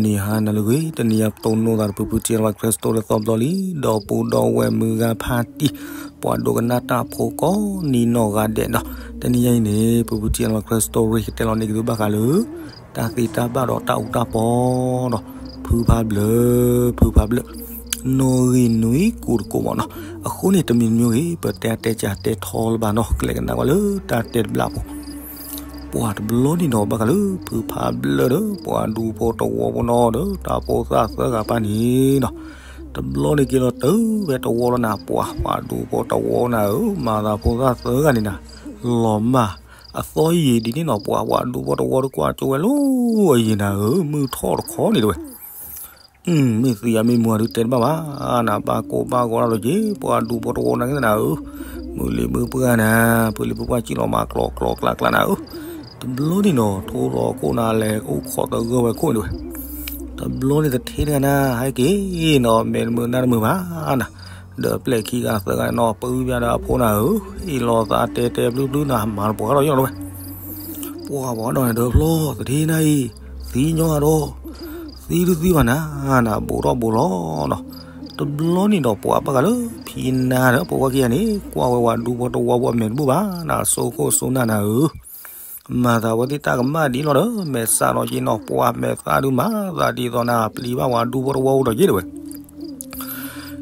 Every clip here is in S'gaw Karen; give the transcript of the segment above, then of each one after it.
နံၤဟါနၤလၢအဂ့ၤ, တနံၤအံၤပတိၢ်နီၣ်သးဒီး ဖုဖု T N Y Crystal လၢသီဘျီလံ, ဒီးပူၤဒီးဝဲၢ်မုၢ်ဂၤဖါတံၢ်, ပှၤဒိကနၣ်တၢ်ဖိကိးနံၤနီၢ်ဂၤဒဲးနီၤ. တနံၤအံၤန့ၣ် ဖုဖု T N Y Crystal ကတဲလီၤန့ၢ်က့ၤသုဘၣ်ဃးလၢ တၢ်သ့တၢ်ဘၣ်ဒီးတၢ်အူတၢ်ပီဒီး ဖုဖးဘျၢ, ဖုဖးဘျၢ, နီၣ်ဂံၢ်နွံကူတကိးမးနီၤ. အဃိန့ၣ် တမံၤမံၤဂ့ၤ ပတဲတဲကၢ်တဲထီလၢၤဘၣ်နီၤ, ကလဲၤကနၣ်ကွၢ်လၢတၢ်တဲတဘျီဖိ ပှၤတဘျီန့ၣ်ဒီး ဘၣ်ဃးလၢဖုဖးဘျၢဒီး ပှၤဒူဖိတဝီဖိနီၤဒီး တၢ်ဖိသၣ်သၢဂၤပၢ်န့ၣ်နီၤ. တဘျီန့ၣ်က့ၤလီၤတုၤဖဲတဝီလီၤနၤ, ပှၤ ပှၤဒူဖိတဝီနၤဧၢ, မၤသးဖိသၣ်သၢဂၤန့ၣ်နၤ, လီၤမၢ်အသီယံာ်ဒ်န့ၣ်နီၤ, ပှၤ ပှၤဒူဖိတဝီဒီးကွၢ်ကၠိဝဲလီၤအယံာ်နၤဧၢ, မုၢ်ထီၣ်တခီန့ၣ်တဲဝဲ မ့ၢ်သံအမ့ၢ်မူအဒုးတဲတဘၣ်ဘၣ်, နဘၣ်ကိၢ်ဘၣ်ဂီၤဒၣ်လီၤက့ၤ ပှၤဒူဖိတဝီနၤက့ၤနၤဧၢ, မုၢ်လံၤမုၢ်ပှၢ်နၤ, ပလံၤပှၢ်ကံၣ်လီၤမးကျိးကျိးကျါကျါနၤဧၢ. တဘျီန့ၣ်နီၤ ထိလီၤခိၣ်နၤလဲၤအိၣ်ခိးသဂၢၢ်ဝဲခိၣ်န့ၣ်ဝဲ. တဘျီန့ၣ်တထံတဂၤနၤ ဟဲက့ၤနီၤ မဲာ်တမုာ်နါတမုာ်ဘၣ်နၤ, ဒီးပျဲၢ်ခံဂၤသၢဂၤန့ၣ်နီၤ ပၢဘၣ်ဒီးအဖိနၤဧၢ, ဟ့ၣ်လီၤသးတဲတဲဘျုးဘျုးနၤ မၤတပှၤဒီးယီၢ်လီၤဝဲ ပှၤပှၤဒီးန့ၣ်ဒီးဖျီသထ့နၤအံၤ, သံညီဂၤဒီး, သံဒုသံဘၣ်နၤ, နဘိးထီၣ်ဘိးလီၤနီၤ. တဘျီန့ၣ်ဒီးပှၤဘၣ်ဃးလၢဖံနၤဒီး ဖိခွါခံဂၤန့ၣ် ကွၢ်ဝဲပှၤဒူဖိတဝီဖိအမဲာ်တဘူၣ်ဘၣ်နၤ, စိခိၣ်စိနၢ်နၤဧၢ, မၤသးဝဲသ့ၣ်တၢ်ကမၣ်ဒ်လီၤဒီး မဲာ်ဆှးနီၤက့ၤနီၤ, ပှၤမဲာ်သၣ်ဒုးမၤသးဒ်သိးနၤ ပျံၤဘၣ်ပှၤဒူဖိတဝီဖိဒီးက့ၤတဲဝဲ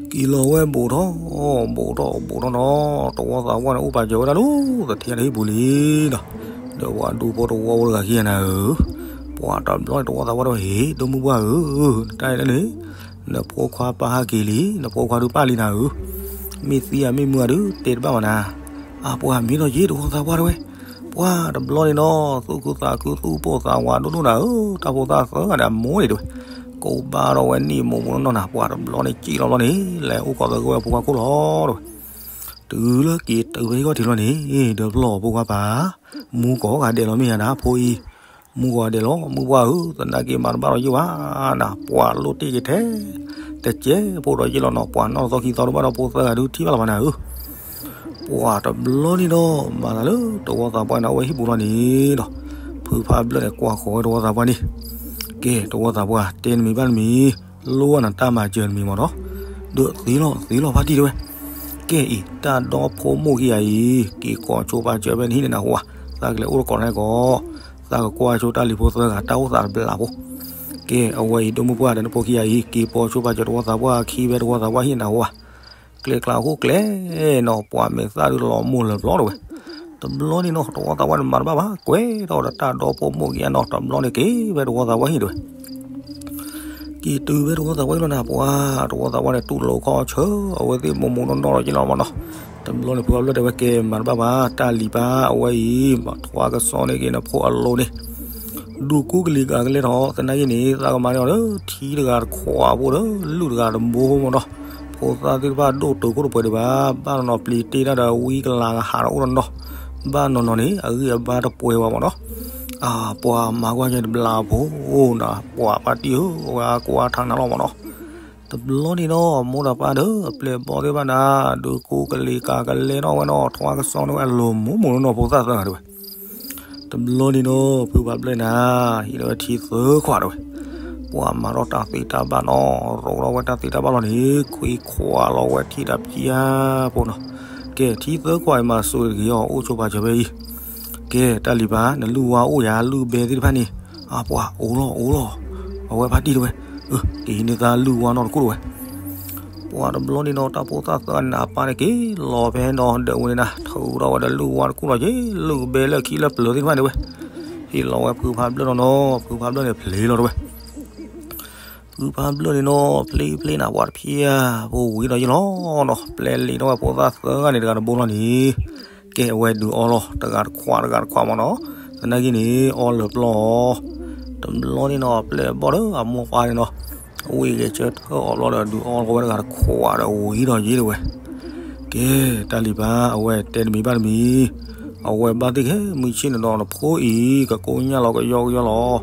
က့ၤလီၤဝဲဘိးထီၣ်, ဘိးထီၣ်ဘိးထီၣ်နီၤ, တဝီသးပှၢ်န့ၣ် အိၣ်ပာ်စၢၤဝဲဒၣ်လၢသထ့တဟံၣ်ပူၤလံနီၤ, ဒီးပှၤဒူဖိတဝီဖိတဂၤခံဂၤနၤဧၢ, ပှၤတဘျီန့ၣ်တဝီသးပှၢ်တဲဝဲ ဟ့ၣ် ဒိၣ်မုၢ်ပှၢ်ဧၢ, တၢ်အံၤန့ၣ် နဖိခွါပၢ်ဟဲက့ၤလံ, နဖိခွါဒုးပၢ်လံနၤဧၢ, မ့ၢ်သံအမ့ၢ်မူအဒုးတဲတဘၣ်ဘၣ်နၤ, အပှၤမ့ၢ်ဒီးက့ၤတဝီသးပှၢ်တဲဝဲ ပှၤတဘျီန့ၣ်နီၤ သူၣ်ခုသးခုသူၣ်ပိၢ်သးဝးဒိၣ်ဒိၣ်နၤဧၢ, တၢ်ဖိသၣ်သၢဂၤဒီးအမိၢ်န့ၣ်တဲဝဲ, ကိးဘၣ်ထီၣ်ဝဲနံၣ်မိၢ်မိၢ်နီၢ်နီၢ်နၤ, ပှၤတဘျီန့ၣ်ကံၣ်လီၤဘျီန့ၣ် လဲၤအိၣ်ခိးသဂၢၢ်ဝဲဖိခွါခိၣ်လီၤတဲဝဲ, တုၤလၢက့ၤတုၤဖဲဟံၣ်ခီၣ်ထံးလီၤန့ၣ် ဒီးဖျီၣ်ဖိခွါပၢ်, မူကိးဂၤဒဲးလီၤမ့ၢ်ဧါနၤဖိအံၤ, မူကိးဂၤဒဲးလီၤ မုၢ်ပှၢ်ဧၢ, သနာ်က့မၤတဘၣ်ဒီးယ့ၢ်ဘၣ်နၤ, ပှၤလိၣ်တ့ၢ်က့ၤထဲ တကဲးဖိဒီးယ့ၢ်လီၤနီၤ, ပှၤနီၢ်သီခံသီတဘၣ်ဒီးဖိသၢဂၤဒုးထံၣ်ဘၣ်လီၤဘၣ်နၤဧၢ ပှၤတဘျီန့ၣ်ဒီး မၤသးလၢတဝီသးပှၢ်န့ၣ် အဝဲဟံၣ်ပူၤလီၤန့ၣ်ဒီး ဖုဖးဘျၢန့ၣ် ကွၢ်ဃီၤဝဲတဝီသးပှၢ်န့ၣ်, ကဲ တဝီသးပှၢ် တဲနမံၤဘၣ်နမံၤ, လိၣ်ဝဲနၤတၢ်မၤစၢၤနမံၤမ့ၢ်နီၤ, ဒီးသ့လီၤသ့လီၤဖါတံၢ်တဲဝဲ, ကဲအံၤ တၢ်ဒီဖိမိၢ်ခံဂၤအံၤ က့ၤကိးဆိပာ်စၢၤဖဲနဟံၣ်န့ၣ်နၢ်ဟူဧါ, သးကလဲၤအိၣ်တကိးနၤကီး, သးကကွၢ်ဆိတၢ်လံၤဖိသၢဂၤ တၢ်အိၣ်သးတဘျးဖိ, ကဲ အဝဲအံၤ ဒိၣ်မုၢ်ပှၢ်ဒီးနဖိခံဂၤအံၤ က့ၤပိာ်ဆိပာ်စၢၤတဝီသးပှၢ်ခံဖဲတဝီသးပှၢ်ဟံၣ်နၢ်ဟူဧါ ကျဲကျါအဃိကျဲနီၤ ပှၤမဲာ်သၣ်ဒုးလီၤမိၢ်လၢာ်ပျီတဲဝဲ, တဘျီန့ၣ်နီၤ တဝီသးပှၢ်န့ၣ်မၤတဘၣ်ဘၣ် ကွဲထီၣ်ဒီးတၢ်ဒီဖိမိၢ်ခံဂၤနီၤ တဘျီန့ၣ်က့ၤဖဲတဝီသးပှၢ်ဟံၣ်တဲဝဲ, က့ၤတုၤဖဲတဝီသးပှၢ်ဟံၣ်လီၤနၤ ပှၤတဝီသးပှၢ်န့ၣ် တူၢ်လိာ်ခီၣ်ဆၢ အဝဲသ့ၣ်မိၢ်မိၢ်နီၢ်နီၢ်ဒီးက့ၤလီၤမ့ၢ်နီၤ, တဘျီန့ၣ်ဖုဖးဘျၢတဲဝဲ ကဲမၤတဘၣ်ဘၣ် တၢ်လံၤပၢ် အဝဲအံၤ မၤထွါကစီန့ၢ်က့ၤနဖိအလိၤန့ၣ် ဒုးကူကလံၤကၤကလဲထီၣ် သနာ်က့န့ၣ် သးကမၤန့ၢ်အီၤဒီး ထံတဂၤတခွးဖိဒီး လုၢ်တဂၤတဘိဖိမ့ၢ်နီၤ, ဖိသၣ်သ့ၣ်တဖၣ်ဒိၣ်တုာ်ခိၣ်တပှဲၤဒံးဘၣ်, ဘၣ်နီၤနီၤပျံၤတ့ၢ်တၢ်ဒီးဝံကလၤကဟးဒီးအိၣ်ဒီးနီၤ, ဘၣ်နီၤနီၤန့ၣ် အဂံၢ်အဘါတပှဲၤဘၣ်မ့ၢ်နီၤ, အပှၤမၤကွၢ်က့ၤတဘျးဖိနီၤ ပှၤပၢ်တံၢ်ဧၢ အဝဲအကွၢ်ထါနၤလီၤမ့ၢ်နီၤ တဘျီန့ၣ်နီၤ မိၢ်ဒီးပၢ်ဒီး အပျဲၢ်ဘီၣ်သ့ၣ်တဖၣ်န့ၣ် ဒုးကူကလံၤကၤကလဲထီၣ်ဝဲနီၤ ထွါကစီန့ၢ်ဝဲအလိၤမိၢ်မိၢ်နီၤ ဖိသၣ်သၢဂၤတဲဝဲ, တဘျီန့ၣ်နီၤ ဖုဖးဘျၢနၤ ဟံးလီၤဝဲထံသၢခွးတဲဝဲ, ပှၤမၤထီၣ်တၢ်သ့တၢ်ဘၣ်နီၤ ရိးထီၣ်ဝဲတၢ်သ့တၢ်ဘၣ်လီၤန့ၣ် ခွံခွးလီၤဝဲထံၣ်တၢ်ဖံးဧါဖိနီၤ, ကဲထံသၢခွးအံၤမၤစၢၤတဂ့ၤအီၤ အိၣ်ဆိပာ်စၢၤဖဲအံၤ, ကဲတၢ်လံၤပၢ် နလုၢ်ဝါအိၣ်ယၤ လုၢ်ဘဲသ့ၣ်တဖၣ်န့ၣ်, အပှၤအိၣ်လီၤအိၣ်လီၤ, အဝဲဖါတံၢ်တဲဝဲ, ကဟံးန့ၢ်သးလုၢ်ဝါနီတခိၣ်တဲဝဲ, ပှၤတဘျီန့ၣ်နီၤ တၢ်ဖိသၣ်သၢဂၤန့ၣ် အပၢ်န့ၣ်က့ၤလီၤဖဲနီၤ ဒၢးဝဲန့ၣ်နၤ ထုးထီၣ်ဝဲဒီးလုၢ်ဝါတခိၣ်လီၤက့ၤ လုၢ်ဘဲလၢခံလၢပျၢၤသ့ၣ်တဖၣ်တဲဝဲ, ဟ့ၣ်လီၤဝဲဖုဖးဘျၢနီၤနီၤ ဖုဖးဘျၢန့ၣ်ဖျ့လီၤတဲဝဲ ဖုဖးဘျၢန့ၣ်နီၤ ဖျ့ဖျ့နၤ ပှၤတဖျဲၣ်ဖိဝံၤဒီးယ့ၢ်လီၤနီၤ ပျဲလံာ်ထီၣ်ဝဲဖိသၣ်သၢဂၤန့ၣ် တဂၤတဘိလီၤန့ၣ်, ကဲအဝဲဒုးအီလီၤ တဂၤတခွးတဂၤတခွးမ့ၢ်နီၤ, သနာ်က့န့ၣ် အီလၢာ်ပျီအီၤ, တဘျီန့ၣ်နီၤ ပျဲၢ်ဘီၣ်ဒီးအမိၢ်ပၢ်န့ၣ်နီၤ, အဝဲဂဲၤဆၢထၢၣ်အီဘျီဒီး ဒုးအီလီၤဝဲတဂၤတခွးဒီးဝံၤဒီးယ့ၢ်တဲဝဲ ကဲတၢ်လံၤပၢ် အဝဲတဲတမံၤဘၣ်တမံၤ, အဝဲဘၣ်သ့ၣ်ကဟဲမုၢ်ဆ့ၣ်န့ၣ်ဒီးနဖိအံၤ ကကိညၢ်လီၤကယီကယီလီၤ,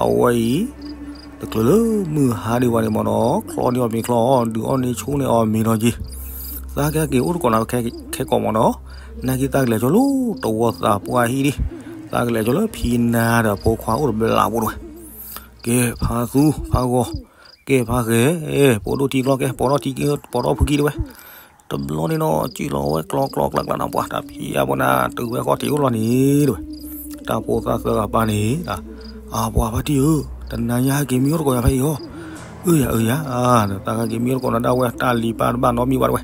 အဝဲအံၤ တချုးလၢမုၢ်ဟါဒံးဘၣ်န့ၣ်မ့ၢ်နီၤ ချီန့ၢ်အီၤမ့ၤချီ, ဒုးအီၣ်န့ၢ်ဆိန့ၢ်အီၤမ့ၤလီၤက့ၤ, သးကဟဲက့ၤအိၣ်တကိးနၤခဲကိးမ့ၢ်နီၤ, နာ်က့သးကလဲၤဆိလၢတဝီသးပှၢ်ဟံၣ်ဒံး, သးကလဲၤဆိလၢဖံနၤဒီးဖိခွါအိၣ်တဘျးဖိတဲဝဲ က ကဲ ဖါသူဖါဂီၤ, ကဲ ဖါဃဲၤ, ပိာ်ဒိၣ်ထံကျီကဲ ပိာ်ထီၣ်ထံ ပိာ်ထီၣ်ဖုခံတဲဝဲ. တဘျီန့ၣ်နီၤ စံၣ်လီၤဝဲကျီကျီကျါကျါနီၤ ပှၤတၢ်ဖံးအါပှၤနၤ တုၤဝဲဃီထံးအိၣ်လီၤန့ၣ်တဲဝဲ. တၢ်ဖိသၣ်သၢဂၤပၢ်န့ၣ် အပှၤဖါတံၢ်ဧၢ, တနၤညါဟဲက့ၤမံအိၣ်တကိးယၤဖဲအံၤအီၤ. အၢယၤ အၢယၤ, တၢ်ဟဲက့ၤမံအိၣ်တကိးနၤဒၣ်ဝဲ တၢ်လံၤပၢ်တဘၣ်နီတမံၤဘၣ်တဲဝဲ.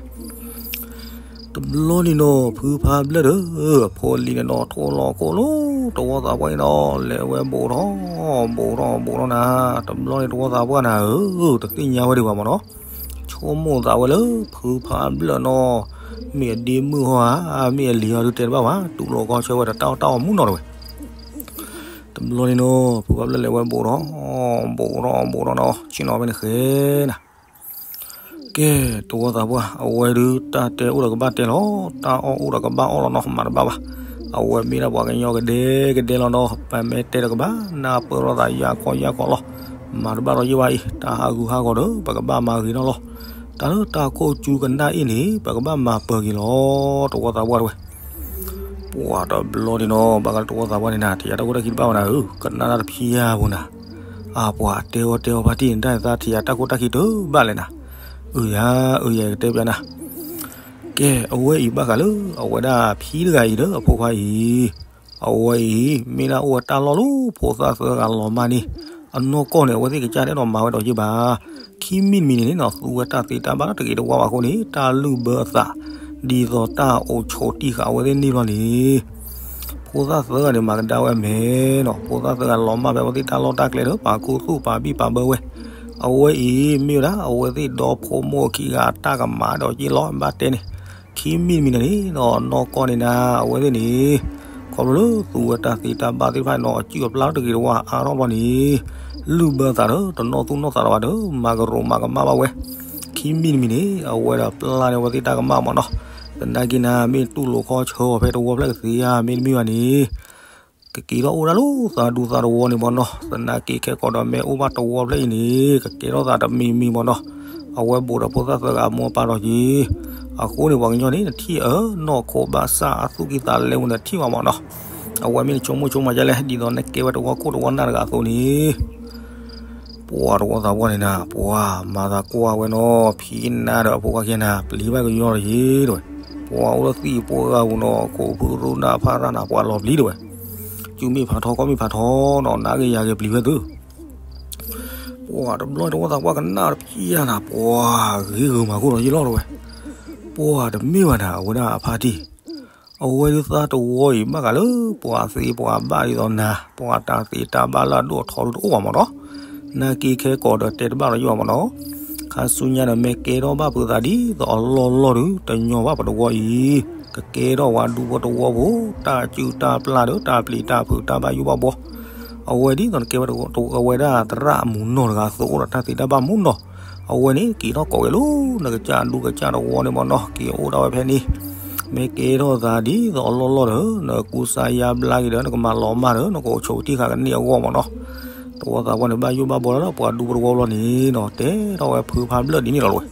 တဘျီန့ၣ်နီၤ ဖုဖါဘျၢၣ်ဒီး အဖိလံၤန့ၣ်နီၤ ထိၣ်လီၤခိၣ်လိ တဝီသးပှၢ်အံၤနီၤ လဲၤဝဲဘူးထီၣ် ဘူးထီၣ်ဘူးထီၣ်နၤ, တဘျီန့ၣ်တဝီသးပှၢ်နၤဧၢ တသ့ၣ်ညါဝဲဒံးဘၣ်မ့ၢ်နီၤ. ဆိကမိၣ်သးဝဲလၢ ဖုဖါဘျၢၣ်နီၤ မ့ၢ်အဒ့မုၣ်ဟီဧါ မ့ၢ်အလံၤဟီဒုးတဲတဘၣ်ဘၣ် တူၢ်လိာ်ခီဆၢဝဲဒီးတၢ်အီၣ်တၢ်အီမူနီၤတဲဝဲ. တဘျီန့ၣ်နီၤ ဖုဖါဘျၢၣ်လဲၤဝဲဘူးထီၣ် ဘူးထီၣ်ဘူးထီၣ်နီၤ ဆ့ၣ်နီၤဖဲန့ၣ်ဃဲနၤ ကဲ တဝီသးပှၢ် အဝဲဒုးတၢ်တဲအိၣ်ဒီးကဘၣ်တဲလီၤ တၢ်အီၣ်အိၣ်ဒီးကဘၣ်အီၣ်လီၤနီၤ မၤတဘၣ်ဘၣ်. အဝဲမ့ၢ်ဒၣ်ပှၤကညီကဒဲကဒဲလီၤနီၤ ပမ့ၢ်တဲဒီးကဘၣ် နၢ်ပၢၢ်လိာ်သးယၢ်ခီယၢ်ခီလီၤ. မၤတဘၣ်ဒီးယံာ်ဘၣ်အံၤ တၢ်ဟးဂူာ်ဟးဂီၤဒီး ပကဘၣ်မၤဂ့ၤနီၤလီၤ. တၢ်လၢတၢ်ခိၣ်ကၠူကနၣ်အံၤန့ၣ် ပကဘၣ်မၤပၢၤက့ၤလီၤ တဝီသးပှၢ်တဲဝဲ. ပှၤတဘျီန့ၣ်နီၤ ဘၣ်ဃးတဝီသးပှၢ်န့ၣ်နၤ ထံၣ်ယၤတၢ်ခိၣ်တၢ်ခံတဘၣ်ဘၣ်နၤဧၢ ကနၣ်တၢ်တဖံးယၤပူၤနၤ. အပှၤတဲအီၤတဲအီၤဖါတံၢ်န့ၣ် တၢ်သးထံၣ်ယၤတၢ်ခိၣ်တၢ်ခံတဘၣ်လဲၣ်နၤ. အၢယၤ အၢယၤ ယကတဲပျးနၤ ကဲ အဝဲအံၤဘၣ်ဃးလၢ အဝဲဒၣ်ဖံတဂၤအံၤဒီးအဖိခွါအံၤ, အဝဲအံၤ မ့ၢ်ဒၣ်အိၣ်ဝဲတၢ်လီၢ်လၢဖိသၣ်သၢဂၤလီၤမၢ်န့ၣ်, အနီၢ်ကီၢ်န့ၣ် အဝဲသ့ၣ်ကစၢ်တအဲၣ်ဒိးမၤဝဲဒီးယ့ၢ်ဘၣ်. ခံမံၤတမံၤန့ၣ်နီၤ သူဝဲတၢ်သ့တၢ်ဘၣ်လၢတဂ့ၤတဝါဘၣ်အဃိန့ၣ် တၢ်လုၢ်ဘၢအသး ဒ်သိးတၢ်အိၣ်ဆိးတံၢ်ဃာ်အဝဲသ့ၣ်န့ၣ်ဘျီန့ၣ် ဖိသၣ်သၢဂၤန့ၣ် မၤကဒါဝဲအမဲာ်နီၤ, ဖိသၣ်သၢဂၤလီၤမၢ်ဖဲအဝဲသ့ၣ်တၢ်လီၢ်တၢ်ကျဲဒီး ပာ်ခူသူၣ်ပာ်ဘံၣ်ပာ်ဘၢဝဲ. အဝဲအံၤ မ့ၢ်ဝဲဒၣ် အဝဲသ့ၣ်ဒီဖိမိၢ်ခံဂၤအတၢ်ကမၣ်ဒီးက့လီၤ ဘၣ်တဲန့ၣ်. ခံမံၤတမံၤန့ၣ်နီၤ နီၢ်ကီၢ်န့ၣ်နၤ အဝဲသ့ၣ်န့ၣ် ခီဖျိလၢသူဝဲတၢ်သ့တၢ်ဘၣ်သ့ၣ်တဖၣ်နီၤ အစုၣ်အပျၢ်တဂ့ၤတဝါအါထီၣ်ဘျီန့ၣ် လုၢ်ဘၢသးဒီး တနီၢ်သူၣ်နီၢ်သးလီၤဘၣ်ဒီး မၤကရိးမၤကမၣ်ဘၣ်ဝဲ. ခံမံၤတမံၤန့ၣ် အဝဲဒၣ်ပျၢ်န့ၢ်အဝဲသ့ၣ်တၢ်ကမၣ်မ့ၢ်နီၤ. သနာ်က့နၤ မ့ၢ်တူၢ်လိာ်ခီဆၢအီၤဖဲတဝီဖျၢၣ်ကသ့ဧါ မ့တမ့ၢ်ဘၣ်န့ၣ် ကက့ၤထီၣ်အိၣ်ဒၣ်လၢသးဒူသးတဝီန့ၣ်မ့ၢ်နီၤ. သနာ်က့ခဲကိာ်ဒီးမ့ၢ်အိၣ်ဘၣ်တဝီဖျၢၣ်အံၤန့ၣ် ကကဲထီၣ်သးတမံၤမံၤမ့ၢ်နီၤ. အဝဲဘူးဒီးဖိသၣ်သၢဂၤအမိၢ်အပၢ်ဒီးက့ၤ. အဃိန့ၣ် ပှၤကညီန့ၣ် နထံၣ်အၢနီၢ်ခိဘၣ်ဆၣ်အသူၣ်ကံၢ်သးလဲပူၤန့ၣ် ထံၣ်ဘၣ်မ့ၢ်နီၤ. အဝဲမ့ၢ်နဆိကမိၣ်ဆိကမးဒ်လဲၣ် ဒ်သိးနကဲဝဲတဝီခိၣ်တဝီနၢ်တဂၤအသိးန့ၣ် ပှၤတဝီသးပှၢ်န့ၣ်နၤ ပှၤမၤသးကွၢ်ဝဲနီၤ ဖံနါဒီးအဖိခွါခံဂၤနၤ ပျံၤဘၣ်ကယီဒီးယ့ၢ်တဲဝဲ. ပှၤအိၣ်လၢသံၣ်ဖိဂၤပူၤနီၤ ကိးဖုရိနၢ်ဖးရၣ်နၤ ပှၤလီၤပျံၤတဲဝဲ. စုမ့ၢ်ဖးထီ ခီၣ်မ့ၢ်ဖးထီနီၤ နၤဂ့ၤယၤဂ့ၤပျံၤဝဲသု ပှၤတဘျီတဝီသးပှၢ်ကနၣ်တဖံးယၤနၤ ပှၤဂ့ၤဂ့ၤမၤခိၣ်ဒီးယ့ၢ်လီၤတဲဝဲ. ပှၤတမ့ၢ်ဘၣ်နၤ အဝဲဒၣ်အဖါတံၢ် အဝဲဒုးသးတဝီအံၤဘၣ်ဃးလၢ ပှၤသ့ပှၤဘၣ်ဒ်သိးနၤ ပှၤတၢ်သ့တၢ်ဘၣ်လၢအဒိၣ်အထီဒုတအိၣ်ဘၣ်မ့ၢ်နီၤ. နာ်က့ခဲကိာ်ဒီးတဲတဘၣ်ဒီးယ့ၢ်ဘၣ်မ့ၢ်နီၤ. ခါဆူညါဒီးမ့ၢ်ကဲထီၣ်ဘၣ်ဖုးသးဒ်သိးအလီၢ်လီၢ်ဒုး တညီဘၣ်ပတဝီအံၤ ကကဲထီၣ်ပှၤဒူဖိတဝီဖိ တၢ်စုၣ်တၢ်ပျၢ်ဒီး တၢ်ပျံၤတၢ်ဖုးတၢ်ဘၣ်ယိၣ်ဘၣ်ဘှီ အဝဲဒ်သိးနကဲဝဲတဝဲဒၣ်သရၣ်မုၢ်နီၢ်တဂၤအသိးအိၣ်ဒီးတၢ်သ့တၢ်ဘၣ်မ့ၢ်နီၤ. အဝဲန့ၣ်က့ၤထီၣ်ကိးဝဲလၢ နကစၢ်ဒူကစၢ်တဝီန့ၣ်မ့ၢ်နီၤ က့ၤအိၣ်ဒၣ်ဝဲဖဲန့ၣ် မ့ၢ်ကဲထီၣ်သးဒ်သိးအလီၢ်လီၢ်ဒီး နကူစါယါဘျါက့ၤဒီး နကမၤလီၤမၢ်ဒီး နကအိၣ်ဆိးတံၢ်ဃာ်ကန့ၢ်အဂီၢ်မ့ၢ်နီၤ. တဝီသးပှၢ်န့ၣ် ဘၣ်ယိၣ်ဘၣ်ဘှီလၢပှၤဒူဖိတဝီဘျီန့ၣ်နီၤ တဲထီၣ်ဝဲဖုဖါဘျၢၣ်ဒ်န့ၣ်လီၤဝဲ.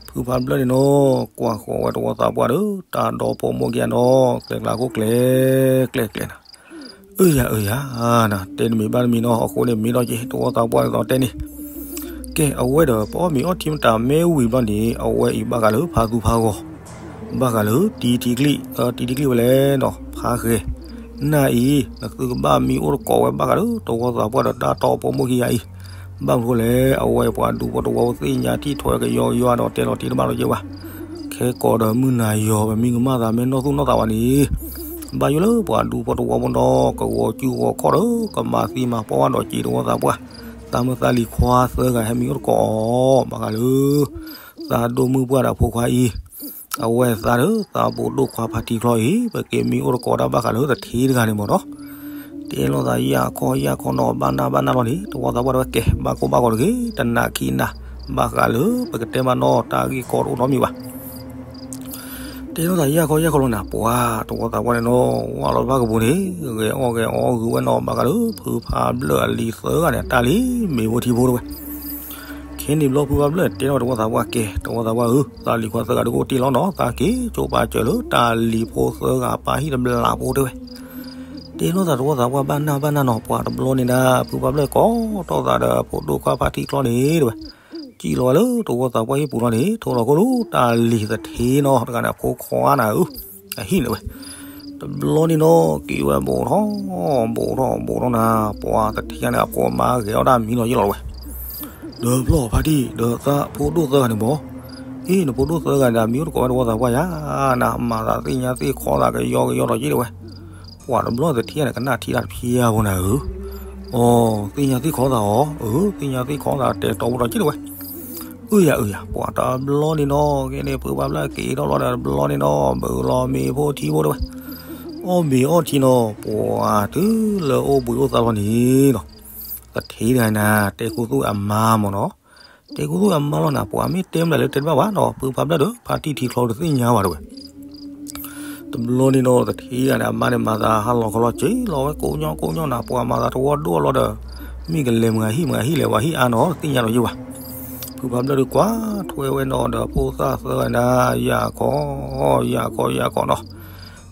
ဖုဖါဘျၢၣ်န့ၣ်နီၤ ကွၢ်ဃီၤဝဲတဝီသးပှၢ်ဒီး တၢ်ဒီဖိမိၢ်ခံဂၤနီၤ ကျဲကျါခိၣ်ကျဲ ကျဲကျဲနၤ အၢယၤအၢယၤ နတဲတမံၤဘၣ်တမံၤနီၤ အဃိန့ၣ်မ့ၢ်ဒီးက့ၤ တဝီသးပှၢ်ဒ်သိးတဲန့ၣ် ကဲ အဝဲဒီးပအီၣ်မ့ၤအီထံမတၤမ့ၢ်ဝံၤဘျီန့ၣ် အဝဲအံၤဘၣ်ဃးလၢဖါသူဖါဂီၤ ဘၣ်ဃးလၢတံထံကျိ တံထံကျိဝဲလဲၣ်နီၤ ဖါဃဲၤ နၢ်အံၤ နသုကဘၣ်မံအိၣ်တကိးဝဲဘၣ်ဃးလၢ တဝီသးပှၢ်ဒီးတၢ်တီဖိမိၢ်ခံဂၤအံၤ ဘၣ်မနုၤလဲၣ် အဝဲပှၤဒူဖိတဝီဖိသ့ၣ်ညါထံၣ်ထွဲကယီကယီဒီးတဲလီၤတံၢ်တဘၣ်လီၤက့ၤဘၣ် ခဲကိာ်ဒီးမုၢ်နၤယီၤ ပမံကမၣ်သးမ့ၢ်နီၢ်သူၣ်နီၢ်သးဘၣ်န့ၣ် ဘၣ်ယိၣ်လၢပှၤဒူဖိတဝီဖိနီၤ ကဂီၤစုဂီၤခီၣ်ဒီး ကမၤသံမၤပှၢ်ဝဲဒီးက့ၤတဝီသးပှၢ် သးမုၢ်သးလံၤခွါသၢဂၤဟဲမံအိၣ်တကိးအီၤ ဘၣ်ဃးလၢ သးဒိၣ်မုၢ်ပှၢ်ဒီးဖိခွါအံၤ အဝဲသးဒီးသးဘိဒိၣ်ခွါဖါတံၢ်ချီအံၤ ပက့ၤမံအိၣ်တကိးတၢ်ဘၣ်ဃးလၢတထံတဂၤန့ၣ်မ့ၢ်နီၤ တဲလိာ်သးယၢ်ခီယၢ်ခီနီၤ ဘၣ်နၢ်ဘၣ်နၢ်လီၤန့ၣ် တဝီသးပှၢ်တဲဝဲကဲ ဘၣ်ကိၢ်ဘၣ်ဂီၤတဂ့ၤ တနၤခံနၤ ဘၣ်ဃးလၢပကတဲမးနီၤ တၢ်ဂ့ၢ်ကီတအိၣ်နီတမံၤဘၣ် တဲလိာ်သးယၢ်ခီယၢ်ခီလီၤနၤ ပှၤတဝီသးပှၢ်န့ၣ်နီၤ ဝါလီၤတဖၣ်ကပူၤန့ၣ် ဂဲၤအီၣ်ဂဲၤအီဂုာ်ဝဲနီၤ ဘၣ်ဃးလၢဖုဖးဘျၢၣ်အလံၤသၢဂၤန့ၣ် အတၢ်လံၤမ့ၢ်ဝဲထံဖိတဝဲ ခဲန့ၣ်ဘျီဖုဖးဘျၢၣ်တဲထီၣ်တဝီသးပှၢ်ကဲ တဝီသးပှၢ်ဧၢ သးလံၤခွါသၢဂၤဒုးကအိၣ်တ့ၢ်လီၤနီၤ သးက့ၤဆိပာ်စၢၤလၢတၢ်လံၤဖိသၢဂၤပၢ်ဟံၣ်တဘျီဖိတဲဝဲ တဲထီၣ်သးတဝီသးပှၢ်ဘၣ်နၢ်ဘၣ်နၢ်နီၤ, ပှၤတဘျီန့ၣ်ဒၣ် ဖုဖးဖျၢၣ်ကိးထီၣ်သးဒီးဖိဒိၣ်ခွါဖါတံၢ်ချီန့ၣ်တဲဝဲ, စံၣ်လီၤဝဲလၢတဝီသးပှၢ်ဟံၣ်ပူၤလီၤန့ၣ် ထိၣ်လီၤခိၣ်လၢတၢ်လံၤသထ့နီၤ, တဂၤန့ၣ်အဖိခွါနၤဧၢ, အဟံၣ်န့ၣ်ဝဲ တဘျီန့ၣ်နီၤ က့ၤဝဲဘူးထီၣ် ဘူးထီၣ် ဘူးထီၣ်နၤ, ပှၤသထ့ဂၤန့ၣ် အကိးမါဂဲၤအီၣ်တၢ်မံလီၤယ့ၢ်လီၤဝဲ, ဒီးဖျီၣ်ဖါတံၢ် ဒီးသးဖိဒိၣ်သၢဂၤန့ၣ်မး, အ့ နဖိဒိၣ်သၢဂၤန့ၣ် မံအိၣ်တကိးဝဲတဝီသးပှၢ်ယၤ, နမၤသးသ့ၣ်ညါသ့ၣ်ခီသးကယီကယီဒီးယ့ၢ်လီၤဝဲ, ပှၤတဘျီသထ့ဂၤန့ၣ် ကနၣ်ထံတၢ်တဖျါဖိနၤဧၢ, အိ သ့ၣ်ညါသ့ၣ်ခီသးအီၤ, အၢ သ့ၣ်ညါသ့ၣ်ခီသးတဲတီဖိဒီးယ့ၢ်လီၤဝဲ အၢယၤအၢယၤ ပှၤတဘျီန့ၣ်နီၤ ကဲန့ၣ် ဖုဖးဖျၢၣ်က့ၤထီၣ်လီၤဒီးတဘျီန့ၣ်နီၤ ဘုးလီၤမ့ၤဖိထံဖိတဲဝဲ, အီၣ်မ့ၤအီၣ်ထံနီၤ ပှၤတုၤလၢအိၣ်ဘှံးအိၣ်သါလီၤန့ၣ်နီၤ, သထ့တဂၤန့ၣ် တဲခူသူၣ်အမါမ့ၢ်နီၤ, တဲခူသူၣ်အမါလီၤနၤ ပှၤမ့ၢ်တဲမနုၤလၢတဲတဘၣ်ဘၣ်နီၤ ဖုဖးဖျၢၣ်ဒီး ဖါတံၢ်ထံချီတသ့ၣ်ညါဘၣ်တဲဝဲ တဘျီန့ၣ်နီၤ သထ့ဂၤန့ၣ် အမါန့ၣ် မၤသးဟးလီၤခီလီၤ စ့လီၤဝဲကိးညီကိးညီနၤ ပှၤမၤသးတဝီဒိၣ်အလီၤဒီး မ့ၢ်ကလဲၤမုၢ်ဂၤဟံၣ်မုၢ်ဂၤဟံၣ်လဲၤဝဲဟံၣ်အါနီၤ တသ့ၣ်ညါလီၤယ့ၢ်ဘၣ်. ဖုဖးဖျၢၣ်ဒုးကွၢ်ထွဲဝဲနီၤဒီး ဖိသၣ်သၢဂၤန့ၣ် ယၤခီ ယၤခီ ယၤခီနီၤ.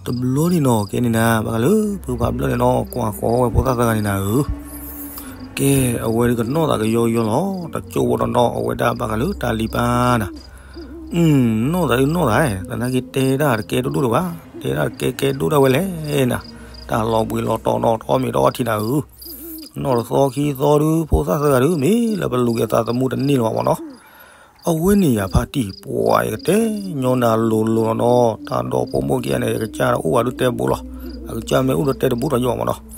တဘျီန့ၣ်နီၤ ကဲန့ၣ်နၤ ဘၣ်ဃးလၢ ဖုဖးဖျၢၣ်န့ၣ်နီၤ ကွၢ်ဃီဝဲဖိသၣ်သၢဂၤန့ၣ်နၤဧၢ ကဲ အဝဲဒုးကနီၣ်သးကယီကယီလီၤ တကၠိဖိတနီၤ အဝဲဒၣ်ဘၣ်ဃးလၢတၢ်လံၤပၢ်နၤ, နီၣ်သးဒုးနီၣ်သး သနာ်က့တဲတၢ်တကဲဒိၣ်ဒိၣ်လၢၤဘၣ် တဲတၢ်တကဲကဲဒိၣ်ဒၣ်ဝဲလဲၣ်နၤ, တၢ်လီၤဘှံးလီၤတီၤနီၤ ထီၣ်မ့ၤထီၣ်ထံနၤဧၢ, နီၣ်တသီခံသီဒုး ဖိသၣ်သၢဂၤဒုး မ့ၢ်လၢပလူၤက့ၤသးသမူတန့ၢ်လၢၤဘၣ်မ့ၢ်နီၤ အဝဲန့ၣ်ယၤဖါတံၢ် ပှၤယကတဲညီနၤလိၤလိၤလီၤနီၤ တၢ်ဒီဖိမိၢ်ခံဂၤန့ၣ် ယကစၢ်အိၣ်ဝဲဒုးတဲတဘိလီၤ, အကစၢ်မ့ၢ်အိၣ်ဒီးတဲတဘိဒီးယိၣ်ဘၣ်မ့ၢ်နီၤ,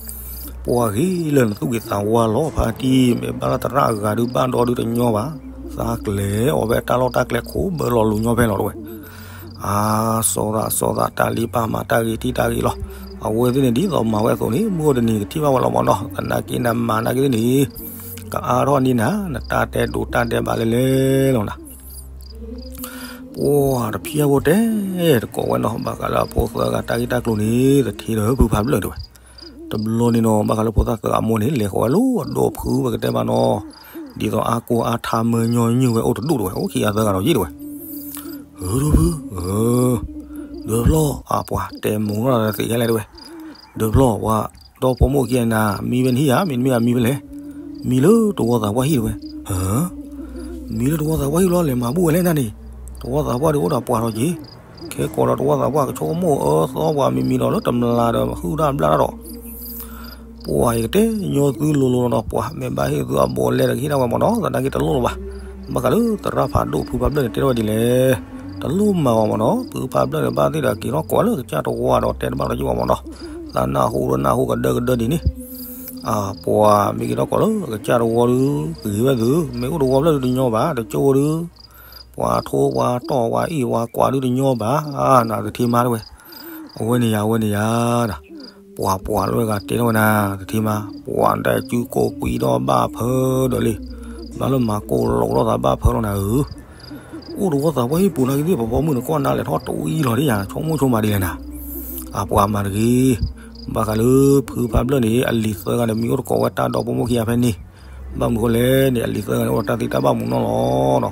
ပှၤဂ့ၤလၢနသူၣ်က့ၤသးဝါလီၤဖါတံၢ် မ့ၢ်ဘၣ်လၢသရၣ်အဂၤဒုးဘၣ်ဒီဒုးတညီဘၣ်, သးကျဲၤအီၤဖဲတၢ်လီၢ်တၢ်ကျဲခိၣ်ဘၢလီၤလိၤညီဖဲလီၤတဝဲ အါ စီၤသးစီၤသး တၢ်လံၤပၢ်မၤတၢ်ဂ့ၤထံၣ်တၢ်ဂ့ၤလီၤ, အဝဲသ့ၣ်န့ၣ်ဒ်သိးမၤဝဲအသိးန့ၣ် မုၢ်အိၣ်တနံၤကထံၣ်ဘၣ်ဝဲလီၤမ့ၢ်နီၤ, သနာ်က့နမၤနာ်က့သ့ၣ်န့ၣ် ကအါထီၣ်န့ၢ်နၤ နတၢ်တဲဒိးတၢ်တဲဘၣ်လဲၣ်လဲၣ်လီၤနၤ ပှၤတဖျၢၣ်ဖိတဲ တကိးဝဲနီၤ ဘၣ်ဃးလၢအဖိသၢဂၤတၢ်ဂ့ၢ်တၢ်ကျိၤန့ၣ် သထ့ဒီးဖုဖးဖျၢၣ်တဲဝဲ, တဘျီန့ၣ်နီၤ ဘၣ်ဃးလၢဖိသၣ်သၢဂၤအမိၢ်န့ၣ် လဲၤဃီၤဝဲလၢအဒိးဖုပကတဲဘၣ်နီၤ, ဒ်သိးအါကိၢ်အါထါမၢညီနုၢ်ဝဲအိၣ်တဒူၣ်တဲဝဲ အိၣ်ခံဂၤသၢဂၤဒီးယ့ၢ်တဲဝဲ, ဧၢ ဒီဖု ဧၢ ဒီဖျီၣ် အပှၤတဲမူနီၤသ့ၣ်ညါလဲၣ်တဲဝဲ, ဒီဖျီၣ် ပှၤဒီဖိမိၢ်ခံဂၤန့ၣ် မံဖဲနဟံၣ်ဧါ မ့တမ့ၢ်အမံဖဲလဲၣ်, မံလၢတဝီသးပှၢ်ဟံၣ်တဲဝဲ, ဟၢ မံလၢတဝီသးပှၢ်ဟံၣ်လီၤ လဲၤမၤဘူၣ်ဝဲလဲၣ်နၤန့ၣ်, တဝီသးပှၢ်ဒုးအိၣ်ဒီးပှၤထီၣ်က့ၤ, ခဲကိးဒီးတဝီသးပှၢ်ကဆိကမိၣ်အၢသီပှၤမံမံဒီးလၢတမျၢ်ဒီးဟုၣ်တၢ်ဘျၣ်တၢ်ဒီး ပှၤယကတဲညီသုလိၤလိၤနီၤ ပှၤမ့ၢ်ဘၣ်ဟ့ၣ်သုအဘူးအလဲဒီးကဟ့ၣ်ဒၣ်ဝဲမ့ၢ်နီၤ သနာ်က့တလိၣ်လၢၤဘၣ်, ဘၣ်ဃးလၢသရၣ်ဖးဒိၣ်ဖုဖးဖျၢၣ်န့ၣ် တဲထီၣ်ဝဲဒ်လဲၣ်, တလိၣ်မၤအီၤမ့ၢ်နီၤ ဖုဖးဖျၢၣ်န့ၣ် ဘၣ်သ့ၣ်ဒီးက့ၤထီၣ်ကိးလၢကစၢ်တဝီဒီးတဲတဘၣ်ဒီးယ့ၢ်အီၤမ့ၢ်နီၤ, သးနၢ်ဟူဒီးနၢ်ဟူကဒၢကဒၢဒ်န့ၣ်, ပှၤမ့ၢ်က့ၤထီၣ်ကိးလၢကစၢ်တဝီဒုး ဂ့ၤဝဲသု မ့ၢ်အိၣ်တဝီဖျၢၣ်ဒုးတညီဘၣ် တကၠိဖိဒုး ပှၤထိပှၤတီၢ်ပှၤအ့ၣ်ပှၤကွၢ်ဒုးတညီဘၣ်, နသထ့မါတဲဝဲ, အဝဲန့ၣ်ယၤ အဝဲန့ၣ်ယၤ ပှၤပှၤလွဲၢ်ဂၤတဲထီၣ်ဝဲနၤ သထ့မါ, ပှၤဒဲးစုကိးကွံာ်ဒီးဘၣ်ဖၢဒီးလံ, ဘၣ်လၢမၤကိၢ်လိာ်ထီၣ်သးဘၣ်ဖၢလီၤနၤဧၢ, အိၣ်တဝီသးပှၢ်ဟံၣ်ပူၤနာ်က့သ့ၣ် ပဖိမုၣ်နကွၢ်နၤလဲၤထီၣ်တဝံၤလီၤဒ်ယၤ ဆိကမိၣ်ဆိကမးဒ်လဲၣ်နၤ, အပှၤမၤတဂ့ၤ, ဘၣ်ဃးလၢဖုဖးဖျၢၣ်န့ၣ် အလံၤသၢဂၤန့ၣ် မံအိၣ်တကိးဝဲတၢ်ဒီဖိမိၢ်ခံဂၤဖဲန့ၣ် ဘၣ်မနုၤဃိလဲၣ်န့ၣ် အလံၤသၢဂၤန့ၣ် အိၣ်ဒီးတၢ်သံတၢ်ဘၣ်မူနီၢ်လီၤနီၤ,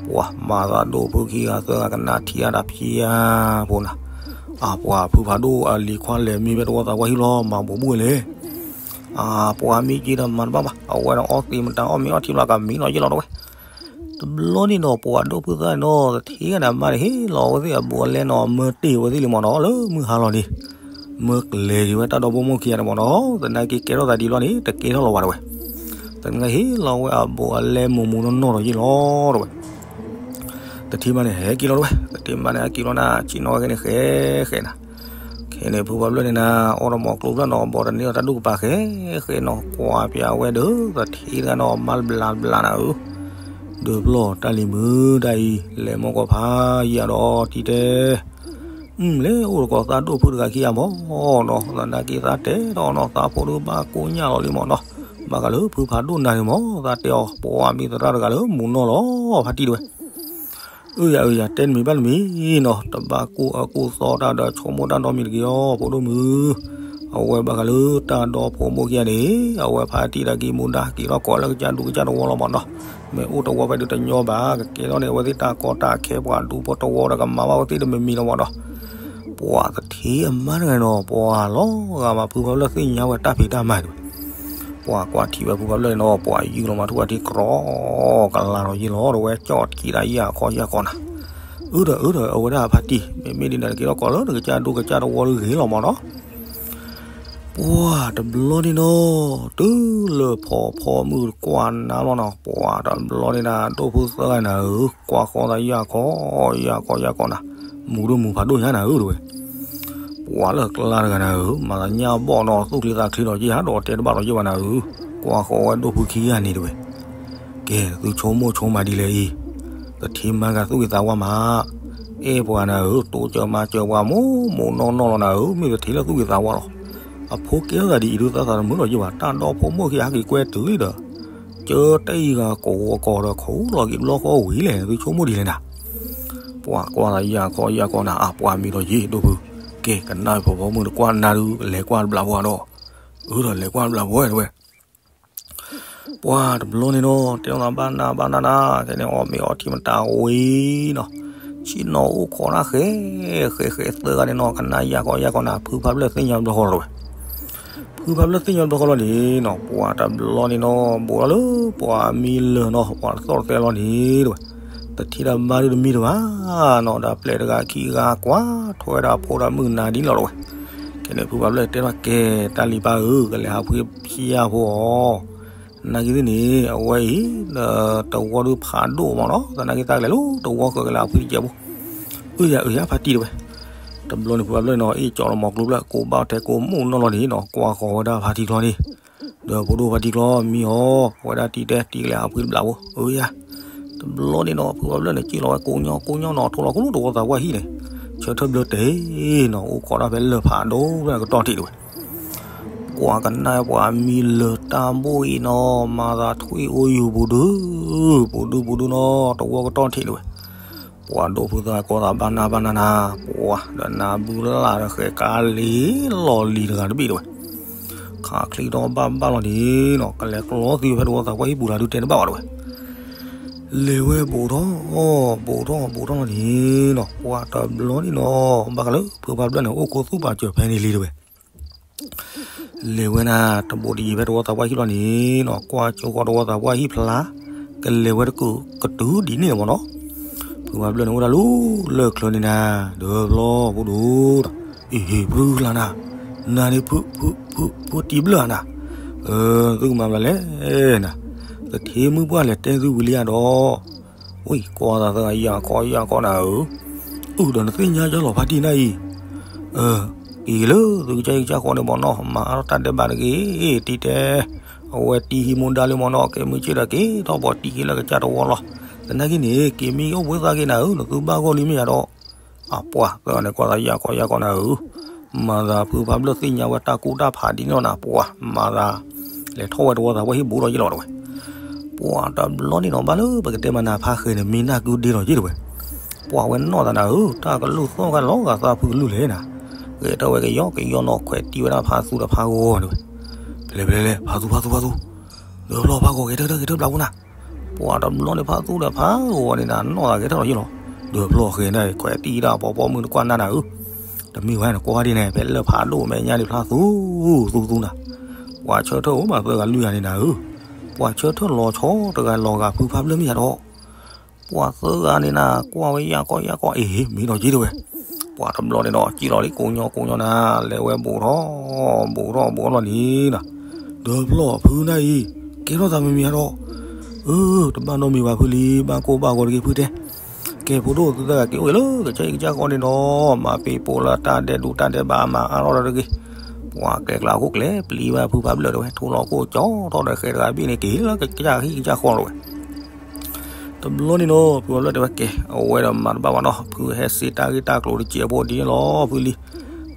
ပှၤမၤသးဒိၣ်ဖုခံဂၤသၢဂၤကနၣ်ထံအါတၢ်ဖံးဧါဖိနၤ, အပှၤဖုဖးဒိၣ်အလံၤခွါလဲၤမံဖဲတဝီသးပှၢ်ဟံၣ်လီၤ မၤဘူးဘူးဝဲလဲၣ်, အပှၤမ့ၢ်က့ၤဒီးမၤတဘၣ်ဘၣ် အဝဲဒီးအီသံးမတၤအီၣ်မ့ၤအီထံဘျီကမံနီၤယ့ၢ်လီၤတဝဲ တဘျီန့ၣ်နီၤ ပှၤဒိၣ်ဖုသၢဂၤန့ၣ်နီၤ သထ့ဂၤန့ၣ် အမါန့ၣ်ဟ့ၣ်လီၤအဝဲသ့ၣ်အဘူးအလဲနီၤ မၢတ့ၢ်ဝဲသ့ၣ်လံမ့ၢ်နီၤ လၢမုၢ်ဟါလီၤန့ၣ်, မၢကျဲၤက့ၤဝဲတၢ်ဒီဖိမိၢ်ခံဂၤန့ၣ်မ့ၢ်နီၤ သနာ်က့ကဲထီၣ်သးဒ်လီၤန့ၣ် တကဲထီၣ်လီၤဝဲတဝဲ, သနာ်က့ဟ့ၣ်လီၤဝဲအဘူးအလဲမူးမူးနီၢ်နီၢ်ဒီးယ့ၢ်လီၤတဝဲ သထ့မါန့ၣ် ဟဲက့ၤလီၤတဝဲ, သထ့မါန့ၣ် ဟဲက့ၤလီၤနၤ ဆ့ၣ်နီၤဝဲခဲန့ၣ် ဃဲဃဲနၤ, ခဲန့ၣ် ဖုဖးဖျၢၣ်န့ၣ်နၤ အီၣ်တမီၤကျိဖျၢၣ်နီၤ ဘီတန့ၢ်ဒီးတၢ်ဒူၣ်ကပၤ ဃဲဃဲနီၤ ကွၢ်ပၠးဝဲဒီး သထ့တဂၤနီၤ မါဘျးဘျးနၤဧၢ, ဒီးဖျီၣ်တၢ်လံၤမုာ်တၢ်အံၤ လဲၤမိၢ်ကီၢ်ဖးယံာ်ဒီးတံၤတဲ မ့ၢ်လဲၣ် အိၣ်တကိးသးဒိၣ်ဖုတဂၤခံဂၤမ့ၢ်နီၤ သနာ်က့သးတဲဒီးနီၤ သးဖိဒိၣ်ဘၣ်ကိၢ်ညၣ်လီၤလံမ့ၢ်နီၤ, ဘၣ်ဃးလၢဖုဖးဒိၣ်နၤန့ၣ်မ့ၢ် သးတဲအီၤ ပှၤမ့ၢ်သရၣ်တဂၤလၢမူးနီၢ်လီၤ ဖါတံၢ်တဝဲ, အၢ ယၤ အၢ ယၤ တဲနမံၤဘၣ်နမံၤနီၤ တဘၣ်ကိၢ်အၢကိၢ်သီတၢ်ဒီးဆိကမိၣ်တၢ်နီတမံၤတဂ့ၤအီၤ ဖိဒိၣ်မုၣ်, အဝဲဘၣ်ဃးလၢတၢ်ဒီဖိမိၢ်ခံဂၤန့ၣ် အဝဲဖါတံၢ်တၢ်ကံၢ်မူဒါ က့ၤထီၣ်ကိးလၢကစၢ်ဒူကစၢ်တဝီလီၤမ့ၢ်နီၤ, မ့ၢ်အိၣ်တဝီဖဲဒုးတညီဘၣ် ကကဲထီၣ်န့ၣ် အဝဲသ့ၣ်တၢ်ကီတၢ်ခဲ ပှၤဒူဖိတဝီဒီးကမၤဘၣ်ဝဲသ့ၣ်တမံၤမံၤလီၤမ့ၢ်နီၤ, ပှၤတထံၣ်အမါတဂၤနီၤ ပှၤလီၤဂာ်မး ဖုဖးဖျၢၣ်သ့ၣ်ညါဝဲတၢ်ဖံးတၢ်မၤတဲဝဲ, ပှၤကွၢ်ထံၣ်ဝဲဖုဖးဖျၢၣ်နီၤ ပှၤယုၢ်လီၤမးထူၣ်အထံကြီ ကလၤလီၤယ့ၢ်လီၤ တဝဲကၠီၣ်တကံဒၣ်ယၢ်ခီယၢ်ကီၢ်နၤ, အၢဒီးအၢဒီးအဝဲဒၣ်ဖါတံၢ် မ့မ့ၢ်ဒ်န့ၣ်တက့ၢ်ဒီး ကီးလၢနကစၢ်ဒိၣ်ကစၢ်တဝီတဂ့ၤလီၤမးနီၤ ပှၤတဘျီန့ၣ်နီၤ တုၤလၢဖီဖီမုၢ်တကွၢ်နၤလီၤနီၤ ပှၤတဘျီန့ၣ်နၤ ဒိၣ်ဖုသၢဂၤနၤဧၢ ကွၢ်ဃီသးယၢ်ခီ ယၢ်ခီ ယၢ်ခီနၤ, မူဒိၣ်မူဖးဒိၣ်ညါနၤဧၢတဲဝဲ, ပှၤလၢကျါတဂၤနၤဧၢ မၤသးညၣ်ဘီၣ်နီၤ သူၣ်ချံသးချံဒီးယ့ၢ်ဟးဒီးတဲတဘၣ်ဒီးယ့ၢ်ဘၣ်နၤဧၢ, ကွၢ်ဃီဝဲဒိၣ်ဖုခံဂၤန့ၣ်တဲဝဲ ကဲ သုဆိကမိၣ်ဆိကမးဒ်လဲၣ်အံၤ, သထ့မါဂၤသူၣ်ဂ့ၤသးဝါမး, အဲၣ်ပှၤနၤဧၢ တိစၢၤမါစၢၤပှၤ မိၢ်မိၢ်နီၢ်နီၢ်လီၤနၤဧၢ မ့ၢ်သထ့လၢသူၣ်ဂ့ၤသးဝါလီၤ, အဖိကဲထီၣ်သးဒ်အံၤဒုးသးသးတမုာ်လီၤယ့ၢ်ဘၣ် တၢ်ဒီဖိမိၢ်ခံဟးက့ၤကွဲတုၤလံဒီး, ကၢတၢ်အံၤဂၤကိးဂီၤကီးဒီး ခူၣ်လီၤက့ၤတဘျီဃီဝံၤလဲၣ် သုဆိကမိၣ်ဒ်လဲၣ်နၤ ပှၤကွၢ်သးယၢ်ခီယၢ်ကီၢ်နၤ အပှၤမံၤဒီးယ့ၢ်ဒိၣ်ဖု, ကဲ ကနၣ်ဖီဖီမုၢ်တကွၢ်နၤဒုး လဲၤကွၢ်တဘျီဖိဒီး, အၢဒီးလဲၤကွၢ်တဘျီဖိတဲဝဲ ပှၤတဘျီန့ၣ်နီၤ တဲလိာ်သးဘၣ်နၤဘၣ်နၤနၤ ခဲန့ၣ်အီၣ်မ့ၤအီထံမတၤဝံၤနီၤ, ဆ့ၣ်နီၤအိၣ်ခိးတၢ်ဃဲ ဃဲဃဲသၢဂၤန့ၣ်နီၤ ကနၣ်ယၢ်ခီယၢ်ကီၢ်နၤ ဖုဖးဖျၢၣ်သ့ၣ်ညါဘျီဃီလီၤတဲဝဲ ဖုဖးဖျၢၣ်သ့ၣ်ညါဘျီဃီလီၤန့ၣ်နီၤ ပှၤတဘျီန့ၣ်နီၤ ဘူးထီၣ်လၢပှၤမံလၢာ်နီၤ ပှၤတသီၣ်တသဲလီၤန့ၣ်တဲဝဲ, တထံၣ်တၢ်ဘါဒုတမံတဘၣ်နီၤ ဒီးပျဲၢ်တဂၤခံဂၤကွၢ်ထွဲဒၣ်ဖိဒီးမုၢ်နၤဒ်န့ၣ်လီၤတဲဝဲ, ခဲန့ၣ်ဖုဖးဖျၢၣ်တဲဘၣ်ကဲ တၢ်လံၤပၢ်ဧၢ ကလဲၤဟးဖှံဖံယၢ်ဖိအီၤ နာ်က့သ့ၣ်န့ၣ် အဝဲအံၤ တဝီဒုးဖးဒိၣ်မးနီၤ သနာ်က့သးကလဲၤလၢတဝီဃၢၤကလဲၤဟးဖှံတစဲးဖိ, အၢယၤအၢယၤဖါတံၢ်တဲဝဲ, တဘျီန့ၣ်ဖုဖးဖျၢၣ်နီၤ အ့ၣ်ကၠီလီၤမီၤကျိဖျၢၣ် ကိးဘၣ်ထဲကိးမိၢ်နီၢ်လီၤန့ၣ်နီၤ ကွၢ်ဃီၤဝဲဒၣ်ဖါတံၢ်ကျီန့ၣ်, ဒီးဖိဒိၣ်ဖါတံၢ်ကျီမံအီၤ ဝဲဒၣ်တံၢ်တဲတံၢ်ကလဲၤဟးဖှံတဘျီဖိ အၢယၤ, တဘျီန့ၣ်နီၤ ဖုဖးဖျၢၣ်န့ၣ် က့ၣ်လီၤဝဲကိးညီကိးညီနီၤ ထိၣ်လီၤခူလူၢ်တဝီသးပှၢ်ဟံၣ်န့ၣ်, ဆၢထၢၣ်ဘျၢတ့ၢ်နီၤ အိၣ်ခိးတၢ်ဖဲလၢၢ်ဖးဒိၣ်ဖဲကတီၢ်ထံးတဲဝဲ ပှၤကနၣ်ပှၤမံလၢာ်တၢ်ဘိၣ်အံၤနီၤ မၤသးထွံၣ်အိၣ်ယူၤပူၤဒုး, ပူၤဒုပူၤဒုနီၤ တဝီကတီၢ်ထံးတဲဝဲ, ပှၤဒိၣ်ဖုသၣ်ကိးသးဘၣ်နၤဘၣ်နၤနၤ, ပှၤဒီးနၤဘုလၢ်ဒီးဃဲၤကါလံၤလီၤလံၤတဂၤတဘ့ၣ်တဲဝဲ, ခးချံဒီးဘၣ်ဘၣ်လီၤန့ၣ်နီၤ ကလဲၤကျီသံဖဲတဝီသးပှၢ်ဟံၣ်ပူၤလၢဒုးတဲတဘၣ်ဘၣ်တဲဝဲ လဲၤဝဲဘူးထီၣ်, ဘူးထီၣ်ဘူးထီၣ်လီၤန့ၣ်နီၤ ပှၤတဘျီန့ၣ်နီၤ ဘၣ်ဃးလၢဖုဖးဖျၢၣ်န့ၣ် အိၣ်ခိးသူၣ်ပာ်စၢၤဖဲန့ၣ်လံတဲဝဲ လဲၤဝဲနၤ တဘူးတယံၤဖဲတဝီသးပှၢ်ဟံၣ်လီၤန့ၣ်နီၤ ကွၢ်ကၠိဃီတဝီသးပှၢ်ဟံၣ်ဖျါ, ကလဲၤဝဲတကူးကတုၤဒ်န့ၣ်လီၤမးနီၤ, ဖုဖးဖျၢၣ်န့ၣ်အိၣ်ဒၣ်လၢလၢၢ်ချၢန့ၣ်နၤ, ဒီးဖျီဖိဒိၣ်ဒီး, အ့ၣ် ဖုလၢ်နၤ, နၤန့ၣ်ဖု, ဖု, ဖုတံၤဘျၢၣ်နၤ, သုကမၤဘၣ်လဲၣ်နၤ, သထ့မုၢ်ပှၢ်လဲၤတဲသုဝံၤလံဧါဒီး ဝံၤကွၢ်သးသၢဂၤယၢ်ခီယၢ်ခီနၤဧၢ, အုၣ်ဒီးနသ့ၣ်ညါယီၤလီၤဖါတံၢ်နၤအံၤ, က့ၤလၢသုကစၢ်ဟံၣ်ကစၢ်ဃီန့ၣ်မ့ၢ်နီၤ မၤအါထီၣ်တၢ်ဒဲးဘးတဂ့ၤ, တံၢ်တဲ, အဝဲတံၢ်ဟံးမူဒါလံမ့ၢ်နီၤ ကဲမုၢ်ဆ့ၣ်ဒီးက့ၤထီၣ်ပှၤတံၢ်က့ၤလၢကစၢ်တဝီလီၤ, သနာ်က့န့ၣ် က့ၤမံအိၣ်ဘှံးသးက့ၤနၤဧၢ နသုဘၣ်ဂီၢ်လံမ့ၢ်ယၤဒီး အပှၤသၢဂၤန့ၣ် ကွၢ်သးယၢ်ခီယၢ်ခီနၤဧၢ, မၤသးဖုဖးဖျၢၣ်သ့ၣ်ညါဝဲတၢ်ကူတၢ်ဖးဒ်န့ၣ်လီၤနၤ ပှၤမၤသး, လဲၤထီၣ်ဝဲတဝီသးပှၢ်ဟံၣ်ဘူးဒီးယ့ၢ်လီၤတဲဝဲ, ပှၤတဘျီန့ၣ်နီၤ ဘၣ်လၢပကတဲမၤနၤဖါဃဲၤန့ၣ် မ့ၢ်နၢ်ကုဒ့ဒီးယ့ၢ်တဲဝဲ, ပှၤဝဲနီၢ်သးနၤဧၢ တၢ်ကလုၢ်သီၣ်ကလီၤဂာ်သးဖုကလုၢ်လဲၣ်နၤ, ဂဲၤထီၣ်ဝဲကယီကယီနီၤ ခွဲးတံၢ်ဝဲဒၣ်ဖါသူဒီးဖါဂီၤတဲဝဲ, ဖဲလဲၣ်ဖဲလဲၣ် ဖါသူဖါသူဖါသူ, ဒီးဖျီဖါဂီၤဂဲၤထၢၣ်ဂဲၤထၢၣ်ဘျးဖိနၤ, ပှၤတဘျီန့ၣ်ဖါသူဒီးဖါဂီၤန့ၣ်နၤ နီၢ်သးဂဲၤထီၣ်လီၤယ့ၢ်လီၤ, ဒီးဖျီဃဲၤန့ၣ် ခွဲးတံၢ်ဒၣ်ပီပီမုၢ်တကွၢ်နၤနၤဧၢ တမ့ၢ်ဝဲန့ၣ် ကွၢ်ဒ်န့ၣ် ဖဲလၢၢ်ဖးဒိၣ်မဲာ်ညါဒံးဖျါသူ, သူသူနၤ, ပှၤဆၢထၢၣ်အိၣ်မးသၢဂၤလွံၢ်ဂၤန့ၣ်နၤဧၢ, ပှၤဆၢထၢၣ်လီၤဆီတဂၤလီၤဂာ်ဖုဖးဖျၢၣ်မ့ၢ်ယၤဒီး, ပှၤသၢဂၤန့ၣ်နၤ ကွၢ်ဝဲယၢ်ကီၢ်ယၢ်ကီၢ် အ့ၣ် မ့ၢ်ဒီးက့ၤတဲဝဲ, ပှၤတဘျီန့ၣ်ဒီး ကံၣ်လီၤလံကိးညီကိးညီနၤ, လဲၤဝဲဘူးထီၣ်, ဘူးထီၣ်ဘူးထီၣ်လီၤန့ၣ်နၤ, ဒီးဖျီဖုနၤအံၤ, ကဲထီၣ်သးမ့ၢ်မ့ၢ်ယၤဒီး, အၢ တဘၣ်နီတမံၤဘၣ်ဖုလံ, ဘၣ်ကိၢ်ဘၣ်ဂီၤတဂ့ၤဖုတဲ ကဲဖိဒိၣ်သုသၢဂၤက့ၤအိၣ်ဂ့ၤလၢကစၢ်ဟံၣ်ကစၢ်ဃီန့ၣ်ဒီး မၤပ့ၤပိာ်လၢတၢ်ဒဲးဒိးတၢ်ဒဲးဘးမၤအါထီၣ်ဒီးတဂ့ၤ, ပှၤကျဲကျါဟီၣ်ခိၣ်ကျဲပျံၤဘၣ်ဖုဖးဖျၢၣ်တဲဝဲ ထိၣ်လီၤခိၣ်ကၠီထီၣ်ဒီးဃဲၤတဂၤဘ့ၣ်န့ၣ်က့ၤလၢကစၢ်ဟံၣ်ကစၢ်ဃီတဲဝဲ, တဘျီန့ၣ်နီၤ ဖုဖးဖျၢၣ်တဲဝဲကဲ အဝဲဒီးမၤတဘၣ်ဘၣ်နီၤ ဖုဟဲစ့တၢ်ဂ့ၢ်တၢ်ကျိၤတစဲးဖိဒ်န့ၣ်လီၤ ဖုလံ,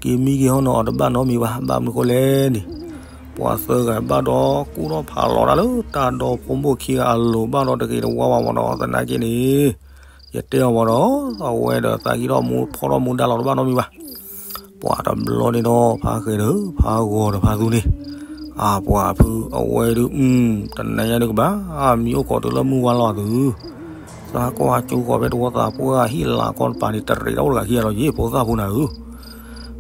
က့ၤမံက့ၤဟီနီၤ တဘၣ်နီတမံၤဘၣ် ဘၣ်မနုၤဃိလဲၣ်န့ၣ် ပှၤသၢဂၤဘၣ်ဒီးကူၣ်ထီၣ်ဖးလီၤတၢ်လၢတၢ်ဒီဖိမိၢ်ခံဂၤအလိၤဘၣ်ဒီးတဂ့ၤတဝါဘၣ်မ့ၢ်နီၤ သနာ်က့န့ၣ် ယတဲအီၤမ့ၢ်ဒီး အဝဲဒီးသးကံၢ်ထီၣ်မူဖီထီၣ်မူဒါလီၤတဘၣ်နီတမံၤဘၣ် ပှၤတဘျီန့ၣ်ဒီး ဖါဃဲၤဒီး ဖါဂီၤဒီးဖါသူန့ၣ်, အပှၤဖုအဝဲဒုး တနံၤညါဒုးကဘၣ် မံအိၣ်ခိးတုၤလၢမုၢ်ဝါလီၤသု, သးကွၢ်ကၠိဃီၤဖဲတဝီသးပှၢ်ဟံၣ်လၤကီၢ်တပၤန့ၣ် တရံးတအိၣ်တဂၤခံဂၤလီၤ ယ့ၢ်ဖိသၣ်ဖိနၤဧၢ,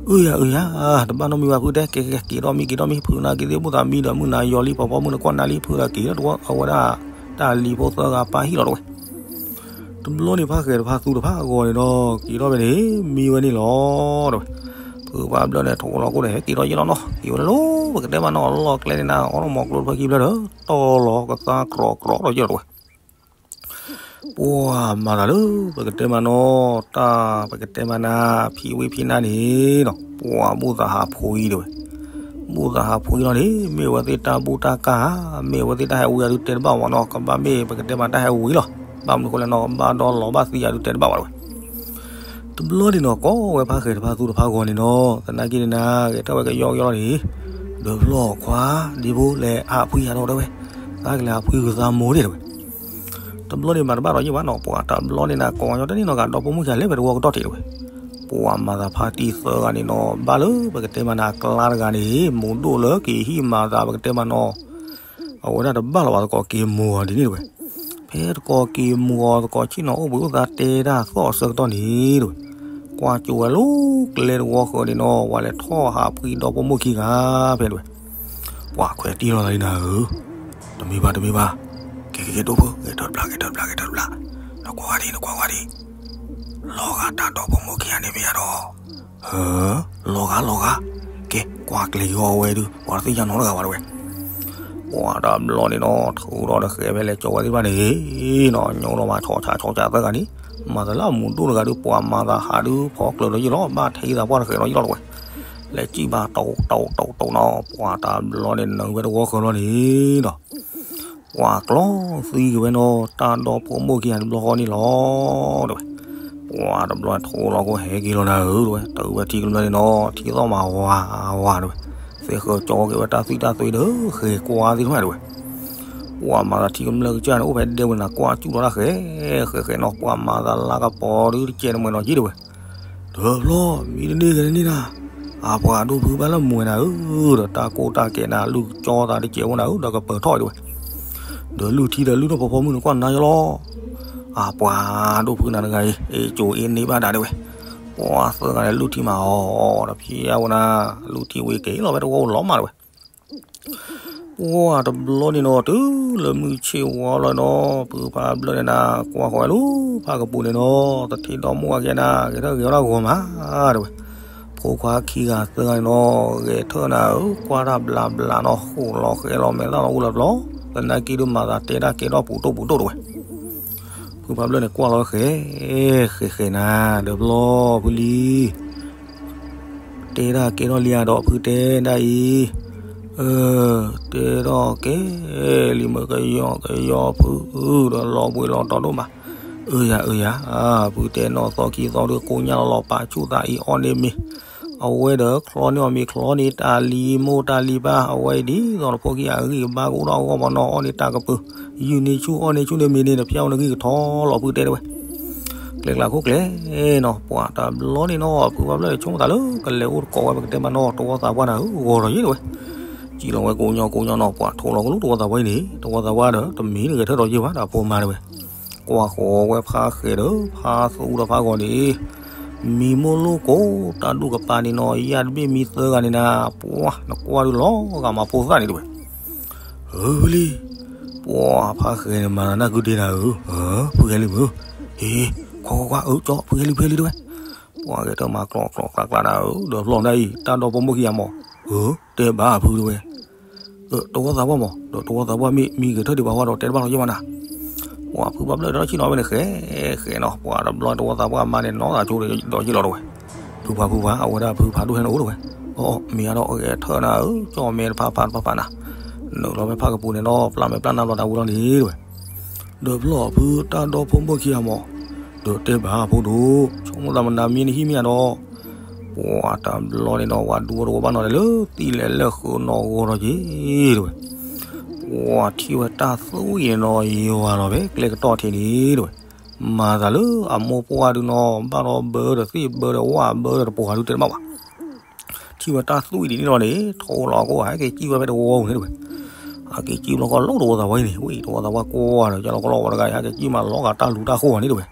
အၢယၤအၢယၤ, တဘၣ်နီတမံၤဘၣ်ဖုတဲ, ကဲကဲက့ၤထီၣ်မံက့ၤထီၣ်မံ, ဖုနၤက့ၤသ့ၣ်ဘူၣ်သးမံဒီး မုၢ်နၤယီၤလံ ပှၤဖီမုၢ်နၤကွၢ်နၤလံ ဖုဒီးက့ၤထီၣ်တဝီ အဝဲဒၣ်တၢ်လံၤဖိသၢဂၤပၢ်ဟံၣ်လီၤတဝဲ. တဘျီန့ၣ်ဖးဃဲၤတဖးသူတဖးဂီၤန့ၣ်ဒီး က့ၤထီၣ်ဖဲန့ၣ် မံဝဲန့ၣ်လီၤတဝဲ. ဖုဖးဘျၢၣ်န့ၣ် ထိးလီၤခိၣ်န့ၣ် ဟဲက့ၤထီၣ်ယဲလီၤနီၤ, က့ၤဝဲလၢ ပကတဲမးနီၤ လီၢ်ကျဲန့ၣ်နၤ အီၣ်လီၤမီၤကျိတဖျၢၣ်ခံဖျၢၣ်ဒီး တီၢ်လီၤကသါကြီကြီဒီးယဲလီၤတဝဲ. ပှၤမၤသးလၢ ပကတဲမးနီၤ တၢ်ပကတဲမးနၤ ဖံဝံဖံနါန့ၣ်နီၤ ပှၤဘူၣ်သးဟးဖှံတဝဲ. ဘူၣ်သးဟးဖှံလီၤန့ၣ် မ့ၢ်ဝဲသ့ၣ်တၢ်ဘူၣ်တၢ်ကၢ်ဧါ, မ့ၢ်ဝဲသ့ၣ်တၢ်ဟဲဝံဧါဒုးတဲတဘၣ်မးနီၤ, ကဘၣ်မ့ၢ်ပကတဲမးတၢ်ဟဲဝံလီၤ. ဘၣ်မနုၤဃိလဲၣ်နီၤ ဘၣ်ဒီလီၤဘၣ်သံဧါဒုးတဲတဘၣ်ဝဲတဝဲ. တဘျီန့ၣ်နီၤ ကိးဝဲဖးဃဲၤတဖးသူတဖးဂီၤန့ၣ်နီၤ သနာ်က့န့ၣ်နၤ ဂဲၤထၢၣ်ဝဲကယီကယီလီၤန့ၣ်, ဒီးဖျီၣ်ခွါ ဒ့ဖိလဲၤအဖှံယၤဒီးတဲဝဲ, သးကလဲၤအဖှံကသးမိၢ်န့ၣ်တဝဲ. တဘျီန့ၣ်မၤတဘၣ်ဒီးယဲၢ်ဘၣ်နီၤ, ပှၤတဘျီန့ၣ်နၤ ကိးဝဲညီတန့ၢ်နီၤ ကဒီဖိမိၢ်ခံဂၤလဲၤဖဲတဝီကတီၢ်ထံးတဝဲ. ပှၤမၤသးဖါတံၢ်သၢဂၤန့ၣ်နီၤ ဘၣ်လၢပကတဲမးနၤအကျါတဂၤန့ၣ် မူၤဒိၣ်လၢက့ၤဟံၣ်မၤသးပကတဲမးနီၤ အဝဲဒၣ်တဘၣ်လီၤဘၣ် သကိးက့ၤမူၤအီၤဒ်န့ၣ်တဝဲ. ဖဲသကိးက့ၤမူၤအီၤသကိးဆ့ၣ်နီၤအိၣ်ဘှံးအိၣ်သါတဲတၢ်သီၣ်အဆၢကတီၢ်န့ၣ်တဝဲ. ကွၢ်ကၠိဝဲလၢကျဲတဝီဃၢၤန့ၣ်နီၤ ပှၤလဲၤထီၣ်ဟးဖှံဒီဖိမိၢ်ခံဂၤဖဲတဝဲ. ပှၤခွဲးတံၢ်လီၤသးလံနၤဧၢ, တမ့ၢ်ဘၣ်တမ့ၢ်ဘၣ်, ကဲကဲကဲဒိၣ်ဖိ ဂဲၤထၢၣ်တဘျီ ဂဲၤထၢၣ်တဘျီ ဂဲၤထၢၣ်တဘျီ, နကွၢ်ဝဲဒံး နကွၢ်ဝဲဒံး လီၤဂာ်တၢ်ဒီဖိမိၢ်ခံဂၤန့ၣ်မ့ၢ်ယၤဒီး, လီၤဂာ်လီၤဂာ်, ကဲကွၢ်ကျဲၤယီၤဝဲဒုး ပှၤတသ့ၣ်ညါနီတဂၤဘၣ်တဝဲ. ပှၤတဘျီန့ၣ်နီၤ ထုးထီၣ်ဒီးဃဲၤဖဲလဲၣ်ကၠီဝဲသ့ၣ်တဖၣ်န့ၣ်နီၤ ညိလီၤမးဆီၣ်ဆါဆီၣ်ဆါသၢဂၤန့ၣ်, မၤသးလၢအမူၤဒိၣ်တဂၤဒုး ပှၤမၤသးဟးဒုးဖီကျၢၤဒီးယံာ်လီၤ ဘၣ်ထဲသးပှၢ်တဃဲၤလီၤယံာ်လီၤတဝဲ. လဲၤစံၣ်ဘၣ်တိးတိးတိးတိးနီၤ ပှၤတဘျီန့ၣ်နုာ်ဝဲတဝီဃၢၤလီၤန့ၣ်ဒီး ပှၤကျီသံက့ၤဝဲနီၤ တၢ်ဒီဖိမိၢ်ခံဂၤတဘျီဃီန့ၣ်လီၤတဝဲ. ပှၤတဘျီထိးလီၤခိၣ်ဟဲက့ၤလီၤနၤဧၢတဝဲ တုၤဝဲထံကမျၢၢ်န့ၣ်နီၤ ထံသီၣ်မးဝါဝါတဝဲ, သဲဃၢၤကၠီက့ၤဝဲတၢ်သွံၣ်တၢ်သွံၣ်ဒီးဃဲၤကွၢ်သ့ၣ်တဖၣ်တဝဲ. ပှၤမၤသးထံကမျၢၢ်ကစၢ်န့ၣ် အိၣ်ဖဲဒဲဝဲနၤ ကွၢ်စူၣ်လီၤတၢ်ဃဲၤ ဃဲၤဃဲၤနီၤ ပှၤမၤသးလါကပီၤဒုးတကဲးတမှဲၤနီၤက့တဝဲ. တဘျီ မံတန့ၢ်ဂဲၤတန့ၢ်နၤ, အပှၤဒိၣ်ဖုဘၣ်လၢမူၤဝဲနၤဧၢ, ဒီးတၢ်ကိၢ်တၢ်ကဲနၤ လုၢ်ကၠီသးတကဲးဖိနၤဧၢ ဒီးကပၢၤထီၣ်တဝဲ. ဒီးလုၢ်ထံဒီးလုၢ်ထီၣ်ဖီဖီမုၢ်နကွၢ်နၤယီၤလီၤ. အပှၤဒိၣ်ဖုနၤတဂၤအံၤ အ့ၣ်ကၠိအ့န့ၢ်ဘၣ်ဒၣ်တဝဲ. ပှၤသၢဂၤန့ၣ်လုၢ်ထံမးအီၤဒီးဖံးအဝဲနၤ, လုၢ်ထံဝံၤက့ၤလီၤဖဲတဝီအိၣ်လီၤမးတဝဲ. ပှၤတဘျီန့ၣ်နီၤ တုၤလၢမုၢ်ဆ့ၣ်ဝါလီၤနီၤ ဖုဖးဘျၢၣ်န့ၣ်နၤ ကွၢ်ဃီၤဝဲလၢဖးကပူၤန့ၣ်နီၤ တထံၣ်ဒီမါဝၤကဲနၤ ဂဲၤထၢၣ်ဂဲၤဝဲဒၣ်ဂီၤမးတဝဲ. ဖိခွါခံဂၤသၢဂၤန့ၣ်နီၤ ဂဲၤထၢၣ်နၤဧၢ ကွၢ်တၢ်ဘျးဘျးနီၤ ဃိးလီၤဃဲလီၤမဲာ်သၣ်လီၤအိၣ်လီၤဘျီ သနာ်က့ဒုးမၤသးတဲတၢ်ကဲထီၣ်ပူၤတိၢ်ပူၤတိၢ်တဝဲ. ဖုဖးဘျၢၣ်န့ၣ် ကွၢ်လီၤဃဲၤ ဃဲၤဃဲၤနၤ ဒီးဘျီဖုလံ တဲဒၣ်ကဲထီၣ်လံဧါဒီးဖုတဲဒၣ်အံၤ, တဲထီၣ်ကဲလံမ့ၢ်ကယီကယီဖုဒီးလီၤဘှံးလီၤတီၤဒိၣ်မး, အၢယၤအၢယၤ, ဖုတဲနီၢ်သီခံသီဒီးကိညၢ်လီၤလီၤပာ်ဆူၣ်သးအံၤအီၣ်န့ၢ်မ့ၤ, အဝဲဒီးချီန့ၢ်အီၤမ့ၤချီန့ၢ်တၢ်လံမိၢ်တၢ်လံပၢ် အဝဲအံၤဒ်သိးနဖိခံဂၤအဂံၢ်အဘါကအိၣ်ဒီးအဂီၢ်မးနီၤ အီၣ်န့ၢ်တၢ်ကပၢၤ, ယုၢ်န့ၢ်ဆူၣ်အီၣ်န့ၢ်ဆူၣ်န့ၢ်မ့ၤန့ၣ် တဖျါဝဲနဂံၢ်ကထီလီၤဖုတဲတဝဲ. ကျဲကျါခိၣ်ကျဲနီၤ ပှၤတဘျီန့ၣ်နီၤ ဖုဘၣ်ဘျီၣ်ဆိကမိၣ်သးလၢ ကလဲၤအိၣ်တကိးဝဲပကတဲမးနီၤ တဝီသးပှၢ်နၤဧၢ ဂီၤဒီးယ့ၣ်တဝဲ. စံၣ်လီၤဝဲကိးညီကိးညီနီၤ ပှၤထိးလီၤကလူးတဝီသးပှၢ်အံၤန့ၣ် တဝီသးပှၢ်ဒီး တမံၤတဂဲၤထၢၣ်ဒီးယ့ၣ်ဘၣ်ဒီးအဖိမါတဝဲ. ကွၢ်ဃီၤဝဲဖးဃဲၤဒီး ဖးသူဒီးဖးဂီၤန့ၣ် မံၤမိၢ်လိၣ်ကိးတၢ်ဒူၣ်ကပၤန့ၣ်နီၤ ယၢ်တဘ့ၣ်မံသၢဂၤန့ၣ်နၤ ပှၤနကွၢ်ဒုးလီၤဂာ်မးဖိသၣ်န့ၣ်တဝဲ. ဧၢလံ ပှၤဖးဃဲၤန့ၣ်မၤနၢ်ကုဒ့နၤဧၢ, ဖုဟဲလံမုၢ်, ဟ့ ကွၢ်ကွၢ်ကွၢ် အၢကၠီ ဖုဟဲလံ ဖုဟဲလံတဝဲ. ပှၤဂဲၤထၢၣ်မၤကျိးကျိးကျါကျါနၤဧၢ ဒီးဖျီၣ်နၤအံၤ တၢ်ဒီဖိမိၢ်ခံဂၤမး, အၢ တဲဘၣ်ဖုတဝဲ. တဝီသးပှၢ်မး ဒီးတဝီသးပှၢ်မ့ၢ်မံဂဲၤထၢၣ်ဒံးဘၣ်ဝဲဒီးတဲတဘၣ်လီၤယ့ၣ်မးနၤ. ပှၤဖုဘၣ်ဘျၢၣ်ဒီးထီၣ်ဆံၣ်နီၤဝဲန့ၣ် ဃဲၤ ဃဲၤနီၤ ပှၤတဘျီတဝီသးပှၢ်မါန့ၣ် နီၢ်သးဆိဒီးယ့ၣ်လီၤတဝဲ. ဖုဖးဖုဖး အဝဲဒၣ်ဖုဖးဒိၣ်ဟဲနအိၣ်တဝဲ. အီ မ့ၢ်အါဒီးဂဲၤထၢၣ်နၤဧၢ ကၠီၣ်မဲတဖၣ်ဖးတဖၣ်ဖးနၤ. နုာ်လီၤဖဲဖးကပူၤန့ၣ်ဒီး ပျၢ်မဲာ်ပျၢ်နါဘျီတၢ်ဝံၤလီၤန့ၣ်တဝဲ. ဒီးဖျီၣ်ဖုတၢ်ဒီဖိမိၢ်ခံဂၤမး, ဒီးတဲဘၣ်ဖိဒိၣ် ဆိကမိၣ်သးမနၤမံနဟံၣ်မ့ၢ်ဧါဒီး, ပှၤတဘျီန့ၣ်နီၤ ဝၤဒူဝဲတဝီဘၣ်နီၤလဲၣ်လၢသံၣ်လဲၣ်လၢဃုာ်နီၢ်ဂီၤဒီးက့ၤတဝဲ. ပှၤထံၣ်ဝဲတၢ်သွံၣ်န့ၣ်နီၤ ယွၤလီၤဖဲကျဲကတီၢ်ထံးန့ၣ်တဝဲ. မၤသးလၢအမိၢ်ပှၢ်ဒုးနီၤ ဘၣ်ဒီးဘၢဒီးသ့ၣ်ဘၢဒီးဝၣ်ဘၢဒီးတပှၤဒုးတဲတဘၣ်ဘၣ်. ထံၣ်ဝဲတၢ်သွံၣ်ဒ်န့ၣ်လီၤန့ၣ် ထိးလီၤခိၣ် ဟဲက့ၤစံၣ်ဝဲဖဲတဝီပူၤန့ၣ်တဝဲ. ဟဲက့ၤစံၣ်ဘျီဃီလီၤတဝီသးပှၢ်အံၤန့ၣ် ဝံၤတဝီသးပှၢ်ကွၢ်ဒီး ကၢ်လီၤကလီဝဲတဂၤအံၤ ဟဲက့ၤစံၣ်မးလီၤဂာ်တၢ်လူၤတၢ်ဃိၣ်အီၤန့ၣ်တဝဲ.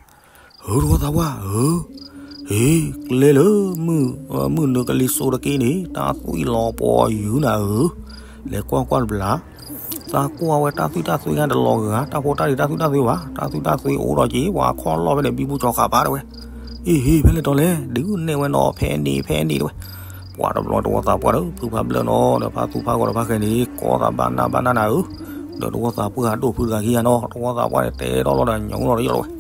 ဧၢ တဝီသးပှၢ်ဧၢ, ဟ့ၣ်ကျဲလၢ မုၢ်နုာ်ကလံၤစိးတက့ၢ်န့ၣ် တၢ်သွံၣ်လီၤပှီၤယုၢ်နၤဧၢ, လဲၤကွၢ်ကွၢ်တဘျီ, သးကွၢ်ဝဲတၢ်သွံၣ်တၢ်သွံၣ်ဂၤတလီၤဂာ် တၢ်ဖိတၢ်လံၤတၢ်သွံၣ်တၢ်သွံၣ်ဘၣ်, တၢ်သွံၣ်တၢ်သွံၣ်အိၣ်ဒီးက့ၤ ပှၤခီၣ်လီၢ်ဖဲန့ၣ် ဘံဘူကၠီၤဃာ်ဖးတဝဲ, အ့ဟ့ၣ် ဖဲလဲၣ်တီလဲၣ် ဒုးနဲၣ်ဝဲနီၤ ဖဲန့ၣ်ဖဲန့ၣ်တဝဲ, ပှၤတဘျီတဝီသးပှၢ်ဒီး ဖုဖးဘျၢၣ်နီၤ ဒီးဖးသူဖးဂီၤဒီးဖးဃဲၤန့ၣ် ကိးသးဘၣ်နးဘၣ်နးနၤဧၢ, ဒီးတဝီသးပှၢ်ဒိၣ်ဖုတဂၤခံဂၤနီၤ တဝီသးပှၢ်န့ၣ် တဲထီၣ်လီၤဒီးညီလီၤတယီၣ်လီၤဝဲ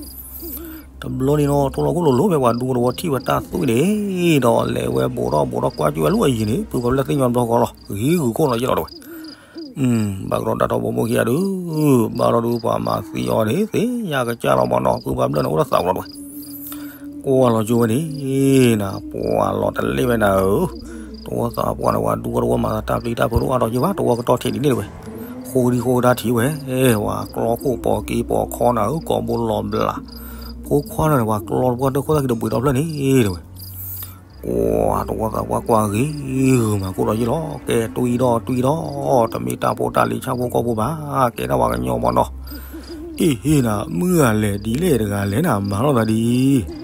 တဘျီန့ၣ်နီၤ ထိလီၤခိၣ်လိၤလိၤဖဲပှၤဒူဖိတဝီထံၣ်ဝဲတၢ်သွံၣ်န့ၣ်ဒီး လဲၤဝဲဘူးထီၣ်ဘူးထီၣ်ကွၢ်ကၠူၣ်ဝဲလၢအယံၤန့ၣ် ဖုဖးဘျၢၣ်သ့ၣ်ညါဘျီဃီလီၤ ဂ့ၤဂုာ်ခိၣ်လီၤယဲၢ်လီၤတဝဲ, ဘၣ်ကဒီးတၢ်ထီဘိမိၢ်ခံဂၤဒုး, ဘၣ်ဒီးဒုးပှၤမၤသံအီၤန့ၣ် သ့ၣ်ညါကစၢ်လီၤမၢ်နီၤ ဖုဖးဘျၢၣ်န့ၣ်အိၣ်ဒီးသးလီၤတဝဲ ကွၢ်လီၤကၠိဝဲန့ၣ်, နပှၤလီၤတလ့ၣ်ဝဲနၤဧၢ, တဝီသးပှၢ်န့ၣ် ပှၤဒူဖိတဝီမၤသးတၢ်ပျံၤတၢ်ဖုးတအိၣ်အါထီၣ်က့ဘၣ် တဝီကတီၢ်ထံးဒ်န့ၣ်တဝဲ, ဃိဒံဃိကဒါထံးဝဲ, ပှၤကျီခိၣ်ပိာ်က့ပိာ်ခီနၤဧၢ ကိာ်ဘိလီၤဘျး, ဖိခွါန့ၣ်ပှၤကျီတပှၢ်တၢၢ်ခိၣ်သၣ်ခံတဘှံးဒီဖျၢၣ်န့ၣ်တဝဲ ကွၢ်တဝီသးပှၢ်ကွၢ်ဂ့ၤဂုာ်မၤကိၣ်ဒီးယ့ၢ်လီၤ ကဲတွံၢ်ဒီးတွံၢ်ဒီး, တမ့ၢ်တၢ်ဖိတၢ်လံၤဆၣ်ဖိကီၢ်ဖိဘၣ်, ကဲဒၣ်ပှၤကညီမၢ်နီၤ, အ့ဟ့ၣ်နၤ မုၢ်ဂၤလဲၤဒ်လဲၣ်တဂၤလဲၣ်နၤ မၤထီၣ်သးဒ်အံၤ,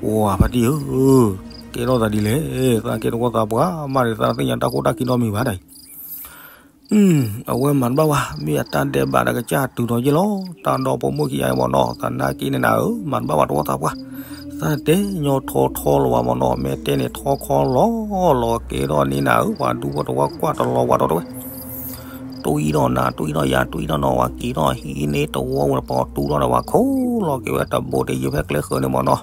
ပှၤဖါတံၢ်ဧၢ, ကဲထီၣ်သးဒ်လဲၣ်, သးကဲတဝီသးပှၢ်မးန့ၣ်သးသ့ၣ်ညါတၢ်ခိၣ်တၢ်ခံဒီမံၤဘၣ်ဒ်အံၤ အဝဲမၤတဘၣ်ဝဲ မ့ၢ်အတၢ်ဒဲးဘးဒီးကစၢ်တုၤဒီးယ့ၢ်လီၤ, တၢ်ဒီဖိမိၢ်ခံဂၤအံၤမၢ်နီၤ သနာ်က့န့ၣ်နၤဧၢ မၤတဘၣ်ဝဲတဝီသးပှၢ်, သးတဲညီထီထီလီၤဝဲမၢ်နီၤ မ့ၢ်တဲန့ၣ်ထီခီလီၤလီၤ ကဲထီၣ်န့ၣ်နၤဧၢ ပှၤဒူဖိတဝီကွၢ်တလီၤဝဲဒီးတဝဲ တွံၢ်ဒီးနၤ တွံၢ်ဒီးယၤ တွံၢ်ဒီးနီၤ ပှၤက့ၤထီၣ်ဟံးန့ၢ်တဝီဝဲပှၤတူၢ်ထီၣ်ဒီးပှၤခိးလီၤက့ၤဝဲတဘိတယုၢ်ဖဲကျဲဃၢၤန့ၣ်မၢ်နီၤ,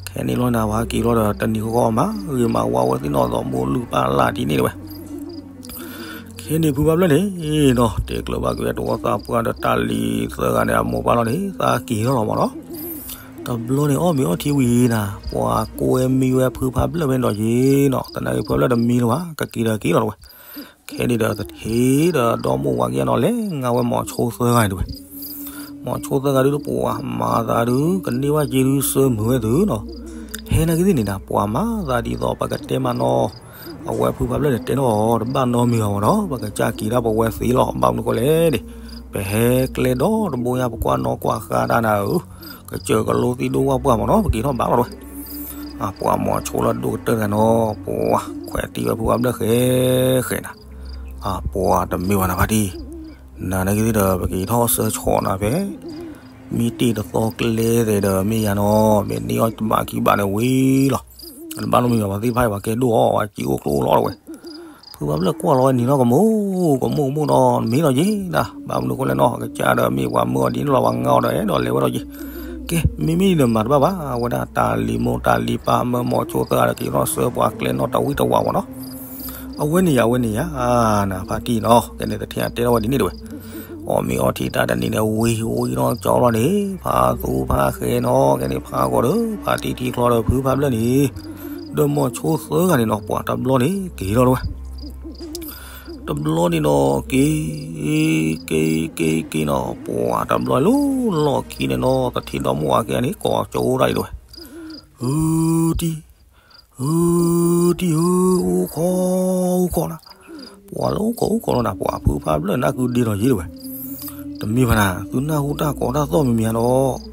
ခဲန့ၣ်လီၤနၤ ပှၤက့ၤလီၤဒီးတနံၤဃီမး ဂ့ၤမးဝါဝဲသ့ၣ်နီၣ်သိးမိၢ်လုၢ်ပၢ်လၢ်ဒ်န့ၣ်တဝဲ ခဲန့ၣ်ဖုဘၣ်ဖျၢၣ်န့ၣ်နီၤ တဲကျၢၤဘၣ်က့ၤဝဲတဝီသးပှၢ်ဒီးတၢ်လံၤသၢဂၤန့ၣ် အမိၢ်ပၢ်လီၤန့ၣ် သးက့ၤထီၣ်လီၤမၢ်နီၤ, တဘျီန့ၣ်အီၣ်မ့ၤအီထံဝံၤနၤ ပှၤကိးဝဲမံဝဲဖုဖးဖျၢၣ်ဖဲန့ၣ်ဒီးယ့ၢ်နီၤ သနာ်က့ဖုဖးဖျၢၣ်တမံလၢၤဘၣ် ကက့ၤဒီးက့ၤလီၤတဝဲ ခဲန့ၣ်ဒီးသထ့ဒီးဒီမိၢ်ဝၤက့ၤနီၤ လဲၤငါဝဲမိၤဆိသၢဂၤန့ၣ်တဝဲ, မိၤဆိသၢဂၤဒုးတပှၤမၤသးဒုး ကန့ၢ်ဘၣ်က့ၤဒုးဆၢမုာ်ဝဲသုနီၤ, ဟဲနာ်က့သ့ၣ်န့ၣ်နၤ ပှၤမၤသးဒ်သိးပကတဲမးနီၤ, အဝဲဖုဖးဖျၢၣ်န့ၣ်တဲနီၤ တဘၣ်နီတမံၤဘၣ်မၢ်နီၤ ပကစၢ်က့ၤဒၣ်ပဝဲသ့လီၤ ဘၣ်မနုၤဃိလဲၣ်န့ၣ်, ပဟဲကျဲဒီတဘိညါ ပကွၢ်နီၣ်ကွၢ်ဃါတၢ်နၤဧၢ, ကစၢၢ်ကလိသံၣ်ဒိၣ်ဝၣ်ပှၢ်မၢ်နီၤ ပက့ၤထီၣ်ဘၣ်လီၤတဝဲ အပှၤမိၤဆိလၢဒိၣ်ကတၢၢ်တဂၤနီၤ ပှၤခွဲးတံၢ်ဝဲဖုဖးဖျၢၣ်ဃဲဃဲနၤ, အပှၤတမ့ၢ်ဘၣ်နၤဖါတံၢ်, နၤနာ်က့သ့ၣ်ဒီး ပက့ၤထီၣ်ဆၢဆီၣ်နၤဖဲ မ့ၢ်တ့ၢ်တသီကျဲသ့ၣ်ဒီးမ့ၢ်ယၤနီၤ မ့ၢ်န့ၢ်အီၣ်တဘးခံဘးန့ၣ်ဝံၤလီၤ, တဘၣ်နီတမံၤဘၣ် ပှၤသ့ၣ်တဖၣ်အံၤ ပှၤကဲဒိၣ်အီၣ် ပှၤစံၣ်အိၣ်ကျိအိၣ်လီၤတဝဲ ဖုဖးဖျၢၣ်ကွၢ်လီၤဝဲနံၤနီၤ ကမိၣ် ကမိၣ်ကမိၣ်ဒီး မ့ၢ်လီၤက့ၤဒၣ် ဘၣ်မနုၤဃိလဲၣ်နီၤ ကစၢ်ဒီးမ့ၢ်ပှၤမၢအီၤဒ်န့ၣ်လီၤ ပှၤငါအီၤဒီးအဲၣ်ဒိးလဲၤဝဲလီၤက့ၤ, ကဲ မ့မ့ၢ်ဒ်န့ၣ်မၤတဘၣ်ဘၣ် အဝဲဒၣ်တၢ်လံၤမိၢ်တၢ်လံၤပၢ်မၢမိၤဆိသၢဂၤဒီးက့ၤထီၣ်ဆၢပှၤကျဲနီၣ်တဝံၣ်တဝးမၢ်နီၤ, အဝဲန့ၣ်ယၤ အဝဲန့ၣ်ယၤ နဖါတံၢ်နီၤ ကဲန့ၣ်သထ့အတဲထီၣ်ဝဲဒ်န့ၣ်တဝဲ, အီၣ်မ့ၤအီထံတၢ်တနံၤန့ၣ် ဝံၤဝံၤနီၤကၠီလီၤန့ၣ် ဖးသူဖးဃဲနီၤ ကဲန့ၣ်ဖးဂီၤဒီး ဖါတံၢ်ထံချီဒီးဖုဖးဖျၢၣ်န့ၣ် ဒီးမိၤဆိသၢဂၤန့ၣ်နီၤ ပှၤတဘျီန့ၣ် က့ၤထီၣ်တဝဲ တဘျီန့ၣ်နီၤ က့ၤ က့ၤ က့ၤ က့ၤနီၤ ပှၤတဘျီလၢလီၢ်ခံန့ၣ်နီၤ သထ့ဒီမိၢ်ဝၤက့ၤန့ၣ် ကိးကၠိဒၣ်အံၤတဝဲ, ဧၢတံၢ် ဧၢတံၢ်ဧၢ အိၣ်ခိး အိၣ်ခိးနၤ, ပှၤလၢအိၣ်ခိးအိၣ်ခိးလီၤနၤ ပှၤဖုဖးဖျၢၣ်နၢ်ကုဒ့ဒီးယ့ၢ်တဝဲ, တမ့ၢ်ဘၣ်နၤ သုနၢ်ဟူတၢ်ကိးတၢ်သီၣ်မံၤမံၤဧါနီၤ,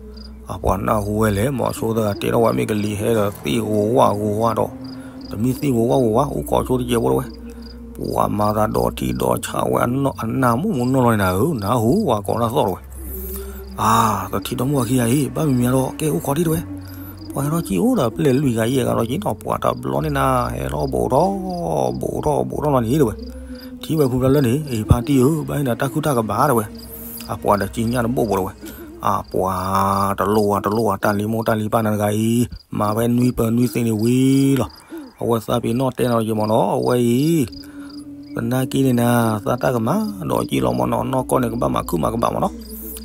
အပှၤနၢ်ဟူဝဲလဲၣ် မိၤဆိသၢဂၤတဲထီၣ်ဝဲမ့ၢ်ကလံၤဟဲဒီးသ့ၣ်ဂိၤဝၣ်ဂိၤဝၣ်ဒီး, တမ့ၢ်သ့ၣ်ဂိၤဝၣ်ဂိၤဝၣ် အိၣ်ခိးဆိတကဲးဖိတဝဲ, ပှၤမၤသးဒီးထံဒီးဆးဝဲအနၢ်မူးမူးနီၢ်လီၤန့ၣ်နၤဧၢ နၢ်ဟူပှၤကိးတၢ်သီၣ်တဝဲ အါ, သထ့ဒီမိၢ်ဝၤခံဂၤအံၤ ဘၣ်မံၤမံၤဒီး ကဲအိၣ်ခိးထံၣ်တဝဲ, ပှၤဟဲထီၣ်ကံၣ်အိၣ်ဒီးပျဲၢ်လွံၢ်ဂၤယဲၢ်ဂၤဒီးက့ၤနီၤ ပှၤတဘျီန့ၣ်နၤ ဟဲထီၣ်ဘူးထီၣ် ဘူးထီၣ်ဘူးထီၣ်လီၤန့ၣ်တဝဲ, ထံၣ်ဝဲဖုဖျၢၣ်လၢန့ၣ် အ့ၣ်ဖါတံၢ်ဧၢ ဘၣ်ဟ့ၣ်နၤတၢ်ခုၣ်တၢ်ကဘၣ်တဝဲ, အပှၤဒီးကံၣ်ညၣ်တဘိၣ်ဘူးတဝဲ, အပှၤတလိၣ်ဝဲတလိၣ်ဝဲ တၢ်လံၤမိၢ်တၢ်လံၤပၢ်နၤတဂၤအံၤ မၤဝဲနွံပၢၤနွံသ့ၣ်န့ၣ်ဝံၤလီၤ, အဝဲသးပ့ၤနီၣ်တဲနီၤယဲၢ်မၢ်နီၤ အဝဲအံၤ သနာ်က့န့ၣ်နၤ သးတၢ်ကမၣ်ဒီးက့ၤလီၤမၢ်နီၤ နီၢ်ကီၢ်န့ၣ် ကဘၣ်မၤခုၣ်မၤကဘၣ်မၢ်နီၤ,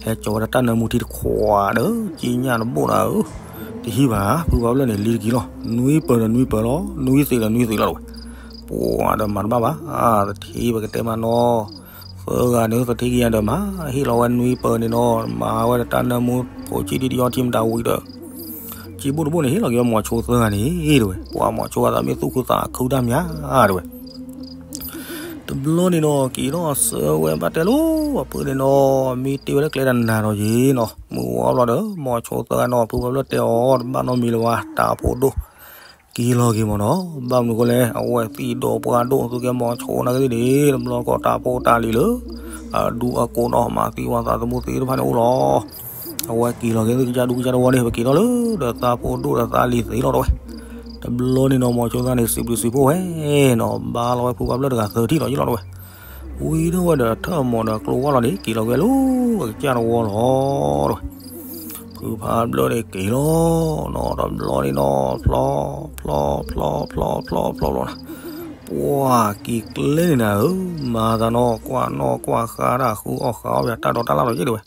ဟဲကၠီဝဲဒၣ်တၢ်နၢမူထံတခွးဒီး ကံၣ်ညၣ်တဘိၣ်နၤဧၢ, တဟံၣ်ဘၣ် ဖုဖးဖျၢၣ်န့ၣ်လံတက့ၤလီၤ နွံပၢၤဒီးနွံပၢၤလီၤ နွံသ့ၣ်ဒီးနွံသ့ၣ်လီၤတဝဲ, ပှၤဒီးမၤတဘၣ်ဘၣ် သထ့ပကတဲမးနီၤ, သၢဂၤန့ၣ် သထ့ကယၤဒီးမၤ ဟ့ၣ်လီၤဝဲနွံပၢၤန့ၣ်နီၤ မၤဝဲဒီးတၢ်နၢမူဖိဆံးဒံးတယီထံမတၤဝံၤဒီး ကံၣ်ဘိၣ်တဘိၣ်န့ၣ် ဟ့ၣ်လီၤက့ၤမိၤဆိသၢဂၤန့ၣ်တဝဲ, ပှၤမိၤဆိအသးမ့ၢ်သူၣ်ခုသးခုတၢ်မးတဝဲ, တဘျီန့ၣ်နီၤ က့ၤထီၣ်ဆၢဝဲဘၣ်တဲလိၤ အဖုန့ၣ်နီၤ မ့ၢ်တ့ၢ်ဝဲလၢကျဲတနၤဒီးယ့ၢ်နီၤ မုၢ်ဝါဘျီဒီး မိၤဆိသၢဂၤနီၤ ဖုဖးဖျၢၣ်တဲအီၤ တဘၣ်နီတမံၤလၢၤဘၣ် တၢ်ဖိဒိၣ် က့ၤလီၤက့ၤမ့ၢ်နီၤ, ဘၣ်မနုၤအဃိလဲၣ်, အဝဲသံၣ်ဒိၣ်ပှၢ်ဒိၣ် သူကဲမီၤဆိနၤကသ့ၣ်န့ၣ် တဘျီကီၢ်တၢ်ဖိတၢ်လံၤလၢ အဒူအကိးနီၢ် မၤသံဝဲသးသမူသ့ၣ်တဖၣ်န့ၣ်အိၣ်လီၤ. အဝဲက့ၤလီၤက့ၤ သုကစၢ်ဒူကစၢ်တဝီန့ၣ် ပက့ၤထီၣ်လၢ ဒီးသးဖိဒိၣ်ဒီးသးလံၤသ့လီၤတဝဲ. တဘျီန့ၣ်နီၤ မီၤဆိသၣ်န့ၣ် စံးဘျုးစံးဖှိၣ်ဝဲနီၤ, ဘါလီၤဝဲဖုဖးဘျၢၣ်တဂၤသၢထံၣ်လီၤယ့ၣ်လီၤတဝဲ. ဝံၤဒီးဝဲဒီးထၢၣ်မီၤဒီးကျိဝါလီၤန့ၣ် က့ၤလီၤဝဲလၢ အကစၢ်တဝီလီၤတဝဲ. ဖုဖးဘျၢၣ်န့ၣ်က့ၤလီၤနီၤ, တဘျီန့ၣ်နီၤ ဖျီ ဖျီ ဖျီ ဖျီ ဖျီ ဖျီ ဖျီ ဖျီနၤ, ပှၤက့ၤကျဲန့ၣ်နၤဧၢ, မၤသးနီၤ ကွၢ်နီၣ်ကွၢ်ဃါတၢ် ဃုအီၣ်ဃါအီၣ် ပတၢ်ဒိးတၢ်လၣ်လီၤယ့ၣ်တဝဲ.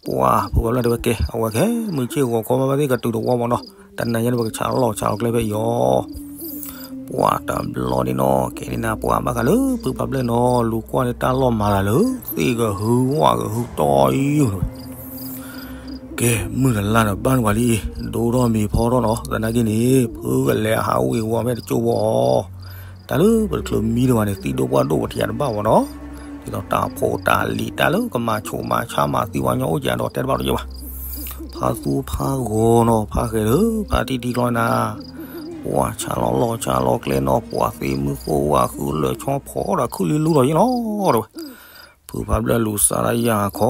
ပှၤဖုဖးဘျၢၣ်တဲဝဲကဲ အဝဲကဲ မုၢ်ဆ့ၣ်ဂီၤခီဘၣ်သ့ၣ်ကတုၤတဝီမ့ၢ်နီၤ, တနၤညါန့ၣ် ပကဆးလီၢ်ဆးလီၢ်ကျဲဖဲအံၤအီၤ. ပှၤတဘျီန့ၣ်နီၤ ကဲန့ၣ်နၤ ပှၤဘၣ်ဃးလၢ ဖုဖးဘျၢၣ်နီၤ လူၤကွၢ်န့ၣ် တၢ်လီၢ်မၤသးလၢ သ့ၣ်ကဟုဝၣ်ကဟုတီအံၤတဝဲ. ကဲ မုၢ်တလါဒီးဘၣ်နုာ်ပှၤလံ, ဒိၣ်ထီၣ်မ့ၤဖီထီၣ်နီၤ, သနာ်က့န့ၣ် ဖုကလဲၤဟးဝ့ၤဝီၤဖဲတကၠိဘီအီၤ, တၢ်လၢပတချုးမံဒံးဘၣ်န့ၣ် သံၣ်ဒိၣ်ပှၢ်ဒိၣ်ပထံၣ်တဘၣ်ဘၣ်နီၤ, ဒ်သိးတၢ်ဖိတၢ်လံၤ တၢ်လၢကမၤဆိးမၤဆါမၤသံဝဲညီအိၣ်ကဲဒီး တဲတဘၣ်ဒီးယဲဘၣ်. ဖါသူဖါဂီၤနီၤ ဖါဃဲၤဒီး ဖါတံၢ်တံၢ်ကျီနၤ, ပှၤဆါလီၤလီၢ်ဆါလီၤကျဲနီၤ ပှၤသ့မုၢ်ဃိဝါဃုလၢာ်ဆီဖီဒီး ခုၣ်လံလူလီၤယ့ၣ်လီၤတဝဲ. ဖုဖးဘျၢၣ်လူၤစၢ်ဒၣ်ယၢ်ခီ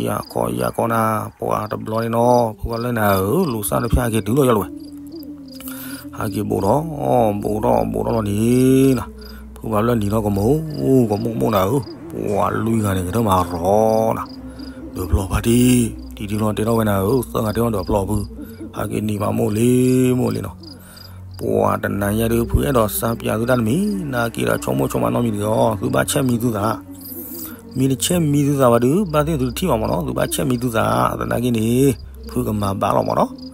ယၢ်ခီ ယၢ်ခီနၤ, ပှၤတဘျီန့ၣ်နီၤ ဖုဖးဘျၢၣ်နၤဧၢ လူၤစၢ်တဖၣ်ဟဲက့ၤတုၤလီၤယဲလီၤဝဲ. ဟဲက့ၤဘူးထီၣ် ဘူးထီၣ် ဘူးထီၣ်လီၤန့ၣ်နီၤ, ဖုဖးဘျၢၣ်နံၤထီၣ်ကမူၣ် ကမူၣ်ကမူၣ်နၤဧၢ, ပှၤလွံၢ်ဂၤန့ၣ် ကထၢၣ်မၤရီနၤ, ဒၢးဖျီၣ်ဖါတံၢ် တံၢ်တံၢ်ကျီတဲထီၣ်ဝဲနၤဧၢ, သၢဂၤတဲထီၣ်ဒၢးဖျီၣ်ဖု, ဟဲက့ၤနံၤမးမိၢ်လံ မိၢ်လံနီၤ. ပှၤတနၤညါဒုး ဖုအဲၣ်ဒိးစၢ်ပၠးသုတၢ်တမံၤ, နာ်က့ဒီးဆိကမိၣ်ဆိကမးနီတမံၤတဂ့ၤအီၤ, သုဘၣ်ဆဲးမံသုသး မ့ၢ်တဆဲးမံသုသးဘၣ်ဒုး ဘၣ်သ့ၣ်သုတထံၣ်ဘၣ်မ့ၢ်နီၤ, သုဘၣ်ဆဲးမံသုသး, သနာ်က့န့ၣ် ဖုကမၤဘၣ်လီၤမ့ၢ်နီၤ.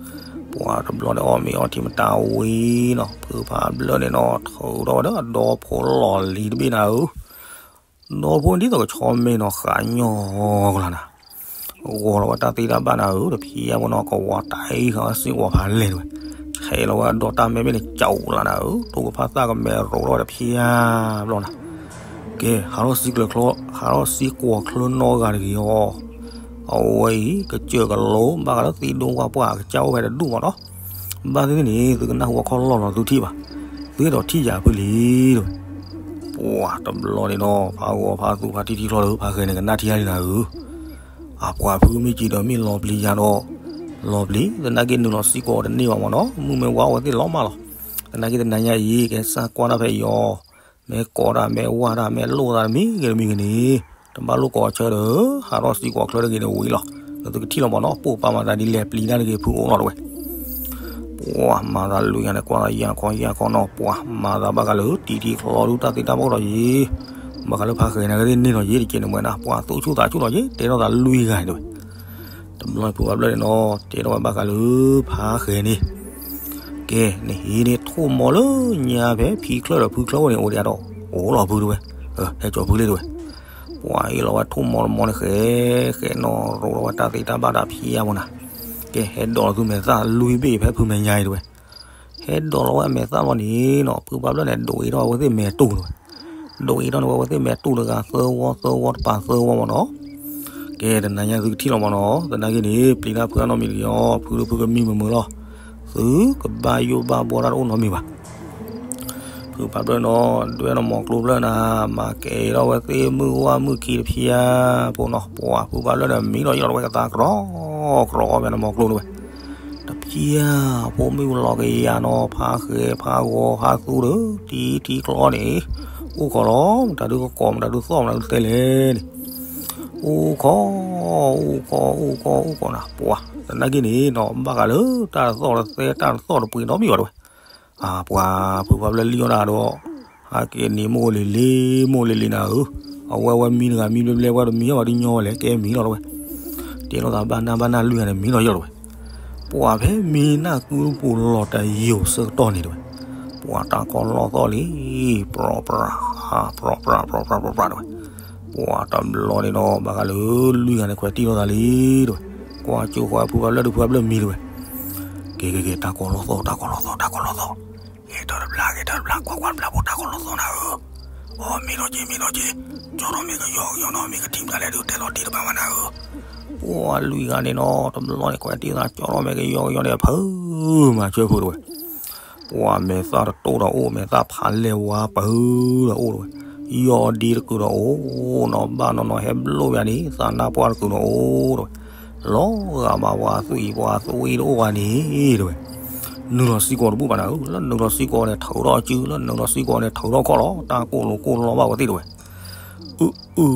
ပှၤတဘျီန့ၣ်အီၣ်မ့ၤအီထံမတၤဝံၤနီၤ, ဖုဖးဘျၢၣ်န့ၣ်နီၤ ထုးထီၣ်ဝဲဒီးအဒီဖိလီၢ်လံၤတဘ့ၣ်နၤဧၢ, ဒီဖိဒ်သိးကဆီမ့ၢ်နီၤ ဃးညီကလါနၤ ဂီၤလီၤဝဲတၢ်သ့တၢ်ဘၣ်နၤဧၢ, တဖျါဘၣ်နီၤ ကဝီၤတၢ်အံၤဃာ်ဝဲစ့ၢ်ကီးဖးလဲၢ်တဝဲ, ဆဲးလီၤဝဲအဒီတၢ်မဲမ့ၢ်န့ၣ် ကၠီလါနၤဧၢ, တိၢ်ကဖၣ်သၣ်ကမဲရိးထီၣ်ဝဲတဖျါဘျီနၤ. ကဲ ဟးထီၣ်စံကျၢၤချၢ ဟးထီၣ်စံကွီၤချၢနီတဂၤတဂ့ၤအီၤ, အဝဲအံၤ ကစၢၢ်ကလိ ဘၣ်ဃးလၢသံဒိၣ်ဝၣ်ပှၢ်အကစၢ်အိၣ်ဖဲတဒူၣ်မ့ၢ်နီၤ. ဘၣ်သ့ၣ်သ့ၣ်န့ၣ် သုကနၢ်ဟူအခီၣ်လီၢ်လီၤသုထံၣ်ဘၣ်, သုအဲၣ်ဒိးထံၣ်ယၤဖုလံတဝဲ. ပှၤတဘျီန့ၣ်နီၤ ဖးဂီၤဖးသူၣ်ဖးတံၢ်တံၢ်ကျီဒီး ဖးဃဲၤန့ၣ် ကနၣ်ထံၣ်တၢ်လံနၤဧၢ, အပှၤဖုမ့ၢ်က့ၤဒီးမ့ၢ်လီၤပျံၤယၤဒီး လီၤပျံၤ သနာ်က့နုာ်လီၤစံကွီၤတန့ၢ်ဘၣ်မ့ၢ်နီၤ, မုၢ်မ့ၢ်ဝါအိၣ်ဝဲသ့ၣ်လီၤမးလီၤ. သနာ်က့တနၤညါအံၤ ကဲစၢ်ကွၢ်တၢ်ဖဲအံၤအီၤ, မ့ၢ်ကိးတၢ်မ့ၢ်ဝၢ်တၢ် မ့ၢ်လိၣ်သးတမံၤဂ့ၤတမံၤဂ့ၤန့ၣ် တဘၣ်လိၣ်ကိးဆၢဒီး ဟးထီၣ်စံကွီၤချၢတဂ့ၤန့ၣ်ဝံၤလီၤ. ဒီးသုကထံၣ်လီၤမ့ၢ်နီၤ ပိာ်ပာ်မၤသးဒ်လဲၣ် ပျံၤတၢ်တဂ့ၤဖုအိၣ်လီၤတဝဲ. ပှၤမၤသးလွံၢ်ဂၤန့ၣ် ကွၢ်သးယၢ်ခီယၢ်ခီနီၤ, ပှၤမၤသးဘၣ်ဃးလၢတံၢ်တံၢ်ချီဒုတၢ်သ့တၢ်ဘၣ်ဒီးယံၤ, ဘၣ်ဃးလၢဖးဃဲၤန့ၣ်ကသ့ၣ်န့ၣ်ဒီးယံၤ တက့ၢ်န့ၣ်မ့ၢ်နၤ ပှၤသူၣ်ဆူၣ်သးဆူၣ်ဒီးယံၤ တဲထီၣ်သးလွံၢ်ဂၤန့ၣ်တဝဲ. တဘျီဖုဖးဘျၢၣ်န့ၣ်နီၤ တဲထီၣ်ဝဲဘၣ်ဃးလၢဖးဃဲၤန့ၣ်, ကဲ နဟံးန့ၢ်ထိၣ်မီၤလၢညါဖဲဖံချၢၣ်ဒီးဖုချၢၣ်အိၣ်န့ၣ် အိၣ်ဒံးဒီး အိၣ်လီၤဖုတဝဲ, ဟဲကၠီဖုလံတဝဲ. ပှၤအ့ၣ်လီၤဝဲထိၣ်မီၤတမီၤန့ၣ် ဃဲဃဲနီၤ ရိးလီၤဝဲတၢ်သ့တၢ်ဘၣ်တၢ်ဖံးယါမ့ၢ်နၤ, ကဲ ဟဲဒိးလီၤသုမဲာ်သၣ်လွံၢ်ဘ့ၣ်ဖဲဖုမဲာ်ညါအံၤတဝဲ. ဟဲဒိးလီၤဝဲအမဲာ်သၣ်လီၤန့ၣ်နီၤ ဖုဖးဘျၢၣ်န့ၣ် ဒိးအ့ၣ်ထီၣ်ဝဲသ့ၣ်မဲာ်တူၢ်တဝဲ, ဒိးအ့ၣ်ထီၣ်န့ၣ်ဝဲသ့ၣ်မဲာ်တူၢ်တဂၤသၢဝီသၢဝီတပၤသၢဝီမ့ၢ်နီၤ. ကဲ တနၤညါသုကထံၣ်လီၤမ့ၢ်နီၤ သနာ်က့န့ၣ် ပျံၤတၢ်ဖုအနီတမံၤတဂ့ၤအီၤ ဖုဒုဖုကမံမုာ်မုာ်လီၤ, သုကဘၣ်ယိၣ်ဘၣ်ဘှီတၢ်တအိၣ်နီတမံၤဘၣ်. ဖုဖးဘျၢၣ်နီၤ ဒွဲၣ်နီၢ်မီၤကျိဖျၢၣ်နၤ, မၤကဲၤထီၣ်ဝဲသ့ၣ်မုၢ်ဝါမုၢ်ခံတဖျါဖိနီၤ, ပှၤဖုဖးဘျၢၣ်ဒီးမံဒီးယံၤလီၤတဝဲကသါကြီကြီအီၣ်ဖဲန့ၣ်မီၤကျိတဝဲ. တဖျါဖိမုၣ်လီၤကယၤနီၤ ဖးဃဲၤဖးဂီၤဖးသူဒီး တံၢ်တံၢ်ကျီန့ၣ် အိၣ်ခိးလီၤ မတၤဒုကကိး မတၤဒုသီၣ် မတၤဒုတဲလဲၣ်န့ၣ် အိၣ်ခိး အိၣ်ခိး အိၣ်ခိး အိၣ်ခိးနၤ ပှၤ သနာ်က့န့ၣ်နီၤ ဘၣ်ဃးလၢတၢ်တသီၣ်တသဲ တၢ်တသီၣ်တပှ့ၤနီတမံၤဘၣ်တဝဲ. အပှၤဖုဖးဘျၢၣ်လံအီၣ်ဒၣ်ဒီး ဟဲက့ၤန့ၣ်မိၢ်လံၤလံၤ မိၢ်လံၤလံၤနၤဧၢ, အဝဲဝဲမံတဂၤမံဘျဲဘျဲ ဝဲတမံၤအီၣ်ဘၣ်ဒုညီဝဲလဲၣ် ကဲမံလီၤတဝဲ. တဲလိာ်သးဘၣ်နၢ်ဘၣ်နၢ်လွံၢ်ဂၤန့ၣ် မံလီၤယီၢ်တဝဲ. ပှၤဖဲမ့ၢ်နၢ်ကုပူၤလီၤတယိာ်ဆၢကတီၢ်န့ၣ်တဝဲ, ပှၤတၢ်ကီလီၢ်သီၣ်လံ, ပြီပြး ပြီပြး ပြီပြး ပြီပြးတဝဲ. ပှၤတဘျီန့ၣ်ဒီး ဘၣ်ဃးလၢလွံၢ်ဂၤန့ၣ် ခွဲးတံၢ်လိာ်သးလံတဝဲ. ကွၢ်ကၠိဃီဖုဖးဘျၢၣ်ဒုး ဖုဖးဘျၢၣ်မံတဝဲ. က့ၤက့ၤက့ၤ တၢ်ကီလီၢ်သီၣ် တၢ်ကီလီၢ်သီၣ် တၢ်ကီလီၢ်သီၣ်, ဂဲၤထၢၣ်တဘျါ ဂဲၤထၢၣ်တဘျါ ကွၢ်ကွၢ်တဘျါဖိ တၢ်ကီလီၢ်သီၣ်နၤဧၢ. အိ မံနီၢ်က့ၤ မံနီၢ်က့ၤ, ကၠီထီၣ်မ့ၢ်ကယီကယီနီၤ မ့ၢ်ကထံၣ်မတၤလဲၣ်ဒုး တဲလီၤတ့ၢ်တဘၣ်ဘၣ်နၤဧၢ. ပှၤလွံၢ်ဂၤန့ၣ်နီၤ တဘျီန့ၣ် ခွဲးတံၢ်သး ကၠီထီၣ်မ့ၢ်ကယီကယီန့ၣ် ဖုမၤဆၢဖုတဝဲ. ပှၤမဲာ်သၣ်တတိၢ်ဒီးအိၣ် မဲာ်သၣ်ဖးလဲၢ်ဝါပၢၤဒီးအိၣ်တဝဲ, ယီၢ်ဒ့တကုာ်ဒီးအိၣ်နီၤ ဘၣ်နီၢ်နီၢ်ဟဲဘျိၣ်ဝဲန့ၣ် သးနါပှၢ်တကုာ်ဒီးအိၣ်တဝဲ, လီၤဂာ်မးပှၤသွံၣ်ပှၤသွံၣ်တအိၣ်ဝဲန့ၣ်တဝဲ, နုာ်လီၤစံကီးတဘူၣ်ဘၣ်နၤဧၢ, လၢနုာ်လီၤစံကီးန့ၣ် ထုးထီၣ်စု လၢနုာ်လီၤစံကီးန့ၣ် ထုးထီၣ်ခီၣ်လီၤ တၢ်ကိၢ်လိာ်ကိၢ်လီဘၣ်ဝဲသ့ၣ်တဝဲ, အုအု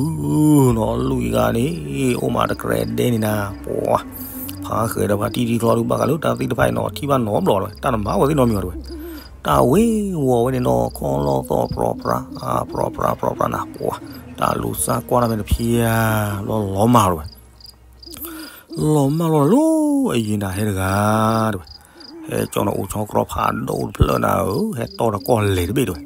နီၤ လွံၢ်ဂၤန့ၣ် အိၣ်မးတကြဲးဒဲန့ၣ်နၤ ပှၤ ဖးဃဲၤဒီးဖါတံၢ်ထံချီဒုးဘၣ်ဃးလၢတၢ်သ့ၣ်တဖၣ်အံၤနီၤ ထံၣ်ဘၣ်နီတဘျီတဝဲ တၢ်တမၤဝဲသ့ၣ်နီတမံၤဘၣ်တဝဲ, တၢ်ဝ့ၤဝီၤဝဲန့ၣ်နီၤ ခီလီသီၣ်ပြီပြါ ပြီပြါပြီပြါနၤ ပှၤ တၢ်လူၤစၢ်ကွၢ်တၢ်ဖဲန့ၣ်ဖျါ လီၤလီၤမၢ်တဝဲ လီၤမၢ်လီၤလၢအယံၤနၤဟဲတဂၤတဝဲ, ဟဲကၠီနီၤအိၣ်ဆီကြီဖးဒိၣ်တဖျၢၣ်နၤဧၢ ဟဲတီၢ်ဒီးကီၢ်လဲၤတဘ့ၣ်တဝဲ,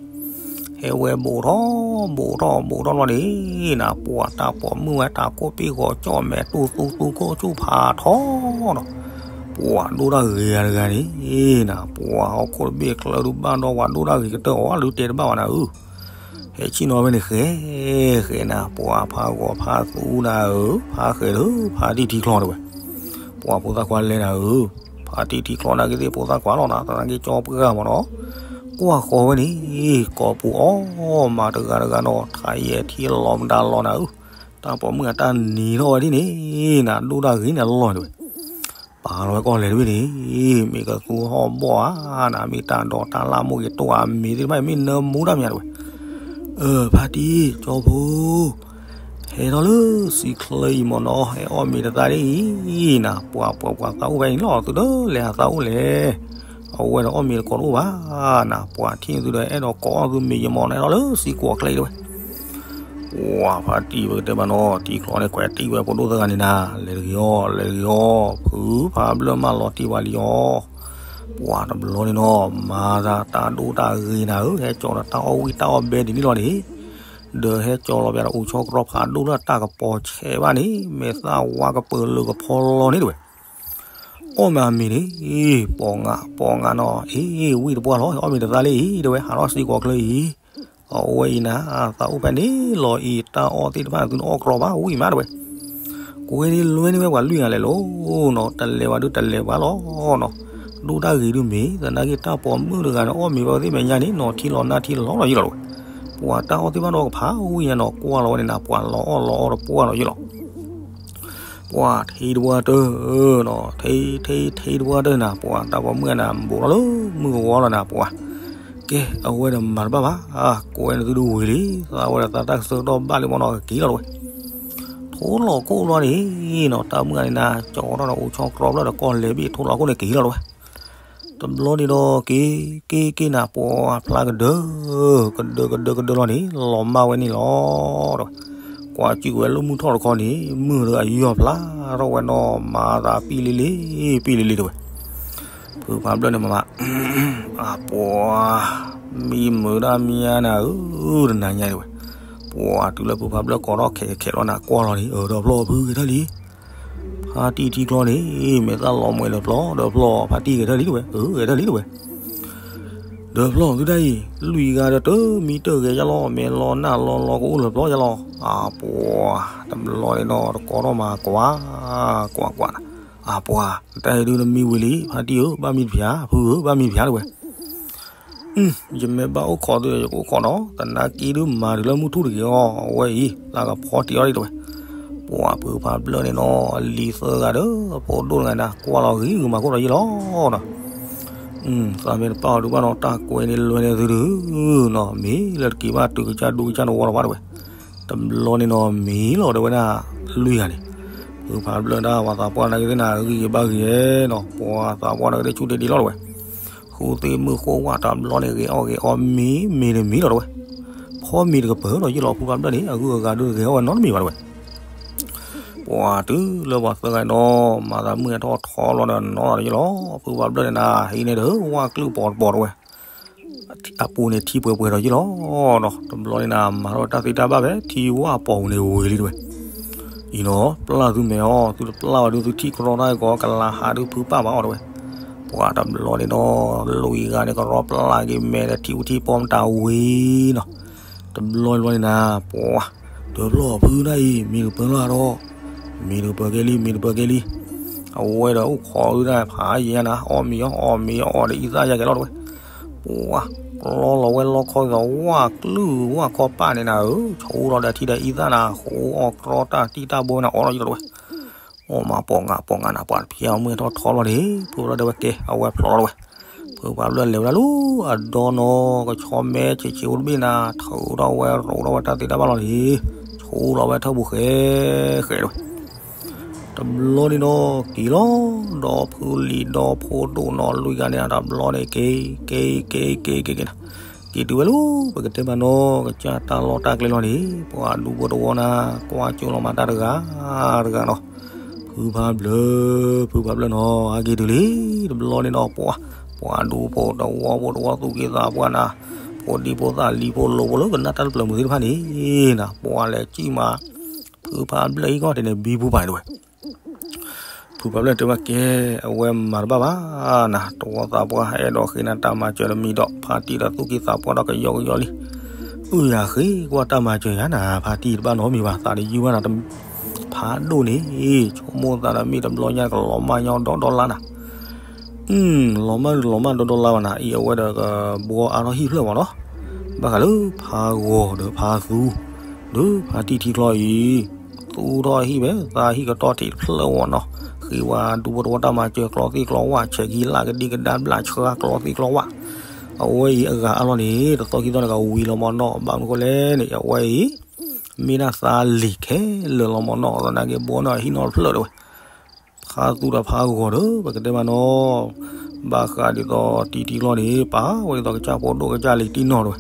ဟဲဝဲဘူးထီၣ်ဘူးထီၣ်ဘူးထီၣ်လီၤန့ၣ် နၤပှၤတၢ်ပိာ်မုၣ်ဝဲတၢ်ကိးပ့ၢ်ဂီၤကၠီၣ်မဲာ်တူၢ်သူသူခိၣ်ဆူၣ်ဖးထီနီၤ, ပှၤဒိၣ်တၢ်ဂ့ၤဂၤတဂၤန့ၣ် နၤပှၤဟီၣ်ခိၣ်တဘ့ၣ်ချၢဒုးဘၣ်ဒီးပှၤဒိၣ်တၢ်ဂ့ၤကတၢၢ်အီၤ ဒုးတဲတဘၣ်ဘၣ်နၤဧၢ ဟဲဆ့ၣ်နီၤဖဲန့ၣ်ဃဲ ဃဲနၤ ပှၤဖးဂီၤဖးသူနၤဧၢ ဖးဃဲၤလၢဖါတံၢ်ထံချီတဝဲ, ပှၤဖိသၣ်ခွါလဲၤနၤဧၢ, ဖါတံၢ်ထံချီနာ်က့သ့ၣ်ဖိသၣ်ခွါလီၤနၤ သနာ်က့ကၠီပှၢ်မးနီၤ, ကွၢ်ဃီၤဝဲန့ၣ် ကိာ်ပူၤအီၣ်မးတဂၤတဂၤနီၤ ထးယဲၢ်ထံလီၤမတၤလီၤနၤဧၢ, တၢ်ပိာ်မုၣ်အတၢ်နံၤထီၣ်ဝဲဒ်န့ၣ် နၤဒိၣ်တၢ်ဂ့ၤန့ၣ်လီၤတဝဲ ပာ်လီၤဝဲကီၢ်လဲၤတဘ့ၣ်န့ၣ်, မ့ၢ်ကသူဟီၣ်ဘီၣ်ဧါနၤ မ့ၢ်တၢ်ဒိးတၢ်လၢ်မိၢ်က့ၤတိၢ်ဧါ မ့ၢ်သ့ၣ်တဖၣ်အံၤ မ့ၢ်နၢမူတၢ်မ့ၢ်ဧါတဝဲ, အၢ ဖါတံၢ်ကၠီဖိ, ဟဲထီၣ်လၢစံချၢအံၤမ့ၢ်နီၤ ဟဲအီၣ်မ့ၤတသးဒ်အံၤနၤ ပှၤပှၤပှၤသးအိၣ်ဖဲအံၤလီၤ သုတလဲၤအသးအိၣ်လဲၣ်, အဝဲဒီးအီၣ်မ့ၤတကိးတအိၣ်ဘၣ်နၤ ပှၤထံၣ်သုဒီးအဲၣ်ဒိးကိးအီၣ်သုမ့ၤယမီၤနၤ ဟဲထီၣ်လၢစံကွီၤချၢအံၤတဝဲ ပှၤဖါတံၢ်ဝဲကတဲဘၣ်နီၤ ထံချီန့ၣ် ကွဲးတံၢ်ဝဲဖိဒိၣ်သၢဂၤန့ၣ်နၤ လဲၤတဂ့ၤအီၤ လဲၤတဂ့ၤအီၤ ဖုဖးဘျၢၣ်မၢလီၤတံၢ်ဝဲလံအီၤ, ပှၤတဘျီန့ၣ်နီၤ မၤသးတၢ်ဒိၣ်တၢ်ဂ့ၤနၤဧၢ ဟဲကၠီဒီးတၢ်အီၣ်ဝံၣ်တၢ်အီၣ်ဘဲဒ်န့ၣ်လီၤန့ၣ်, ဒီးဟဲကၠီလီၤပျးဒီးအိၣ်ဆီကြီဖးဒိၣ်လၢတၢ်ကပီၤဆဲးဘၣ်န့ၣ် မဲာ်သၣ်ဝါကပၢၤလၢကဖီလီၤန့ၣ်တဝဲ အီၣ်မ့ၤအမံၤန့ၣ် ပီၤငါပီၤငါနီၤ အ့ ဝံၣ်တပှၢ်လီၤ အီၣ်မ့ၤတသးလၢအံၤ တဝဲ ဟးထီၣ်စံကွီၤချၢအံၤ, အဝဲအံၤနၤ သးအိၣ်ဖဲန့ၣ်လီၤအံၤ တၢ်အီၣ်သ့ၣ်တဖၣ်သုတအီၣ်ကြီဘၣ် ဝံၣ်မးတဝဲ, ကွဲန့ၣ်လွဲန့ၢ်ဝဲပှၤလွံၢ်ဂၤလဲၣ်လီၤနီၤ တလဲၤဘၣ်ဒုတလဲၤဘၣ်လီၤနီၤ, ဒိၣ်တၢ်ဂ့ၤဒုမ့ၢ် သနာ်က့တၢ်ပိာ်မုၣ်တဂၤန့ၣ် အီၣ်မ့ၤဘၣ်သ့ၣ်မဲာ်ညါန့ၣ်နီၤ ထံလီၤနၢ်ထံလီၤလီၤယံၤလီၤတဝဲ, ပှၤတၢ်အီၣ်သ့ၣ်တဖၣ်ဒီးကဖးဝံၣ်ညါနီၤ ကွၢ်လီၤဝဲန့ၣ်နၤ ပှၤလီၤအီၣ်လီၤအီတပှၢ်လီၤယံၤလီၤ ပှၤထံတပှၢ်တၢၢ်နီၤ ထံထံထံတပှၢ်တၢၢ်နၤ ပှၤတၢ်ပိာ်မုၣ်နၤ ဘူးထီၣ်လၢမုၢ်ကဝီၤလီၤနၤ ပှၤ, ကဲ အဝဲဒီးမၤတဘၣ်ဘၣ်, ကွဲန့ၣ်သုဒုဝံၤလံ, သးဝဲဒီးသးတၢ်ကစၢၢ်ကတီၢ်ဘၣ်လံမ့ၢ်နီၤ ကက့ၤလီၤတဝဲ, ထိလီၤခိၣ်လီၤန့ၣ်နီၤ တၢ်မုၢ်ဂၤန့ၣ်နၤ ကၠီထီၣ်ဒီးအိၣ်ဆီကြီဖျၢၣ်ဒီးကီၢ်လဲၤဘ့ၣ်ထိလီၤခိၣ်န့ၣ်က့ၤလီၤတဝဲ တဘျီန့ၣ်ဒီးက့ၤက့ၤက့ၤနၤ ပှၤဖျါကဒၢ, ကဒၢကဒၢကဒၢလီၤန့ၣ် လီၤမၢ်ဝဲန့ၣ်လီၤဒီး, ကွၢ်ကၠူၣ်ဝဲလၢမုၢ်ထီၣ်တခီန့ၣ် မုၢ်ဒီးအယီၢ်ဖျါထီၣ်ဝဲနီၤ မၤသးပံၣ်လံလံ ပံၣ်လံလံတဝဲ, ဖုဖးဘျၢၣ်န့ၣ်မၤမး, အပှၤ, မံမုာ်ဒၣ်မံညါနၤဧၢ, တနၤညါတဝဲ, ပှၤတုၤလၢဖုဖးဘျၢၣ်ကိးထီၣ်ခဲးခဲးလီၤနၤ ကွၢ်လီၤန့ၣ် အၢ ဒီးဖျီၣ်ဖုဂဲၤထၢၣ်လံ ဖါတံၢ်ထံချီန့ၣ် မဲာ်သၣ်လီၤမှဲၤဒီးဖျီၣ် ဒီးဖျီၣ် ဖါတံၢ်ဂဲၤထၢၣ်လံတဝဲ အၢ ဂဲၤထၢၣ်လံတဝဲ, ဒီးဖျီၣ်သုတၢ်အံၤ လွံၢ်ဂၤဒီးတမံတၢ်ဂဲၤယါလီၤ မဲာ်လီၤနၢ်လီၤလီၤကအိၣ်လၢဖျီၣ်ယါလီၤ အပှၤ, တဘျီန့ၣ်နီၤ တကိးထီၣ်မၤကွၢ်, ကွၢ်ကွၢ်, အပှၤ, နတၢ်အံၤဒုးနမံဝံၤလံ ဖါတံၢ်ဧၢ ဘၣ်မံတဖျါ ဖုဧၢ ဘၣ်မံတဖျါတဝဲ ယမ့ၢ်ဘၣ်အိၣ်ခိးသုဒီး ယကအိၣ်ခိးနီၤ သနာ်က့ဒုးမၤတုၤလၢမုၢ်ထူၣ်တဂ့ၤအီၤ အဝဲအံၤ သးကဖီတံၢ်အီၤဒံးတဝဲ, ပှၤဖုဖးဘျၢၣ်န့ၣ်နီၤ အလံၤသၢဂၤဒီး ဖိဒိၣ်တဂၤန့ၣ် ကွၢ်လီၤဂ့ၤဂ့ၤမၤခိၣ်ဒီးယ့ၢ်လီၤနီၤ, သးမ့ၢ်တပာ်အီၤဒုးဘၣ်နီၤ တၢ်ကွဲးန့ၣ်လွဲန့ၣ်သုဒုးနီၤ မ့ၢ်လၢတက့ၤဘၣ်တုၤကစၢ်ဒူကစၢ်နဝီလီၤဘၣ်တဝဲ, တဘျီန့ၣ်နီၤ မ့ၢ်လီၤဒီးဝဲဒၣ် လွံၢ်ဂၤန့ၣ်, ဖုဖးဘျၢၣ်ဒၣ်ပှၤသးပှၢ်နာ်က့သ့ၣ်နၤ ဂံၢ်ဂ့ၤဘါဂ့ၤနီၤ ပှၤသးပှၢ်နာ်က့သ့ၣ်ဆူၣ်ဒ့ဒ့လီၤတဝဲ ဃုသ့ၣ်မုၢ်ဃိဝၣ်တဘျီန့ၣ် ဂ့ၤအီၣ်ဂ့ၤအီမံၤမံၤတမံၤလီၤတဝဲ, ဖီမံၤတကပၢၤဒီးယ့ၢ်လီၤ ဖုဖးဘျၢၣ်န့ၣ် အဂုၤအဂၤဒုးဂ့ၤအီၣ်ဝဲနီတမံၤဘၣ်တဝဲ, ပှၤတုၤလၢပှၤသၢဂၤနီၤ မၤသးမုၢ်ဟဲထီၣ်ထီလီၤဒီးနီၤဒီးယ့ၢ်လီၤ ဖုဖးဘျၢၣ်န့ၣ်နၤ ဟံးန့ၢ်ဒီး ဝၣ်ကျုၢ်ပီၤတပီၤတဝဲ အပူၤန့ၣ်ထံပှဲၤပှဲၤဒီးယ့ၢ်လီၤနီၤ တဘျီန့ၣ်နၤ မၤထီၣ်တၢ်သ့တၢ်ဘၣ်ဖဲထံဝၣ်ပီၤပူၤန့ၣ်ဝံၤလံတဝဲ, အံၤနီၤ ပျၢ်သုမဲာ်အီၤ သုတပျၢ်ဝဲဒုးသုထံၣ်ကရီတၢ်ဂီၤ ကလၤဟးဒုးဖုပၢ်ဘၣ်အီၤတဝဲ, ပှၤတဘျီန့ၣ်နီၤ လွံၢ်ဂၤန့ၣ် ကရီပျၢ်က့ၤမဲာ်လၢထံအူထံပီမတၤဝံၤနီၤ, တဘျီတဘျီန့ၣ်နၤ ပှၤ, ဒီးဖျီၣ်ဖုဒၣ်အံၤ မံၤတပၢၤလီၤဒီး, မံၤတပၢၤကဲလံ မံၤတပၢၤကဲလံ, အဝဲဒီးအိၣ်ခိးဒုးဒၣ်ဖးယံၤညါနၤ အီၣ်မံၤအီၣ် အီၣ်မံၤအီၣ်ဒီးအံသၣ်ယါကဲလီၤတဝဲ, ပှၤ ကျီလီၤဝဲလီခီဒီး ဝၣ်ကျုၢ်ဝၣ်ခီပၣ်န့ၣ်နၤဧၢ, ဆိလီၤဒီးထံဒီးအံသၣ်နၤ, ဟိအီၣ်တြီတၢ်တံၢ်တၢ်ဘိနၤ အိးထီၣ်ယံၤလီၤတဝဲ, အိၣ်မးပိာ်ငါပိာ်ငါနၤ, ပှၤတဖျဲအီၣ်မ့ၢ်ထီၣ်ထီလီၤန့ၣ် ဖုဖးဖျၢၣ်တဲဝဲကဲ အဝဲဖျိးလီၤတဝဲ, ဖုဖးဖျၢၣ်လဲၤဝဲဒၣ်လၢအဒီနီၤ ကဆီမဲဆံးဆံးအိၣ်တဘ့ၣ်နၤ, ထုးထီၣ်ဝဲရိးထီၣ်ဝဲတၢ်သ့တၢ်ဘၣ်လီၤန့ၣ်, ဆိလီၤဝဲထၢၣ်ပူၤဃဲဃဲတဝဲ တဘျီန့ၣ်နီၤ က့ၤလီၤ, ဒီးဖုလံၤဒီးဖိဒိၣ်နီၤ လွံၢ်ဂၤန့ၣ် တဘျီန့ၣ် က့ၤ က့ၤ က့ၤ က့ၤ က့ၤ က့ၤ က့ၤနၤ, က့ၤတုၤဝဲလၢ ပကတဲမးနီၤ ကစၢ်တၢ်လီၢ်တၢ်ကျဲလီၤန့ၣ် ပှၤဒူဖိတဝီနၤ ကွၢ်ကၠိလီၤမးတၢ်တဂၤတဂၤနီၤ, ဖုဖးဖျၢၣ် ဖုဖးဖျၢၣ်နီၤ ဟဲက့ၤတုၤလံ, တဘျီန့ၣ်နီၤ ပှၤ ပှၤဒူဖိတဝီဖိတဝီသူၣ်က့သးပှၢ်နၤ, ဖိဒံဖိသၣ်လံၤဖိလိၤဖိလၢကနၣ်တၢ်တဖျၢၣ်မုာ်သ့ၣ်တဖၣ်န့ၣ်နၤ, ပှၤလဲၤစံၣ်မး ဖုဖးဖျၢၣ်အံၤဂီၢ်တန့ၣ် ဘံဘူပာ်န့ၣ်တဝဲ ဖုဖးဖျၢၣ်တဲဝဲကဲ အဝဲမၤတဘၣ်ဘၣ်နၤ, တဝီသးပှၢ်အဲၣ်ဒိးဃ့နၤတၢ်မၤစၢၤတမံၤဒီး ဖါတံၢ်ဒီးသူၣ်က့သးပှၢ်ဒီးကယီကယီလံ, အုၣ်ယၤဃ့ကွၢ်တၢ်မၤစၢၤယၤနၤ, ဖါတံၢ်တဘၣ်နီတမံၤဘၣ် သးတယုၢ်ဘၣ်နၤ, ဖးဒိၣ်န့ၣ် ဆိကမိၣ်သးဒီးမ့ၢ်တဘျီညါကလီၤမၢ်ညီဒီဒီလါနၤ လီၤမၢ်လီၤမၢ်ဒီဒီလါဘၣ်နၤ, အံၤအဝဲဒီးကဘှီအါထီၣ်ဟံၣ်ဖျၢၣ်မးနီၤ, ဘၣ်ဃးလၢဖးဂီၤဒီးဖးသူ ဒီးဖါတံၢ်ထံချီအံၤ သူၣ်ထီၣ်ဟံၣ်ဝဲ သးဟံၣ်ကတီၢ်ထံးတဖျၢၣ်ဝဲနီၤ, ဃ့ဝဲဒူဖိတဝီတၢ်မၤစၢၤ ကျီသ့ၣ်ကျီဝၣ် ဆဲးကံလၢ်ကဒံကဒါဘျၣ်ဆှါ ကျီသ့ၣ်ကျီဝၣ်, အဝဲအံၤအဂၤအါလီၤန့ၣ် တသီခံသီန့ၣ် ကဝံၤလီၤမၢ်နီၤ, ဘၣ်မနုၤဃိလဲၣ်န့ၣ် အဝဲအံၤ မ့ၢ်ဒၣ်သးလံၤခဲလၢာ်လီၤမၢ်နီၤ, ဒီးနာ်က့ဘှီန့ၢ်ဟံၣ်နီတဖျၢၣ်တဝဲ ဖါသူဒီးဖးဂီၤဒီး ပကတဲမးနီၤ, ဘၣ်ဃးဒ်သိးတံၢ်ထံချီန့ၣ် ပာ်ဝဲဒ်သိးကစၢ်ဖိဒိၣ်ကစၢ်လံၤတံၢ်နီၢ်တဝဲ,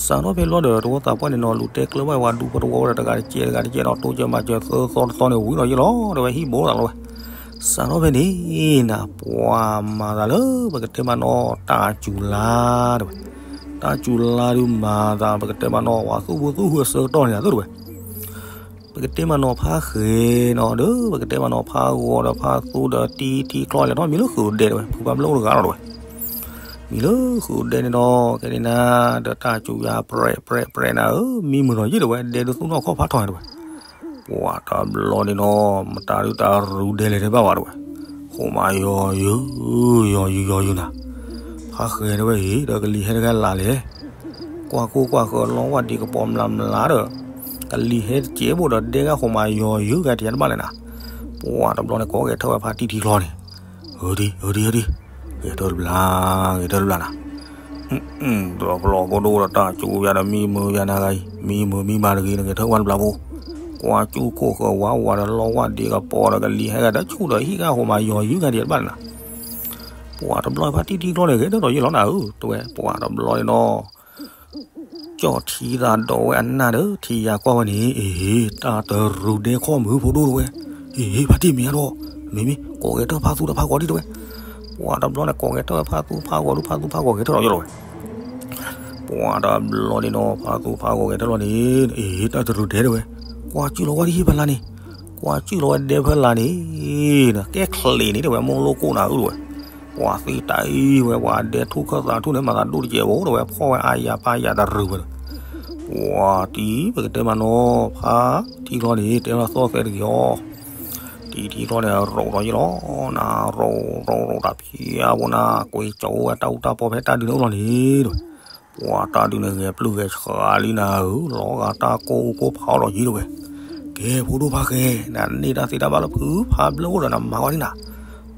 စးထီၣ်ဖဲလီၤဒီး တဝီသးပှၢ်န့ၣ်နီၤ လူၤတဲကျၢၤဘၣ်ဝဲဒူဖိတဝီဒီး တဂၤတကဲးတဂၤတကဲးဒီး တိစၢၤမၤစၢၤသၢသီတသီန့ၣ် ဝံၤလီၤယံၤလီၤ တဝဲဟံၣ်ဘိသးလီၤဝဲ, စးထီၣ်ဖဲန့ၣ်နၤ ပှၤမၤသးလၢ ပကတဲမးနီၤ တၢ်စူၤလါတဝဲ, တၢ်စူၤလါဒုးမၤသး ပကတဲမးနီၤ ပှၤသူၣ်ဘိသူၣ်ဟုအဆၢကတီၢ်န့ၣ် သုတဝဲ ပကတဲမးနီၤဖးဃဲနီၤဒီး ပကတဲမးနီၤဖးဂီၤဒီးဖးသူဒီးတံၢ်ထံချီလဲၤထီၣ်မံၤလၢဃုာ်ဒဲတဝဲ ဖုဖးဖျၢၣ်အိၣ်တဂၤလီၤတဝဲ, မံၤလၢဃုာ်ဒဲန့ၣ်ဒီး ကဲန့ၣ်နၤ ဒီးတၢ်စူၤယၤပြဲးပြဲးပြဲးနၤဧၢ မံမုာ်ဒီးယံၤတဝဲ ဒဲဒုးသူၣ်နီၣ်ခီၣ်ဖးထီၣ်တဝဲ ပှၤတဘျီန့ၣ်နီၤ မတၤဒုးတၢ်ရူၤဒဲလဲၣ်တဘၣ်ဝဲတဝဲ, ဃိးမးယီၤယုာ် ယီၤယုာ်ယီၤယုာ်နၤ, ဖးဃဲတဝဲအံၤ ဒီးကလံၤဟဲတဂၤလၢ်လဲၣ် ကွၢ်ကိၢ်ကွၢ်ဃၢၤလီဝၢ်ဒံးကပီၤမျးမျးဒီး ကလံၤဟဲတစဲးဘိၣ်ဒီးဒဲဂၤဃိးမးယီၤယုာ်ဂၤတယၤတဘၣ်လဲၣ်နၤ, ပှၤတဘျီန့ၣ် ကိးဂဲၤထၢၣ်ဝဲဖါတံၢ်ထံချီန့ၣ်, အဒံ အဒံ အဒံ, ဂဲၤထၢၣ်တဘျီ ဂဲၤထၢၣ်တဘျီနၤ ဒီးဖျီၣ်ဖိဒိၣ်ဒီးတၢ်စူၤယၤဒီးမံမုာ်ယၤနၤဂၤအံၤ မံမုာ်မံမၤတဂ့ၤန့ၣ် ဂဲၤထၢၣ်ဝဲတဘျီဖိ, ကွၢ်ကၠူၣ်ခိၣ်ဃၢၤဝးဝးဒီးလီဝၢ်ဒံးကပီၤဒီးကလံၤဟဲဂၤဒီးဆူၣ်ဒီးဟံၣ်ဂၤဃိးမးယီၤယုာ်ဂၤတယၤတဘၣ်လဲၣ်နၤ ပှၤတဘျီဖါတံၢ်ထံချီန့ၣ်ဂဲၤထၢၣ်ဒီးယံၤလီၤနၤဧၢ တဝဲ ပှၤတဘျီန့ၣ်နီၤ ကၠီၣ်ထံသးဒီးဝဲအနၢ်ဒီးထံယၤကွၢ်ဝဲန့ၣ် အ့ တၢ်တရူၤဒဲခီၣ်မုာ်ဖိဒိၣ်တဝဲ, အ့ ဖါတံၢ်မ့ၢ်အါထီၣ်, မ့မ့ၢ်ကိးဂဲၤထၢၣ်ဖါသူဒီးဖးဂီၤဒံးတဝဲ, ပှၤတဘျီန့ၣ်ကိးဂဲၤထၢၣ်ဝဲဖါသူဖးဂီၤဒုး ဖါသူဖးဂီၤဂဲၤထၢၣ်ဒီးယံၤလီၤဝဲ ပှၤတဘျီန့ၣ်နီၤ ဖါသူဖးဂီၤဂဲၤထၢၣ်လီၤန့ၣ် အ့ တၢ်တရူၤဒဲတဝဲ, ကွၢ်ကၠူၣ်လီၤဝဲဒ်ဟံၣ်ဖဲလါန့ၣ်, ကွၢ်ကၠူၣ်လီၤဝဲဒဲဖဲလါန့ၣ်, ကဲချ့းန့ၣ်တဝဲ မိၢ်လိၣ်ကိၣ်နၤအုၣ်တဝဲ, ပှၤသံတၢ်အံၤဝဲ ပှၤဒဲထူၣ်ခၢၣ်သးထူၣ်န့ၣ် မၤသးဒိၣ်တကဲးဘိတဝဲ ဖီၣ်ဝဲအါယၤပၢ်ယၤတရူၤဝဲ, ပှၤတံၢ်ပကတဲမးနီၤ ဖါထံချီန့ၣ် တဲလီၤသီၣ်သဲတဂ့ၤအီၤ, တံၢ်ထံချီန့ၣ် ရိးဒီးယံၤလီၤ, နရိးရိးရိးတၢ်ဖံးအါဘိနၤ ကွ့ကၠီဝဲတၢ်အူတၢ်ပီဖဲတၢ်ဒုးန့ၣ်အိၣ်လီၤန့ၣ်တဝဲ ပှၤတၢ်ဒုးန့ၣ်ဂဲၤပျုၢ်ဂဲၤဆှးလံနၤဧၢ, လီၤဂာ်တၢ်ကိၢ်အူကိၢ်ဖးအီၤဒီးယံၤတဝဲ, ကဲဖိဒိၣ်ဖါဃဲ, နန့ၢ်တၢ်သ့တၢ်ဘၣ်လၢဖုဖးဖျၢၣ်အိၣ်ဒီးနမၤဝဲဒ်နၤ,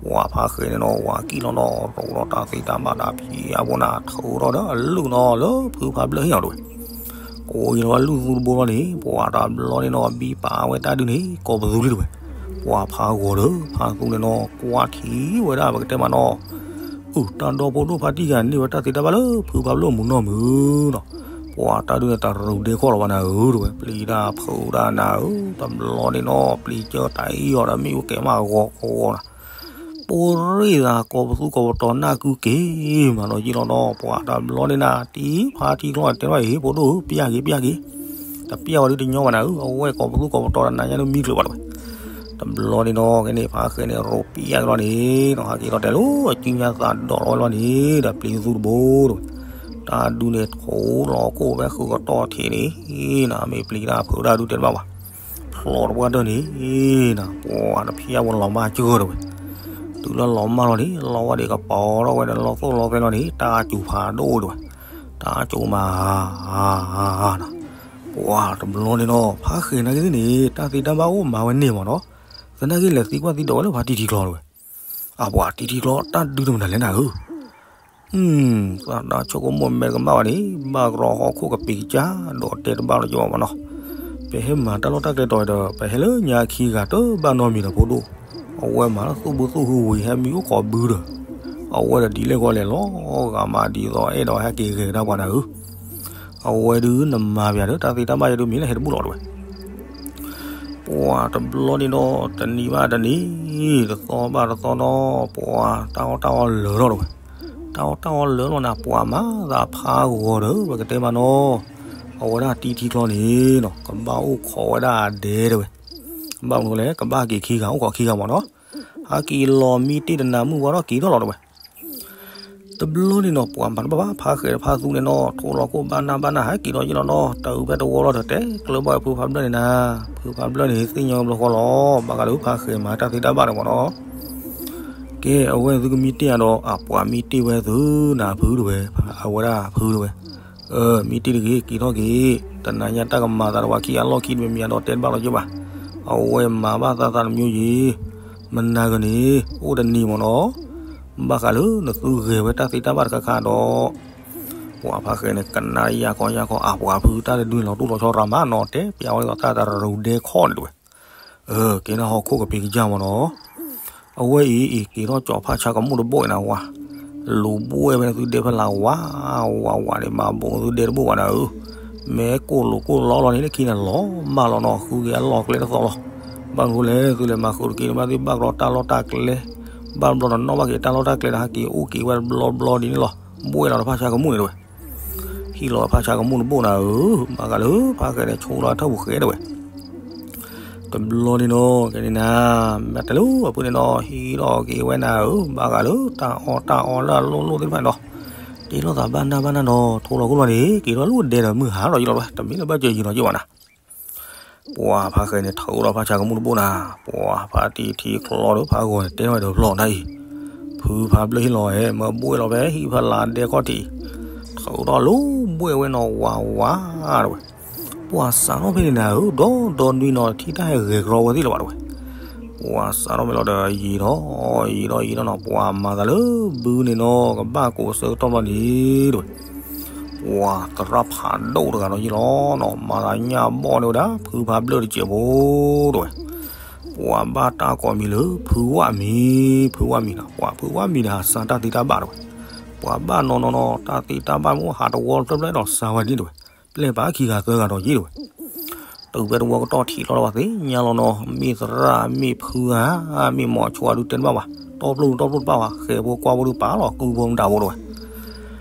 ပှၤဖါဃဲန့ၣ်နီၤ ဝၤကံၣ်လီၤနီၤ ရိးဒီးတၢ်သ့တၢ်ဘၣ်တၢ်ဖံးအါဘိနၤ ထုးထီၣ်ဒီးအလုၢ်နီၤလၢဖုဖးဖျၢၣ်ဟံၣ်အီၤတဝဲ ကိးယံၤလီၤဝဲလုၢ်သူတဘိလီၤန့ၣ် ပှၤတဘျီန့ၣ်နီၤ ဘံပာ်ဝဲတၢ်ဒုးန့ၣ် ကိးပသူလံတဝဲ, ပှၤဖးဂီၤဒီးဖးသူန့ၣ်နီၤ ကွၢ်ထံဝဲဒၣ်ပကတဲမးနီၤ, အုၣ်တၢ်ဒီဖိဒိၣ်ဖါတံၢ်ဂၤန့ၢ်ဝဲတၢ်သ့တၢ်ဘၣ်လၢဖုဖးဖျၢၣ်မုၢ်နီၢ်မုၢ်နီၤ, ပှၤတၢ်ဒုးန့ၣ်တရူၤဒဲခီၣ်လီၤဘၣ်နၤဧၢတဝဲ ပျံၤတၢ်ဖုးတၢ်နၤဧၢ, တဘျီန့ၣ်နီၤ ပျံၤကၢတၢ်အံၤအီၤဒီးမ့ၣ်အူကဲၤမးဂီၤဂီၤနၤ ပရ့ၣ်သးကိးပသူကိးပတီၤနၢ်ကုက့ၤမးနီၤယံၤလီၤနီၤ, ပှၤတဘျီန့ၣ်နၤ တံၢ်ဖါထံချီန့ၣ် တဲထီၣ်အံၤ ဖိဒိၣ်ဧၢ ပျၢ်က့ၤပျၢ်က့ၤ, တပျၢ်ဝဲဒုးတညီဘၣ်နၤဧၢ, အဝဲကိးပသူကိးပတီၤဒီးနၤညါဒုးမံချုးဘၣ်တဝဲ, တဘျီန့ၣ်နီၤ ကဲန့ၣ်ဖါဃဲန့ၣ် ရိးပျၢ်က့ၤလီၤန့ၣ်နီၤ ဟးက့ၤလီၤတဲာ်လၢအစုညါသးဒီးလီၤဝဲလီၤန့ၣ် ဒီးပျံၤသူတဘိတဝဲ, တၢ်ဒုးန့ၣ်ထိးလီၤကိၣ်ဝဲဃုာ်ကတီၢ်ထံးန့ၣ်နီၤ မ့ၢ်ပျံၤတၢ်ဖုးတၢ်ဒုးတဲတဘၣ်ဘၣ် ဖျီတပှၢ်တၢၢ်န့ၣ်နီၤ ပှၤတဖျၢၣ်ဝဲလီၤမၢ်ကၢၢ်တဝဲ, တ တုၤလၢလီၤမၢ်လီၤန့ၣ် လီၤဝဲဒၣ်ကပီၤထီၣ်ဝဲဒီးလီၤသိၣ်လီၤသဲလီၤန့ၣ် တၢ်စူၤဖးဒိၣ်ဒဝဲ, တၢ်စူၤမး, ပှၤတဘျီန့ၣ်နီၤ ဖးဃဲၤနာ်က့န့ၣ် တၢ်သ့တၢ်ဘၣ်အိၣ်မၤဝဲန့ၢ်မးနီၤ, သနာ်က့လဲၤသံကွၢ်သံဒိးဝဲလၢဖါတံထံကျီတဝဲ, အပှၤတံထံကျီ တၢ်ဒုးတမနုၤလဲၣ်နၤဧၢ တၢ်ဆိကမိၣ်မဲာ်တကမၣ်ဘၣ်န့ၣ် ဘၣ်ကရီဟီၣ်ခိၣ်ကပံၤကစၢ်ဒီးတဲတဘၣ်လီၤက့ၤဘၣ်မးနီၤ, ပဟဲမၤတၢ်လီၢ်တၢ်ကျဲတီၤဒီး ပဟဲလၢညါခံဂၤတဘၣ်နီတမံၤဒီးဖိဒိၣ်, အဝဲမၤလၢသူၣ်ဘုသူၣ်ဟုဝံၤ ဟဲမံအိၣ်ခိးဘုဒီး, အဝဲဒီးဒ်လဲၣ်ဂီၤလဲၣ်လီၤဂာ်မးဒ်သိးအဲၣ်ဒိးဟဲက့ၤဂဲၤကဒါပှၤနၤဧၢ, အဝဲဒုးနမၤပယၤဒီး တၢ်သ့တၢ်ဘၣ်ယဲဒုးမ့ၢ်လၢဟဲတဘူၣ်လီၤတဝဲ ပှၤတဘျီန့ၣ်ဒီး တနံၤဘၣ်တနံၤ, တသီဘၣ်တသီဒီး ပှၤတၢ်အီၣ်တၢ်အီလၢာ်ထီၣ်တဝဲ, တၢ်အီၣ်တၢ်အီလၢာ်လီၤနၤ ပှၤမၤသးဖးဂီၤဒီး ပကတဲမးနီၤ, အဝဲဒၣ်တံထံကျီန့ၣ်နီၤ ကဘၣ်အိၣ်ခိးဝဲဒၣ်အဒဲတဝဲ, ဘၣ်မနုၤလဲၣ် ကဘၣ်က့ၤခံဂၤ အိၣ်ခိးခံဂၤမးနီၤ, ဟဲက့ၤလီၤမံတ့ၢ်တနၤမုၢ်ဝါထီၣ်က့ၤထီၣ်လီၤတဝဲ တဘျီန့ၣ်နီၤ ပှၤမၤတဘၣ်ဘၣ် ဖးဃဲၤဖးသူန့ၣ်နီၤ ထိၣ်လီၤခိၣ်ဘၣ်နၢ်ဘၣ်နၢ် ဟဲက့ၤလီၤယ့ၣ်လီၤနီၤ တၢ်အုးဖဲတဝီလီၤဒီး တဲကျၢၤဘၣ်ဖုဖးဘျၢၣ်န့ၣ်နၤ, ဖုဖးဘျၢၣ်န့ၣ် သ့ၣ်ညါဘျီဃီလီၤ ဘၣ်ဃးဒီးဖးဃဲၤမၤတၢ်သ့တၢ်ဘၣ်န့ၣ်မးနီၤ, ကဲ အဝဲသုကမံတ့ၢ်ယၤဒီး အပှၤမံတ့ၢ်ဝဲသုနၤဖုတဝဲ, အဝဲဒၣ်ဖုတဝဲ, မံတ့ၢ်တဂ့ၤ က့ၤထီၣ်က့ၤ, တနၤညါတၢ်ကမၤသးဒီးပှၤခံဂၤလီၢ်ခံတမံၤမံၤဒီးတဲတဘၣ်လီၤယ့ၣ်ဘၣ်, အဝဲမၤဘၣ်သးသးတမံၤယ့ၣ်, မနၤဂၤန့ၣ် အိၣ်တနံၤမးနီၤ ဘၣ်ဃးလၢနသုဂဲၤဝဲတၢ်သ့တၢ်ဘၣ်တခါခါဒီး, ပှၤဖးဃဲၤန့ၣ် ကနၣ်ယါခီယါခီ အပှၤဖုတၢ်တဒုန့ၣ်လီၤတူၢ်လီၤဆီရၤမးနီၤ တဲပျးဝဲဒၣ်သးတရူးဒဲခီၣ်န့ၣ်တဝဲ, ကဲနၢ်ဟီၣ်ခိၣ်ကပံၤကစၢ်မးနီၤ, အဝဲအံၤ က့ၤထီၣ်ကၠီၤဖးဆါကမူၣ်တဘိအံၤနၤဝါ, လူၤဘှဲၣ်ဝဲနသုဒဲဖဲလၢဝါ, ဝါဝါန့ၣ် မၤဘိးသုဒဲတဘိဘၣ်နၤဧၢ, မ့ၢ်ကိၢ်လိာ်ကိၢ်လီလီၤန့ၣ် လၢခံန့ၣ်လီၤမၢ်လီၤနီၤ ဃုက့ၤအလီၢ်ကျဲတသီလီၤ, ဘၣ်မနုၤလဲၣ် သုလဲၤမၤဃုာ်တက့ၤန့ၣ် ဘၣ်သုဘၣ်ကရီတၢ်လီၢ်တၢ်ကျဲ, ဘၣ်ဘျီတနီၣ်ဘၣ်က့ၤတၢ်လီၢ်တၢ်ကျဲဒီး ဟဲက့ၤအိၣ်က့ၤဝဲတဘျီဘျီဒ်န့ၣ်လီၤ, ဘှဲၣ်လီၤဒီးဖးဆါကမူၣ်န့ၣ်တဝဲ ဟံၣ်လီၤဖးဆါကမူၣ်တဘိနၤဧၢ, ဘၣ်ဃးလၢဖးဃဲၤန့ၣ် ဆိလီၤထၢၣ်ပူၤဃဲတဝဲ, တဘျီန့ၣ်နီၤ ကဲန့ၣ်နၤ, မ့ၢ်တဲလၢအဖုန့ၣ်နီၤ ဟံးထီၣ်က့ၤဝဲနၤဧၢ, ဘၣ်ဃးလၢတၢ်အီၣ်တၢ်အီလၢအလိၣ်လိၣ်သ့ၣ်တဖၣ်န့ၣ်ဒီး, တ့ထီၣ်သးဘၣ်နၢ်ဘၣ်နၢ်နီၤ ထိလီၤခိၣ်လီၤန့ၣ် က့ၤထီၣ်လၢဒဲဒီးမုၢ်ဟါထီၣ်ယံၤလီၤဝဲ တမ့ၢ်လၢဘၣ်စၢၤယံၤနီၤက့ၤဘၣ်နၤ ပှၤဖးဃဲၤန့ၣ် ထုးဒီးဖးဆါကမူၣ်တဘိနၤ, ပှၤဖးတံထံချီဒီးဖးဂီၤန့ၣ် တဲထီၣ်ဝဲဒီးဖျီၣ်နၤအံၤ, ဖုဖးဘျၢၣ်ဟ့ၣ်လီၤဝဲ မၢဘှဲၣ်လီၤဖဲဟံၣ်ဖးလၢဒဲခီၣ်ထံး, ထုးထီၣ်လၢဘှဲၣ်ဝဲနီၤ ဝးဝးတဝဲ, ပှၤစးထီၣ်ဖဲန့ၣ်နၤဧၢ, ဒီဒီနွံနီၤ ထံၣ်တၢ်ဟဲဂဲၤကရီဝဲသ့ၣ်လၢၤဘၣ်တဝဲ, ပှၤစးထီၣ်ဖဲလီၤဒီး ယံာ်ထီၣ်ယံာ်ထီၣ်ယံာ်ထီၣ်နီၤ ပှၤမၤသးလၢဘုန့ၣ်နီၤ ကဘၣ်ကိးဆၢကတီၢ်ဘျီန့ၣ်တဝဲ ပှၤသရၣ်ဖးဒိၣ်တဂၤဒီးယ့ၣ်လီၤနီၤ မၤသးညၣ်ဘီၣ်န့ၢ်ဝဲဒၣ် ဖုဖးဘျၢၣ်တစဲးဖိတဝဲ, ပှၤဘၣ်တၢ်ကိးမံၤလၢ ဖုဝၣ်မံၤ, ဖုဝၣ်မံၤနီၤ ပှၤဖုဝၣ်မံၤန့ၣ် ဟးစးတၢ်သ့တၢ်ဘၣ်တဝဲ, ပှၤဘၣ်နီၢ်နီၢ်နီၤ တၢ်သ့တၢ်ဘၣ်မ့ၢ်ဟးတဝီတဖျၢၣ်ဖျၢၣ်ဒီးစးဝဲန့ၣ်တဝဲ, ပျဲၢ်ပာ်ခံဂၤသၢဂၤဒီးယ့ၣ်တဝဲ တုၤဖဲတဝီကတီၢ်ထံးလီၤလၢပှၤသ့ၣ်ညါလီၤနီၤ မ့ၢ်သရၣ်မ့ၢ်ဖုဧါ မ့ၢ်မိၤဆိဒုးတဲတဘၣ်ဘၣ် တီပျိၢ်တီပျိၢ်တဘၣ်ဘၣ် ဃဲၤဖိကွၢ်ဖိဒုးပာ်လီၤကုဖိမတၤဖိတဝဲ,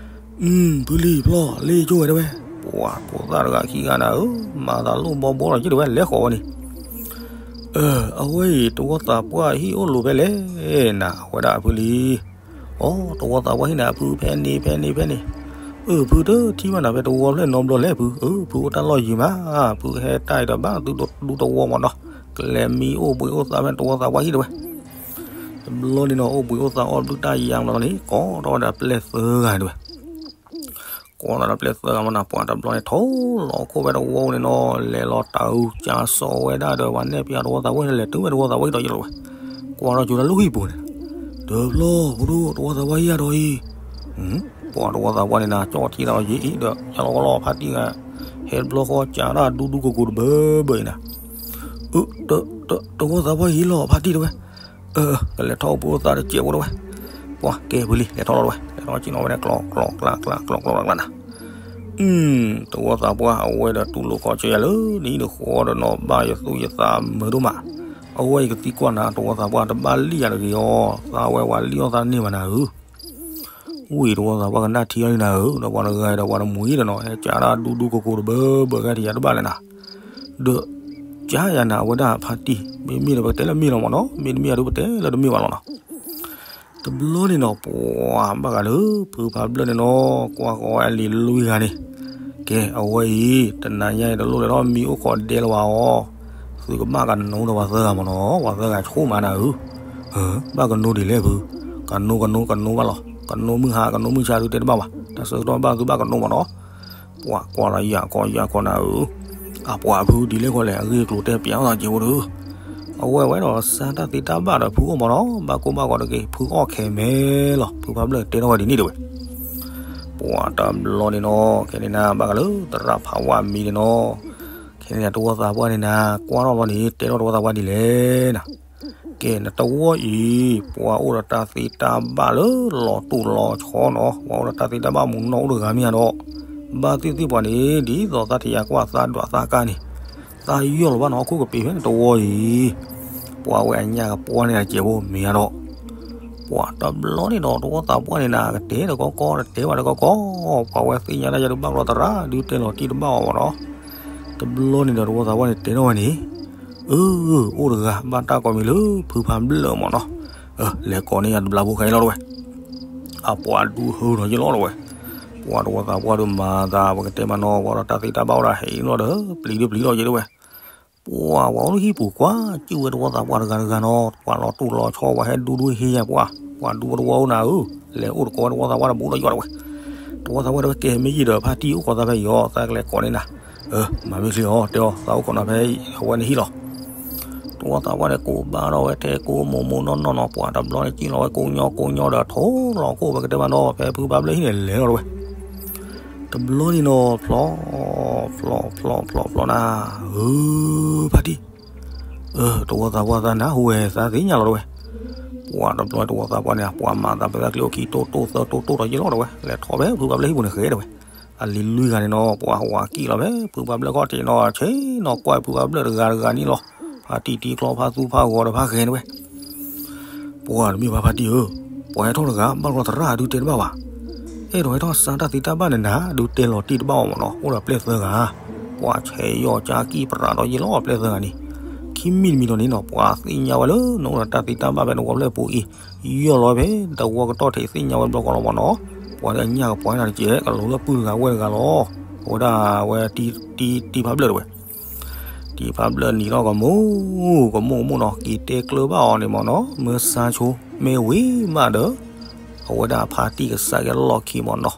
ဖုလံၤဖျီၣ်လ့ၣ်ကၠိဝဲတဝဲ, ပှၤဖိသၣ်တဂၤခံဂၤနၤဧၢ, မၤသးလိၣ်ဘီဘိလီၤယ့ၣ်တဝဲ လဲၤဃီၤဝဲန့ၣ် အဝဲအံၤ တဝီသးပှၢ်ဟံၣ်အိၣ်လိၤဖဲလဲၣ်, နၤဝဲဒၣ်အဖုလံၤ, အိ တဝီသးပှၢ်ဟံၣ်နၤဖုဖဲန့ၣ်ဖဲန့ၣ်ဖဲန့ၣ်, အၢ ဖုတထံၣ်ဘၣ်နၤဖဲတဝီဖျၢၣ်နီတဘျီလဲၣ်ဖု, အၢ ဖုအိၣ်တၢ်လီၢ်ယံၤမး, ဖုဟဲတၢ်အံၤဒီးဘၣ်သုတဒူတဝီမးနီၤ, ကလဲၤမံအိၣ်ဘှံးအိၣ်သါဖဲတဝီသးပှၢ်ဟံၣ်တဝဲ, တဘျီန့ၣ်နီၤ အိၣ်ဘှံးအိၣ်သါအီၣ်ဘျုးတၢ်ယါမးလီၤန့ၣ် ကိးထီၣ်ဝဲဒၣ်ပျဲၢ်သၢဂၤတဝဲ ကိးထီၣ်ဒီးပျဲၢ်သၢဂၤမးနၤ ပှၤတဘျီန့ၣ် ထိလီၤခိၣ်ဖဲတဝီန့ၣ်နီၤ လဲၤလီၤတၢ်အုးကၢစိးဝဲဒၣ်ဒီး ပှၤနဲၣ်ဖျါတဝီသးပှၢ်န့ၣ် လဲၤတုၤဝဲတဝီသးပှၢ်ဟံၣ်ဒီးယလီၤဝဲ, ကွၢ်ထီၣ်ကၠိတၢ်လၢဟံၣ်ပူၤန့ၣ်, တဘျီဖိဒိၣ်တဝီသးပှၢ်ဟံၣ်ယၤဒီးအံၤ, ပှၤတဝီသးပှၢ်န့ၣ်နၤ ကၠီၣ်ထံတၢ်လီၤယံၤအံၤဒီး ယလီၤကလီဖးတံၢ်ဂၤ, ဟဲတဘျီဃီကၢတၢ်ဒူဒူကိကိၤတဘၢဘၢအံၤနၤ တဝီသးပှၢ်ဟံၣ်လီၤဖးတံၢ်တဝဲ, ကလဲၤထီၣ်အိၣ်ဘှံးအိၣ်သါတစဲးဖိတဝဲ, ပှၤကဲဖုလံၤ လဲၤထီၣ်လီၤတဝဲ လဲၤထီၣ်က့ၤနီၤဝဲဒၣ် ကျီကျီကျီကျီကျီကျီနၤ, တဝီသးပှၢ်အဝဲဒီးတူၢ်လိာ်ခီဆၢယၤလၢ နဟံၣ်နဃီဒီးနီၤ ဘၣ်ယသူၣ်ယသးမုာ်ဒိၣ်မး, အဝဲအံၤကသံကွၢ်နၤ တဝီသးပှၢ်တဘၣ်လံၣ်ယၤတဂ့ၤအီၤ, သးဝဲဝဲလံၣ်အီၣ်သးန့ၢ်ဘၣ်နၤဧၢ ဝံၤတဝီသးပှၢ်ကနၣ်ထံအီၤလံနၤဧၢ, ဒီးပှၤတဂၤဒီးပှၤတမှံၤဒီးနီၤ ဟဲကးတၢ်ဒူဒူကိကိၤတဘၢဘၢကဲထံယၤတဘၣ်လဲၣ်နၤ, ဒီး ကးယၤနၤ အဝဲဒၣ်ဖါတံၢ် မ့မ့ၢ်ဒီးပတဲလၢမ့ၢ်လီၤမးနီၤ, မ့တမ့ၢ်အဒုးပတဲလၢတမ့ၢ်ဘၣ်လီၤနီၤ. တဘျီန့ၣ်နီၤ ပှၤဘၣ်ဃးလၢ ဖုဖးဘျၢၣ်န့ၣ်နီၤ ကွၢ်ဃီၤဝဲအလံၤလွံၢ်ဂၤန့ၣ်, ကဲ အဝဲအံၤ တနၤညါအံၤ တလိၣ်လဲၤထီၣ်မံအိၣ်ခိးဒဲလၢၤဘၣ်အီၤ, သုကဘၣ်ကနိဒီးပှၤသၢဂၤမးနီၤ, ပှၤသၢဂၤဆိကမိၣ်နၤဧၢ ဘၣ်ကနိဒ်လဲၣ်ဖု, ကနိကနိကနိဘၣ်လီၤ, ကနိမုၢ်ဟါကနိမုၢ်ဆါဒုးတဲတဘၣ်ဘၣ်, တၢ်ဆၢကတီၢ်ဘၣ်သုဘၣ်ကနိမးနီၤ. ပှၤကွၢ်လီၤယၤခီယၤခီနၤဧၢ, အပှၤဖုဒ်လဲၣ်ခီလဲၣ် အဂ့ၢ်အကျိၤတဲပၠးသးကဲးဖိဒီး, အဝဲဝဲဒီးစါတၢ်သ့တၢ်ဘၣ်ဒီးဖုအိၣ်မးနီၤ, ဘၣ်ကိၢ်ဘၣ်ဂီၤတက့ၢ် ဖုအီၣ်ခဲမဲလီၤ, ဖုဖးဘျၢၣ်တဲထီၣ်ဝဲဒ်န့ၣ်တဝဲ. ပှၤတဘျီန့ၣ်နီၤ ခဲန့ၣ်နၤ ဘၣ်ဃးလၢသရၣ်ဖးဝါမံၤန့ၣ်နီၤ, ခဲန့ၣ်နၤတဝီသးပှၢ်န့ၣ်နၤ ကွၢ်ထီၣ်လီၤန့ၣ် တဲထီၣ်တဝီသးပှၢ်ဒ်လဲၣ်နၤ. ကဲ နတဝီအံၤ ပှၤအိၣ်ဒီးတၢ်သ့တၢ်ဘၣ်လၢလီၤတိၢ်လီၤဆီနီၤ, ပှၤအိၣ်ဒီးတၢ်သ့တၢ်ဘၣ်မူနီၢ်အိၣ်တဂၤမ့ၢ်ဧါဒီး, ဘၣ်သ့ၣ်သ့ၣ်ပှၤန့ၣ် ဒ်သိးသးထံးယၤကွၢ်သးဒွးသးကါန့ၣ်, သးယီၢ်လီၤဘၣ်နီၤ ဟီၣ်ခိၣ်ကပ့ၤဖဲန့ၣ်တဝီအံၤ, ပှၤဝဲအညၣ်ကပှၢ်န့ၢ်တၢ်စဲးဖိမ့ၢ်ဧါဒီး ပှၤတဘျီန့ၣ်ဒီး တဝီသးပှၢ်န့ၣ်နၤ ကတဲတကီကီ တတဲဘၣ်တကီကီ, ပှၤဝဲသ့ၣ်ညါတၢ်ယၤဒုးဘၣ်ကျီသရၣ် ဒုးတဲလီၤတံၢ်တဘၣ်အီၤမးနီၤ. တဘျီန့ၣ်ဒီး တဝီသးပှၢ်န့ၣ်တဲထီၣ်ဝဲန့ၣ်, အၢ, အိၣ်တဂၤဘၣ်တၢ်ကိးမံၤလၢဖုဖးဘျၢၣ်မးနီၤ, လဲၤကိးန့ၢ်ယၤတဘျီဖိခဲအံၤလီၤတဝဲ. အပှၤဒူဟၢထီၣ်ယလီၤတဝဲ, ပှၤတဝီသးပှၢ်ဒုးမၤသး ပကတဲမးနီၤ ပှၤဒီးတၢ်သ့တၢ်ဘၣ်အိၣ်ဒီးဟဲအံၤလီၤဒီး ပျံၤဒုးပျံၤလီၤယတဝဲ. ပှၤဝဲအိၣ်လၢဟံၣ်ပူၤကွၢ် စုၣ်ဝဲတဝီသးပှၢ်တဂၤတဂၤနီၤ, ပှၤလီၤတိၢ်လီၤဆီ ပှၤဟဲဒူဒူဟ့ယၤပှၤ, ပှၤဒူဝဲတဝီအိၣ်နၤဧၢ, လဲၤအိၣ်တကိးဝဲတဝီသးပှၢ်တဘူးဒီးယီၤတဝဲ. တဝီသးပှၢ်တဲဝဲ ကဲမ့ၢ်ယံာ်ဒီးဖါတံၢ်အိၣ်ခိးသးဖဲအံၤအီၤ သးကလဲၤကိးန့ၢ်နၤ, မၤမ့ၢ်ချ့အီၤ တဲအီၤ သးအိၣ်ခိးနၤဖဲအဝဲန့ၣ်ဟံၣ်လီၤ. တဝီသးပှၢ်န့ၣ် ကိးဘၣ်ထီၣ်ဝဲထဲကိးမိၢ်မိၢ်နီၢ်နီၢ်နီၤ, ပှၤတဘျီန့ၣ် ကံၣ်လီၤဝဲကိးညီကိးညီဒီးထိၣ်လီၤကိၣ်ဝဲကတဲမးနီၤ ဖဲဖုဖးဘျၢၣ်ဟံၣ်န့ၣ်လဲၤလီၤတဝဲ. တဘျီန့ၣ်နီၤ ဖျီ ဖျီ ဖျီ ဖျီနၤ, ဧၢ ဖါတံၢ်, တဝီသးပှၢ်သးနၢ်ဟူဝဲသးသ့ၣ်ညါလီၤတဝဲ. ပှၤတဘျီတဝီသးပှၢ်န့ၣ် ပှၤမၤသးပသးကျ့အိၣ်ခံတိၢ်တိၢ်သၢတိၢ်တိၢ်ဒီးယလီၤတဝဲ, လဲၤထီၣ်ဖဲဖုဖးဘျၢၣ်ဟံၣ်ပူၤန့ၣ်ဃဲတဝဲ. အလံၤလွံၢ်ဂၤန့ၣ်နီၤ ပှၤဟးကံၣ်လီၤဖဲဖုဖးဘျၢၣ်ခီၣ်ထံးနီၤ ဆ့ၣ်နီၤကွၢ်ဖုဖးဘျၢၣ်တဂၤတဂၤန့ၣ်လီၤ. ဖါတံၢ်တံကျီဖါသူဖးဂီၤဒီးဖးဃဲတဝဲ. ပှၤတမ့ၢ်ဘၣ်ဖါတံၢ်ဧၢ, ပှၤဟဲထီၣ်တဂၤ ဘၣ်ကျီသရၣ်ဒုးတဲတဘၣ်ဘၣ်. အဲၣ်ဒိးဟဲထီၣ်စါတၢ်သ့တၢ်ဘၣ်န့ၣ်နၤ ဒုးတဲလီၤတံၢ်တဘၣ်အီၤမးနီၤ, အိၣ်ဒီးပျဲၢ်သၢဂၤ, ပှၤဆဲးယီၤကၠါကံၣ်ပရၤဒီးယလီၤပျဲၢ်သၢဂၤန့ၣ်, ခံမံၤတမံၤဒီးန့ၣ်နီၤ ပှၤသ့ၣ်ညါဝဲလၢနအိၣ်ဒီးတၢ်သ့တၢ်ဘၣ်ဖဲနဝီဖျၢၣ်ပူၤအံၤ, ယီၢ်လီၤဖဲတဝီကတီၢ်ထံးသ့ၣ်ညါဝဲဘျီကီးလီၤမးနီၤ, ပှၤလၢအညၣ်ကပှၢ်န့ၢ်တကဲး ကလူၤလၢပုၢ်တဂၤဝဲၢ်တဂၤလီၤ. အဝဲဒၣ်ဝဲတံၢ်ဖးဘျၢၣ်တဝဲ တံၢ်ဖးဘျၢၣ်နံၤထီၣ်ကမူ ကမူကမူနီၤ က့ၤတဲကျၢၤဘၣ်အီၤန့ၣ်မးနီၤ မၢဆါဆိ မ့ၢ်ဝံၤမးဒီး အဝဲဒၣ်ဖါတံၢ်ကစၢ်ကဲလီၢ်ခံမးနီၤ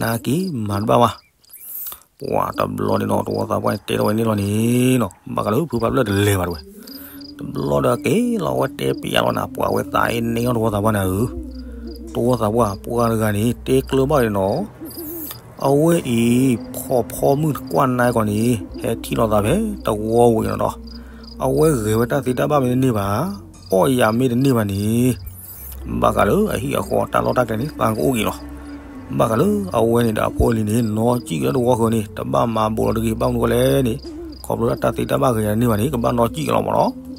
နာ်က့ၤမၤတဘၣ်ဘၣ်. ပှၤတဘျီန့ၣ်နီၤ တဝီသးပှၢ်တဲထီၣ်ဝဲန့ၣ်လီၤန့ၣ်နီၤ ဘၣ်ဃးလၢဖုဖးဘျၢၣ်တလဲၤဘၣ်တဝဲ တဘျီဒီးက့ၤလီၤဝဲတဲပျးလီၤနၤ ပှၤဝဲသးအံၤန့ၣ်နီၤ တဝီသးပှၢ်နၤဧၢ, တဝီသးပှၢ် ပှၤတဂၤန့ၣ် တဲကျၢၤဘၣ်အီၤန့ၣ်နီၤ အဝဲအံၤ ဖီၣ်ဖီမုၢ်တကွၢ်နါကီးန့ၣ် ဟဲထံၣ်လိာ်သးဖဲတဝီဝံၤနီၤနီၤ, အဝဲဂဲၤဝဲတၢ်သ့တၢ်ဘၣ်မ့ၢ်တန့ၢ်ဘၣ်, အီၣ်ယၤမ့ၢ်တန့ၢ်ဘၣ်န့ၣ်, ဘၣ်ဃးလၢအဟံၣ်အဃီတၢ်လီၢ်တၢ်ကျဲန့ၣ် သးကအိၣ်က့ၤလီၤ. ဘၣ်ဃးလၢအဝဲန့ၣ်ဒီးအဖိအလံၤန့ၣ် နီၢ်ကံၣ်က့ၤလၢတဝီဃၢၤန့ၣ် တဘၣ်မၤဘူးလီၤတဂ့ၤ ဘၣ်မနုၤလဲၣ်န့ၣ်, ခီဖျိလၢတၢ်သ့တၢ်ဘၣ်ဂဲၤယၤတန့ၢ်ဘၣ်န့ၣ် ကဘၣ်နီၢ်ကံၣ်က့ၤလီၤမးနီၤ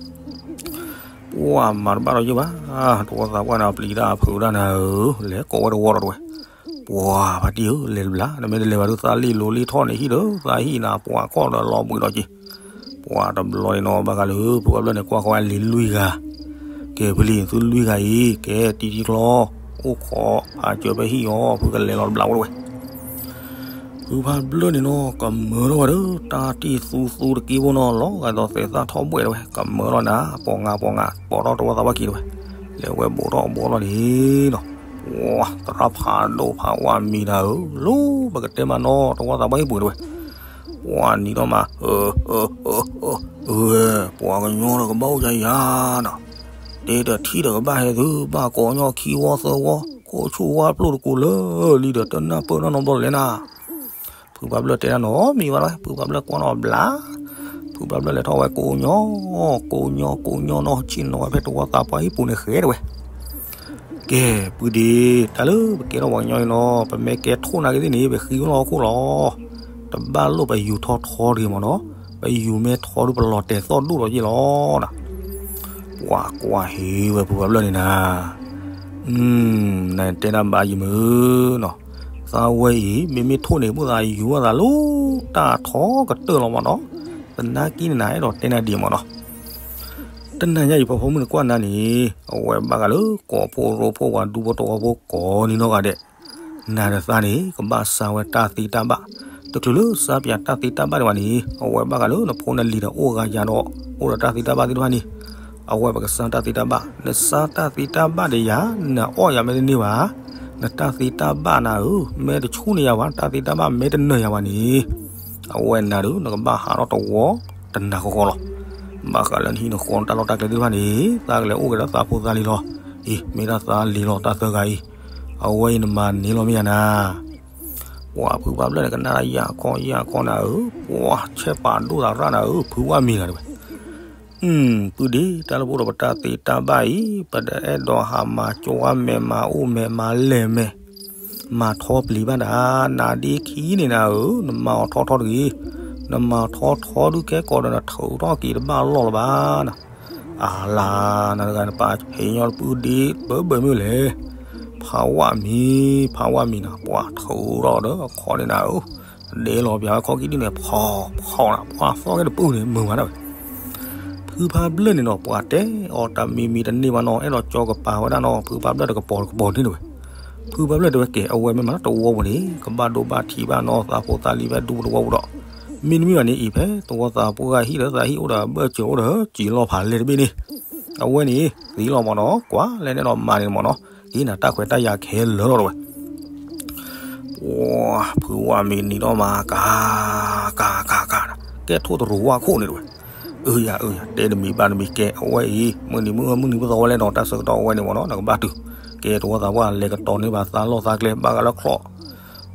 ပှၤမၤတဘၣ်ဒီးယဘၣ်, တဝီသးပှၢ်န့ၣ် ပျံၤတၢ်ဖုးတၢ်နၤဧၢ, လဲၤကိးဝဲတဝီဒီးတဝဲ, ပှၤဖါတံၢ်ဧၢ လဲၤတဘျီ နမ့ၢ်တလဲၤဘၣ်ဒီး သးလ့ၣ်လိၤလ့ၣ်ထီၣ်န့ၣ်ဟံၣ်ဒီး သးဟံၣ်နၤပှၤကီၢ်ဒီးလီၤဘှံးဒီးက့ၤ, ပှၤတဘျီန့ၣ်နီၤ ဘၣ်ဃးလၢဖုဖးဘျၢၣ်န့ၣ် ကွၢ်ဃီဝဲလံၤလွံၢ်ဂၤ, ကဲဖုလံၤသုလွံၢ်ဂၤအံၤ ကဲတံၤတံၤကျီ, အိၣ်ခိးဖးစၢၤဖဲဟံၣ်အီၤ ဖုကလဲၤလီၤတဘျီဝဲတဝဲ ဖုဖးဘျၢၣ်န့ၣ်နီၤ ကမၢထီၣ်ဝဲဒီး တၢ်တံၢ်သူသူတက့ဖိနီၤ လီၤဂာ်ဒီးသဲးသၣ်ထီၣ်ဘှဲၣ်တဝဲ ကမၢထီၣ်နၤ ပိာ်ငါပိာ်ငါ ပိာ်ထီၣ်တဝီသးပှၢ်ခံတဝဲ, လဲၤဝဲဘိးထီၣ်ဘိးလီၤန့ၣ်နီၤ, ပှၤသရၣ်ဖးဒိၣ်ဖးဝါမံၤနၤဧၢ, လၢပကတဲမးနီၤ တဝီသးပှၢ်ဟံၣ်ပူၤတဝဲ, ပှၤနံၤထီၣ်မး ပှၤကညီဒီးကဘၣ်အိၣ်ယၤယၤနီၤ, တဲတထံၣ်ဒီးကဘၣ်ဟဲသု ဘၣ်ကိးညီခံဝီသၢဝီ ခိၣ်ဆူၣ်ဝါပျိၢ်တကိးလၢာ်လံဒီး တနၢ်ပၢၢ်နီတဘျီလဲၣ်နၤ ဖုဖးဘျၢၣ်တဲတၢ်နီတမံၤဘၣ်ဝဲ ဖုဖးဘျၢၣ်ကွၢ်နီၣ်ဘျး, ဖုဖးဘျၢၣ်လဲၤထီၣ်ဝဲကိးညီ, ကိးညီကိးညီနီၢ်ဆ့ၣ်နီၤဝဲဖဲတဝီသးပှၢ်ဟံၣ်ပူၤန့ၣ်ဃဲတဝဲ, ကဲ, ပုၢ်ဒ့, တၢ်လၢပကဲထီၣ်ပှၤကညီအံၤနီၤ ပမ့ၢ်ကဲထိၣ်နာ်က့ၤသ့ၣ်န့ၣ် ပဃံလီၤဟီၣ်ခိၣ်လီၤ, တဘၣ်လိၣ်ပယူၤထီထီတဂ့ၤမးနီၤ, ပယူၤမ့ၢ်ထီဒုးပလီၤတဲာ်သီၣ်ဒိၣ်လီၤယ့ၢ်လီၤနၤ ပှၤကွၢ်ဟ့ဝဲဖုဖးဘျၢၣ်န့ၣ်နၤ, နတဲတၢ်ဘၣ်ယံၤမုၢ်နီၤ, သးဝဲအံၤ မ့မ့ၢ်ထိၣ်န့ၣ် ဘၣ်သးယူၤဘၣ်သးလၢတၢ်ထီကတၢၢ်လီၤမးနီၤ, သနာ်က့န့ၣ်နၤ အဲၣ်ဒိးတဲနၤဒ်မးနီၤ တနၤညါအံၤ ဖီဖီမုၢ်နကွၢ်နၤန့ၣ် အဝဲဘၣ်ဃးလၢ ကိးဖိရိဖိ ပှၤဒူဖိတဝီဖိကိးနံၤနီၢ်ဂၤဒဲး, နၤဒီးသးန့ၣ် ကဘၣ်စါဝဲတၢ်သ့တၢ်ဘၣ်, တချုးလၢစါပၠးတၢ်သ့တၢ်ဘၣ်ဒံးဘၣ်န့ၣ် အဝဲဘၣ်ဃးလၢနဖိနလံၤဒီးအိၣ်ဂၤယၤဒီး အိၣ်ဒီးတၢ်သ့တၢ်ဘၣ်သ့ၣ်တဖၣ်န့ၣ်, အ အဝဲပကစၢ်တၢ်သ့တၢ်ဘၣ်, နစၢ်တၢ်သ့တၢ်ဘၣ်ဒီးယၤ, နအီၣ်ယၤမ့ၢ်တန့ၢ်ဘၣ်, နတၢ်သ့တၢ်ဘၣ်နၤဧၢ, မ့ၢ်တဆူၣ်န့ၢ်ယၤဘၣ်, တၢ်သ့တၢ်ဘၣ်မ့ၢ်တနၢၤယၤဘၣ်န့ၣ်, အဝဲနၤဒီး နကဘၣ်ဟးထီၣ်တဝီတနၤဃီဃီလီၤ. ဘၣ်ဃးလၢနဟံၣ်နဃီနတၢ်လီၢ်တၢ်ကျဲသ့ၣ်တဖၣ်န့ၣ်, သးကလဲၤအိၣ်က့ၤဒီးသးဖိသးလံၤလီၤ. အံၤ မ့ၢ်ဒၣ်သးလံၤလီၤ တၢ်သၢဂၤအံၤ, အဝဲအံၤနမၤန့ၢ်လီၤမ့ၢ်ယၤနၤ ပှၤဖုဖးဖျၢၣ်န့ၣ် ကနၣ်တၢ်ယၢ်ခီယၢ်ခီနၤဧၢ, ပှၤဆဲးပာ်ဒိၣ်သးရၣ်နၤဧၢ, ဖုဝၣ်မံၤနၤတဲဝဲ, ပုၢ်ဒ့ တၢ်လၢပအိၣ်ဒီးပတၢ်သ့တၢ်ဘၣ်အံၤ, ပတအဲၣ်ဒိးဟးမၤကၠီမဲာ်မၤအိၣ်မဲာ်မၤလဲၢ်မဲာ်, မၤထီပျံၤဘၣ်နၤ, နၤဒ့ခံန့ၣ်နၤဧၢ, နမၤအီၤထီထီတဂ့ၤ, နမၤထီထီဒုးကဲကီးဒီးနထုးထီၣ်က့ၤတဘၣ်လီၢ်လၢၤဘၣ်နၤ အလၤ နတဂၤနပာ်ဟ့ၣ်ညီတပုၢ်ဒ့ဘၢဘၢမ့ၢ်လဲၣ်, ဖးဝၣ်မံၤ, ဖးဝၣ်မံၤနၤ, ပှၤထုးထီၣ်ဒီးအခီၣ်န့ၣ်နၤဧၢ, ဒဲလီၤပၠးဝဲခီၣ်ကံၣ်ဒုန့ၣ် ဖီဖီနၤ, ပှၤသီၣ်က့ၤတပုၢ်န့ၣ် မုာ်မးဒၣ်ဝဲ, ဖုဖးဖျၢၣ်န့ၣ်နီၤ ပှၤတဲအီၤတၢ်မံၤမံၤတန့ၢ်ဘၣ်နီၤ, အဲၣ်ဒိးကၠီကပၤဝဲဒၣ်နီၤ, ဖုဖးဖျၢၣ်တကပီၤတကပီၤန့ၣ်တဲဝဲ, ဖုဖးဖျၢၣ်တဲဝဲကဲ အဝဲမ့ၢ်မးတဝီပူၤန့ၣ် ကဘၣ်ဒိဘၣ်ထံးဘၣ်နီၤ, သးဖိသးလံၤဖဲဒူပတဝီပူၤဒီး, မ့တမ့ၢ်ဘၣ်န့ၣ်အံၤ ဖဲတဝီသးပှၢ်ဂၤဟံၣ်ဒီးသးဟံၣ်အိၣ်ဒီးအဘၢၣ်စၢၤအိၣ်ဒီးစံာ်လီၤဖးလဲၢ်တဘ့ၣ်န့ၣ်, အဝဲန့ၣ် သံလီၤမးနီၤ, ကွၢ်လဲၣ်န့ၣ်ဒီးမၤန့ၣ်မးနီၤ, ဒ်နၤတၢ်ခွဲးတၢ်ယာ်ခဲလၢာ်လီၤတဲဝဲ ပှၤဖုဝၣ်မံၤနံၤဒီးမၤကၤ ကၤကၤကၤ, ကဲထိၣ်တရူးဝၣ်ခိၣ်န့ၣ်တဲဝဲ, အၢယၤအၢယၤ တဲတမံၤဘၣ်တမံၤ ကဲအဝဲအံၤ မုၢ်နံၤမုၢ်အၢမုၢ်နံၤမုၢ်သီဝဲလဲၣ်နီၤ, တၢ်ဆၢကတီၢ်အဝဲန့ၣ်မးနီၤ နကဘၣ်တုၤ, ကဲတဝီသးပှၢ်လဲၤကတီၤန့ၢ်ဘၣ်သးလီၢ်သးကျဲဘၣ်ဂၤလၢချီၣ်,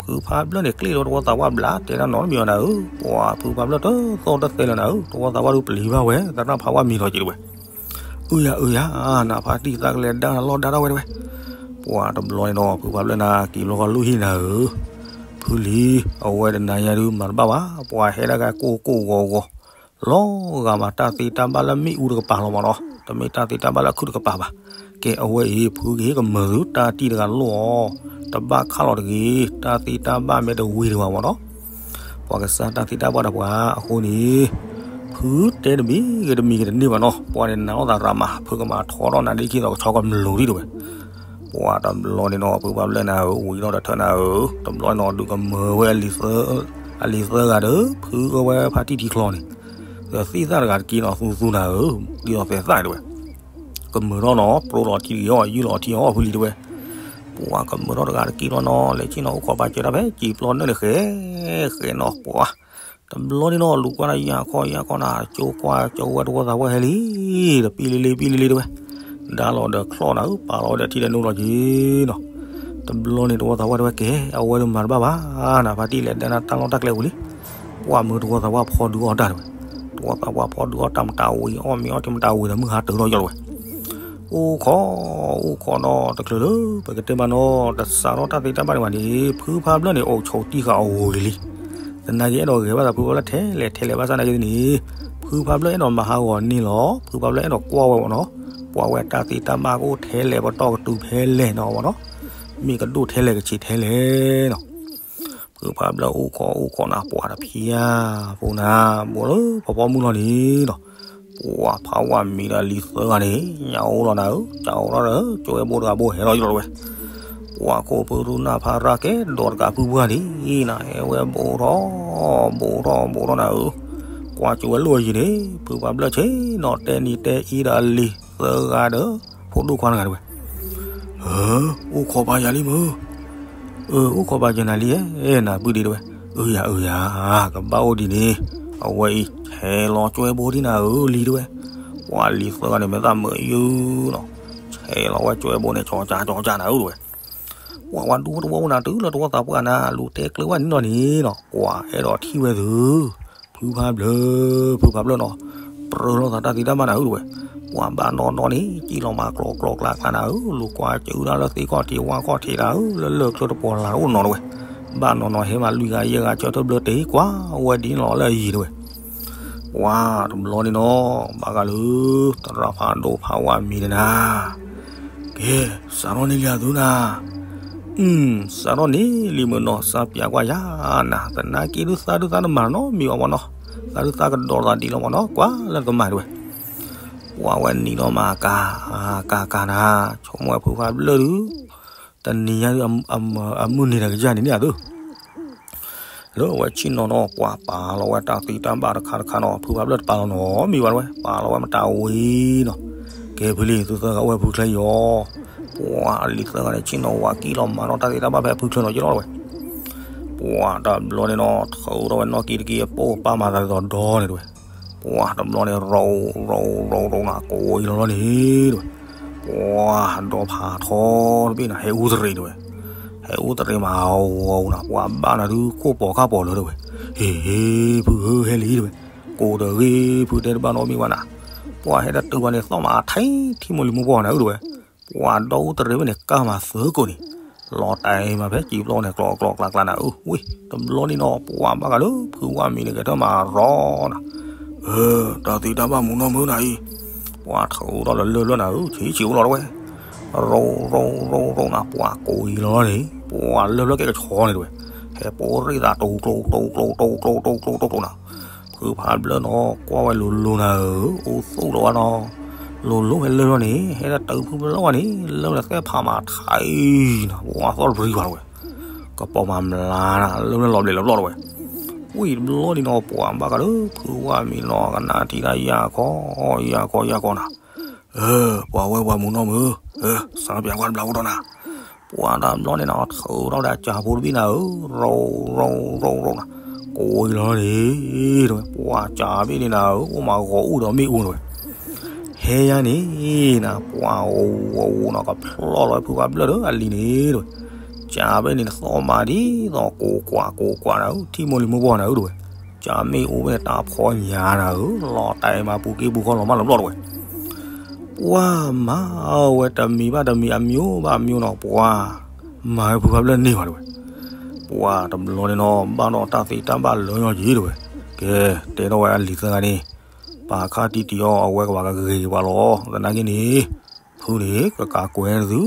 ဖုဖးဖျၢၣ်န့ၣ် ကျ့ၣ်လီၤတဝီသးပှၢ်ဘျးတဲဒၣ်နီတမံၤဘၣ်နၤဧၢ, ပှၤဖုဖးဖျၢၣ်တသီၣ်တသဲလၢၤနၤဧၢ, တဝီသးပှၢ်ဒုးပျံၤဘၣ်ဝဲ သရၣ်ဖးဝၣ်မံၤလီၤက့ၤတဲဝဲ အၢယၤအၢယၤ နဖါတံၢ်သးကလဲၤဒါနၤလီၢ်ဒါထီၣ်ဝဲတဲဝဲ, ပှၤတဘျီန့ၣ်ဒီး ဖုဖးဖျၢၣ်နၤ က့ၤဘျီဃီလူၢ်ဟံၣ်နၤဧၢ, ဖုလံၤ အဝဲတနၤညါဒုးမၤတဘၣ်ဘၣ်, ပှၤဟဲဒၣ်ဂၤကိၢ်ကိၢ်ဂီၤဂီၤ, လီၤဂာ်မးတၢ်သ့တၢ်ဘၣ်လၢမ့ၣ်အူတကပၤလီၤမးနီၤ, တမ့ၢ်တၢ်သ့တၢ်ဘၣ်လၢအခုၣ်တကပၤဘၣ်, ကဲအဝဲအံၤ ဖုကဟ့ၣ်ကမၢၤသုတၢ်တံၢ်တဂၤလိၣ်အီၤ, တဘၣ်ခးလီၤတဂ့ၤ, တၢ်သ့တၢ်ဘၣ်မ့ၢ်တဝံၤတဂၤမးနီၤ ပှၤကစၢ်တၢ်သ့တၢ်ဘၣ်ဒီးပှၤအဃိန့ၣ်, ဖုတဲတမံၤဂ့ၤတမံၤဂ့ၤတန့ၢ်ဘၣ်နီၤ, ပှၤန့ၣ်နာ်အီၣ်သးရၤမး ဖုကမၤထီထီၣ်နၤဒ်ခံသီကဆီကမျူၤဒံးတဲဝဲ, ပှၤတဘျီန့ၣ်နီၤ ဖုဖးဖျၢၣ်နၤဧၢ ဝံၤထီၣ်ဒီးထၢနၤဧၢ, တဘျီန့ၣ်နီၤ ဒုးကမၢၤဝဲ အလံၤသၢဂၤဒီး ဖုအၢဝဲဖါတံၢ်ထံချီန့ၣ်, ဒီးသံၣ်သၣ်တဂၤတက့ၢ်နီၤ သူသူနၤဧၢ, ဒ်သိးသဲးသၣ်တဲဝဲ ကမၢၤထီၣ်နီၤ ပြိလီၤထံတဂ့ၤအီၤ ယုၢ်လီၤထံအီၤ ဖုလံၤတဲဝဲ, ပှၤကမၢၤထီၣ်တဂၤတက့ၢ်လီၤနီၤ လဲၤဆ့ၣ်နီၤအိၣ်ခိးပာ်စၢၤတၢ်ဖဲစံာ်ပျီနၢၣ်န့ၣ် ဃဲဃဲနီၤ ပှၤ တဘျီန့ၣ်နီၤ လူၤကွၢ်နၤယၢ်ခီယၢ်ခီနၤ ကၠိကွၢ်ကၠိဝဲတဝီသးဝဲဟဲလံ, ဒီးပံလံလံပံလံလံတဲဝဲ, ဒါလီၤဒီးချီၣ်နၤဧၢ ပာ်လီၤဝဲဒီးထံဒီးနိလီၤက့ၤနီၤ, တဘျီန့ၣ်တဝီသးဝဲတဲဝဲကဲ အဝဲဒုးမၤတဘၣ်ဘၣ်, နဖါတံၢ်လဲၤဒၣ်နတၢ်လီၢ်တၢ်ကျဲဝံၤလံ, ပှၤမၢတဝီသးဝဲဖီဒုးအီၣ်တၢ်တဲဝဲ, တဝီသးဝဲဖီဒုးအီၣ်တၢ်မတၤဝံၤ အီၣ်မ့ၤအီထံမတၤဝံၤဒီးမုၢ်ဟါတၢၤထီၣ်ယီၢ်လီၤဝဲ အိၣ်ခိး, အိၣ်ခိးနီၤ တချုးလၢ ပကတဲဘၣ်နီၤ တစးထီၣ်တၢ်သ့တၢ်ဘၣ်န့ၣ်ဘၣ်န့ၣ် ဖုဖးဖျၢၣ်န့ၣ် အိၣ်ဆိးတံၢ်ဃာ်အဝံၤလံ, သနာ်က့အဲၣ်ဒိးဂဲၤဘၣ်သးဖုဖးဖျၢၣ်ထဲလဲၣ်ထဲလဲၣ်ဘၣ်ဆၣ်နာ်က့န့ၣ်, ဖုဖးဖျၢၣ်အဲၣ်ဒိးမၤဟးဂီၤန့ၢ်လီၤ ဖုဖးဖျၢၣ်အဲၣ်ဒိးကွၢ်ဝဲမ့ၢ်နီၤ, ကွၢ်ဝဲတၢ်သ့တၢ်ဘၣ်ကအိၣ်ထဲလဲၣ်ပတီၢ်ကတုၤဖဲလဲၣ်နီၤမ့ၢ်နီၤ, မ့ၢ်ကဒိၣ်ထဲလဲၣ်ကဆံးထဲလဲၣ်နီၤ ဖုဖးဖျၢၣ်အိၣ်ခိးအိၣ်ခိးနၤ ပှၤတဖံးဧါ, ပူၤနၤ ဘူးလၢဖီဖီမုၢ်လီၤန့ၣ်နီၤ, ပှၤဖးဝၣ်မံၤဒီးလံၤသၢဂၤန့ၣ် ညၣ်အိၣ်လီၤနၤဧၢ, ညၣ်အိၣ်လီၤဒီး ကၠိဝဲဘိတဂၤဘိဟဲလီၤယီၢ်လီၤဝဲ, ပှၤခိၣ်ဖုရူနၢ်ဖးရၣ်ကဲဒီးတကးဖုပှၢ်န့ၣ်နၤ ဟဲဝဲဘူးထီၣ်, ဘူးထီၣ်ဘူးထီၣ်နၤဧၢ, ကွၢ်ကၠိဝဲလိၣ်အယံၤန့ၣ် ဖုဖးဖျၢၣ်ဆ့ၣ်နီၤတဲနံၤတဲအံၤဒီးအလံၤသၢဂၤဒီး ဖိဒိၣ်ခွါတဂၤတဲဝဲ အိၣ်ခိးပာ်ယၤလံမ့ၢ်, အိၣ်ခိးပာ်ယၤနၤလံဧဲ, နပုၢ်ဒ့တဲဝဲ, အၢယၤအၢယၤ, ကဘၣ်အိၣ်ဒ်န့ၣ်, အဝဲအံၤ ဆဲးလီၤကၠိဝဲဘိဒ်နၤဧၢလံတဲဝဲ, ပှၤလံၤသၢဂၤန့ၣ် မဲာ်သၣ်မုာ်ယုၢ်နီၤ, ဆဲးလီၤဝဲကၠိဝဲဘိန့ၣ် ကၠီကၠီကၠီကၠီနၤဧၢတဲဝဲ, ပှၤဝဲဒူတဝီပူၤနၤတုၤလၢတဝီသးပှၢ်နၤ လူၤတဲကျၢၤဝဲန့ၣ်နီၤန့ၣ်နီၤ, ကွၢ်အဲၣ်ဒိးထံၣ်ဝဲသု ဖုဖးဖျၢၣ်, ဖုဖးဖျၢၣ်နီၤ, ပြၢလီၤသးတၢ်သ့တၢ်ဘၣ်နၤဧၢတဲဝဲ, ပှၤဘၣ်နီၢ်နီၢ်န့ၣ် စံၣ်လီၤမၤကျိးကျိးကျါကျါနၤဧၢ, လူၤကွၢ်စၢၤဒၣ်လၢသ့ၣ်ခီၣ်ထံးဝၣ်ခီၣ်ထံးတၢ်ဧၢ, လၢလၢၢ်ချၢတပီၤလၢ်တအိၣ်နီၤတဲဝဲ, ဘၣ်နီၢ်နီၢ်ဟဲမၤလွံၢ်ဂၤယဲၢ်ဂၤ ကၢထၢၣ်ဘျၢတ့ၢ်ကွၢ်ဝဲဒ်န့ၣ်လီၤလၢအယံၤတဲဝဲ ပှၤတဘျီန့ၣ်နီၤ ဘၣ်ဃးလၢ သရၣ်ဖးဒိၣ်ဖးဝါမံၤန့ၣ်နၤ, ကဲ, စးထီၣ်န့ၢ်လံအသုနၤ, စးထီၣ်န့ၢ်လံမုၢ်နီၤ စးပၠးကွၢ်ယၤနၤ, သနာ်က့ဒုးသးဒုးသးတမၤနီတမံၤဘၣ်မ့ၢ်နီၤ, သးဒုးသးကဒီးသးဒ်လီၤမ့ၢ်နီၤ, ကွၢ်လၢကမၤတဲဝဲ ပှၤဝဲနံၤနီၤမၤကၤ, ကၤကၤနၤ, ဆိကမိၣ်ဝဲဖုဖးဖျၢၣ်ဒုး တနံၤညါဒုး အမုၢ်နံၤတကယၤန့ၣ်န့ၣ်အသု လၢအဝဲဆ့ၣ်နီၤနီၤ ပှၤပာ်လီၤဝဲတၢ်သ့တၢ်ဘၣ်တခါတခါနီၤ, ဖုဖးဖျၢၣ်တပာ်လီၤနီတမံၤဘၣ်တဲဝဲ, ပာ်လီၤဝဲမတၤဝံၤနီၤ, ကဲဖုလံ သုသၢဂၤအိၣ်ဝဲဖုချၢအံၤအီၤ, ပှၤအလံၤသၢဂၤန့ၣ် ဆ့ၣ်နီၤဝၤကံၣ်လီၤမၤထီၣ်တၢ်သ့တၢ်ဘၣ်ဖဲဖုချၢနီၤက့လီၤဝဲ, ပှၤတဘျီန့ၣ်နီၤ ထုးထီၣ်ဝဲနီၣ်ကံတက့ၢ် အပိၢ်ပၢ်မၤသးဒ်သိးဒီန့ၣ်တဝဲ, ပှၤတဘျီန့ၣ် ရိရိရိရိနၤ ကိးအံၤလီၤလီၤန့ၣ်တဝဲ, ပှၤဒီဖးထီတဘ့ၣ်နၤ ဟဲအူတရံးတဝဲ, ဟဲအူတရံးမးအီၤနၤ ပှၤဘၣ်နၤဒုးခိၣ်ပီၤခၣ်ပီၤလၢတဝဲ, ဟ့ၣ်ဟ့ၣ် ဖုဧၢ ဟဲလံတဝဲ, ကိးတဂ့ၤ ဖုတဲတဘၣ်နီတမံၤဘၣ်နၤ, ပှၤဟဲတတုၤဘၣ်န့ၣ် သီၣ်မးအထံထံမိၢ်လံၤမိၢ်ပှၢ်နၤအုတဝဲ, ပှၤဒီအူတရံးဘ့ၣ်န့ၣ် ကၢ်မးသၢကိးန့ၣ်, လီၤတဲာ်မးဖဲစံာ်ပျီန့ၣ် ကျီကျီကျါကျါနၤအု, ဝံၤ တဘျီန့ၣ်နီၤ ပှၤဘၣ်ဂၤလၢဖုဝၣ်မံၤန့ၣ် ကဲထၢၣ်မးရီနၤ, အၢ တၢ်သ့တၢ်ဘၣ်မူနီၢ်မုၢ်နၤအံၤ, ပှၤထုးထီၣ်လၢလၢၢ်လၢၢ်နၤအု ဆံးဆံးအိၣ်လီၤတဝဲ, ရိရိရိရိနၤ ပှၤကိးအံၤလီၤလီၤန့ၣ် ပှၤလၢၢ်လၢၢ်ကဲကဆီန့ၣ်တဝဲ, ဟဲပိာ်ရ့ၣ်သး တိၤကျိၤ တိၤကျိၤ တိၤကျိၤ တိၤကျိၤ တိၤကျိၤ တိၤကျိၤနၤ, ဖုဖးဘျၢၣ်နီၤ ကွၢ်ဝဲလိၤလိၤနၤဧၢ, အိၣ်သူၣ်လီၤဝဲနီၤ, လိၤလိၤဖဲလၢၢ်လီၤန့ၣ် ဟဲတတုၤဖုဖးဘျၢၣ်ဝဲန့ၣ် လၢၢ်လၢၢ်သဲၣ်ဖးမးထံနၤ, ပှၤသီၣ်တပရံဘၣ်တဝဲ, ကပီၤမးမျါနၤ လၢၢ်လီၤဘျဲးလီၤဘျီၣ်တဝဲ, ဝံၤတဘျီန့ၣ်နီၤ ပှၤဘၣ်ဂၤလၢဖုဝၣ်မံၤနီၤ ကနၣ်ထံတၢ်ယၢ်ခီ ယၢ်ခီ ယၢ်ခီနၤ, အၢ ပှၤဝဲပှၤမူနီၢ်မုၢ်, စးပၠးကွၢ်တဘျီအိၣ်ဒီးနၤ, ပှၤတဘျီန့ၣ်နီၤ ထုးထီၣ်ဝဲဒၣ်ကၠၤဖိတဘ့ၣ်နၤဧၢ, ရိရိရိရိနၤ, ကိးအံၤလီၤန့ၣ်တဝဲ, ပှၤကၠၤဘ့ၣ်န့ၣ်နၤဧၢ အိၣ်မးဂီၤအိၣ်ဒီးမ့ၣ်အူတဝဲ, ဟဲယါန့ၣ်နၤ ပှၤအိၣ်အိၣ်နီၤ ကဖျီၣ်လီၤဖုဖးဘျၢၣ်ဒီးအလံၤန့ၣ်တဝဲ, ကၠၤဘ့ၣ်န့ၣ်သီၣ်မးဒ်သိးကိးကွၢ်ကိးကွၢ်နၤဧၢ ထံမိၢ်လံၤမိၢ်ပှၢ်နၤဧၢတဝဲ, ကၠၤမ့ၣ်အူဘ့ၣ်န့ၣ် တၢ်ဖီညါနၤဧၢ လီၤတဲာ်မးပူၤက့ပူၤခီလီၤမးလီၤဘျီၣ်တဝဲ, ပှၤမၤဝဲတမံၤဘၣ်တမံၤ အမျိုးဘၣ်အမျိုးနီၤ ပှၤမၤဝဲဖုဖးဘျၢၣ်န့ၢ်ဘၣ်တဝဲ, ပှၤတဘျီန့ၣ်နီၤ ဘၣ်ဒီးတၢ်သ့တၢ်ဘၣ်လၢညီက့ၤတဝဲ, ကဲ တဲထီၣ်ဝဲအလံၤသၢဂၤန့ၣ်, ပာ်ခါတံၢ်တံၢ်အီၤ အဝဲကဘၣ်ကဂ့ၤက့ၤပှၤလီၤ သနာ်က့န့ၣ်, ဖုန့ၣ် ကကးကွဲသု,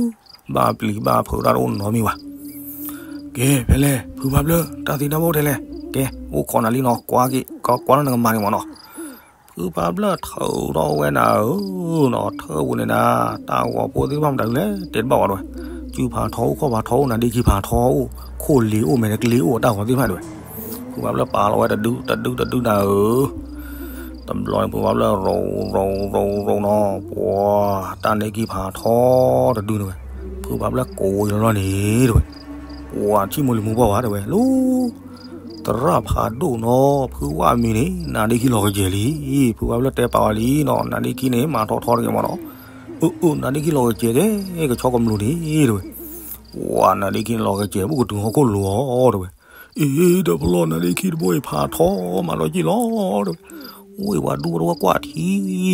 ဘၣ်ပျံၤဘၣ်ဖုးတၢ်တအိၣ်နီတမံၤဘၣ် ကဲ ဖဲလဲၣ် ဖုဖးဘျၢၣ် တၢ်သ့တၢ်ဘၣ်အိၣ်ထဲလဲၣ်, ကဲ အိၣ်ခိးနၤလံနီၤ ကွၢ်က့ၤ ကွၢ်နီၤနကမၤန့ၣ်မးနီၤ, ဖုဖးဘျၢၣ်ထုးထီၣ်ဝဲနၤဧၢနီၤ ထၢၣ်ပူၤန့ၣ်နၤ, တၢ်ဂီၤဖိသ့ၣ်တဖၣ်မတၤဒုလဲၣ် တဲတဘၣ်ဝဲတဝဲ, စုဖးထီအိၣ် ခီၣ်ဖးထီအိၣ် နါဒ့ခံဖးထီအိၣ် ခိၣ်လ့ၤအိၣ် မဲာ်တကျ့အိၣ် တၢ်ဂီၤသ့ၣ်တဖၣ်တဝဲ, ဖုဖးဘျၢၣ်ပာ်လီၤဝဲတဒု တဒု တဒုနၤဧၢ တဘျီန့ၣ် ဖုဖးဘျၢၣ်ရိရိရိရိနီၤ ပှၤတၢ်နါဒ့ခံဖးထီတဒုန့ၣ်ဝဲ, ဖုဖးဘျၢၣ်ကိးအံၤလီၤလီၤန့ၣ်တဝဲ, ပှၤထံမိၢ်လံၤမိၢ်ပှၢ်ဝဲတဝဲလီၤ, သရၣ်ဖးဒိၣ်နီၤ ဖုဝၣ်မံၤန့ၣ် နါဒ့ခံလီၤကစဲၤလံ, ဖုဖးဘျၢၣ်တဲပာ်ဝဲလံနီၤ နါဒ့ခံန့ၣ် မၤထီထီတဂ့ၤမးနီၤ, အၢ အၢ နါဒ့ခံလီၤကစဲၤကဲ ကဆီကမျူၤန့ၣ်တဝဲ, ပှၤနါဒ့ခံန့ၣ်လီၤကစဲၤ ဘူးကတုၤဟီၣ်ခိၣ်လိၤအီၤတဝဲ အ့ တဘျီနါဒ့ခံတဘိအံၤဖးထီမးလီၤက့ၤလီၤတဝဲ, ဝံၤပှၤဒူပှၤတဝၢကွၢ်ထံ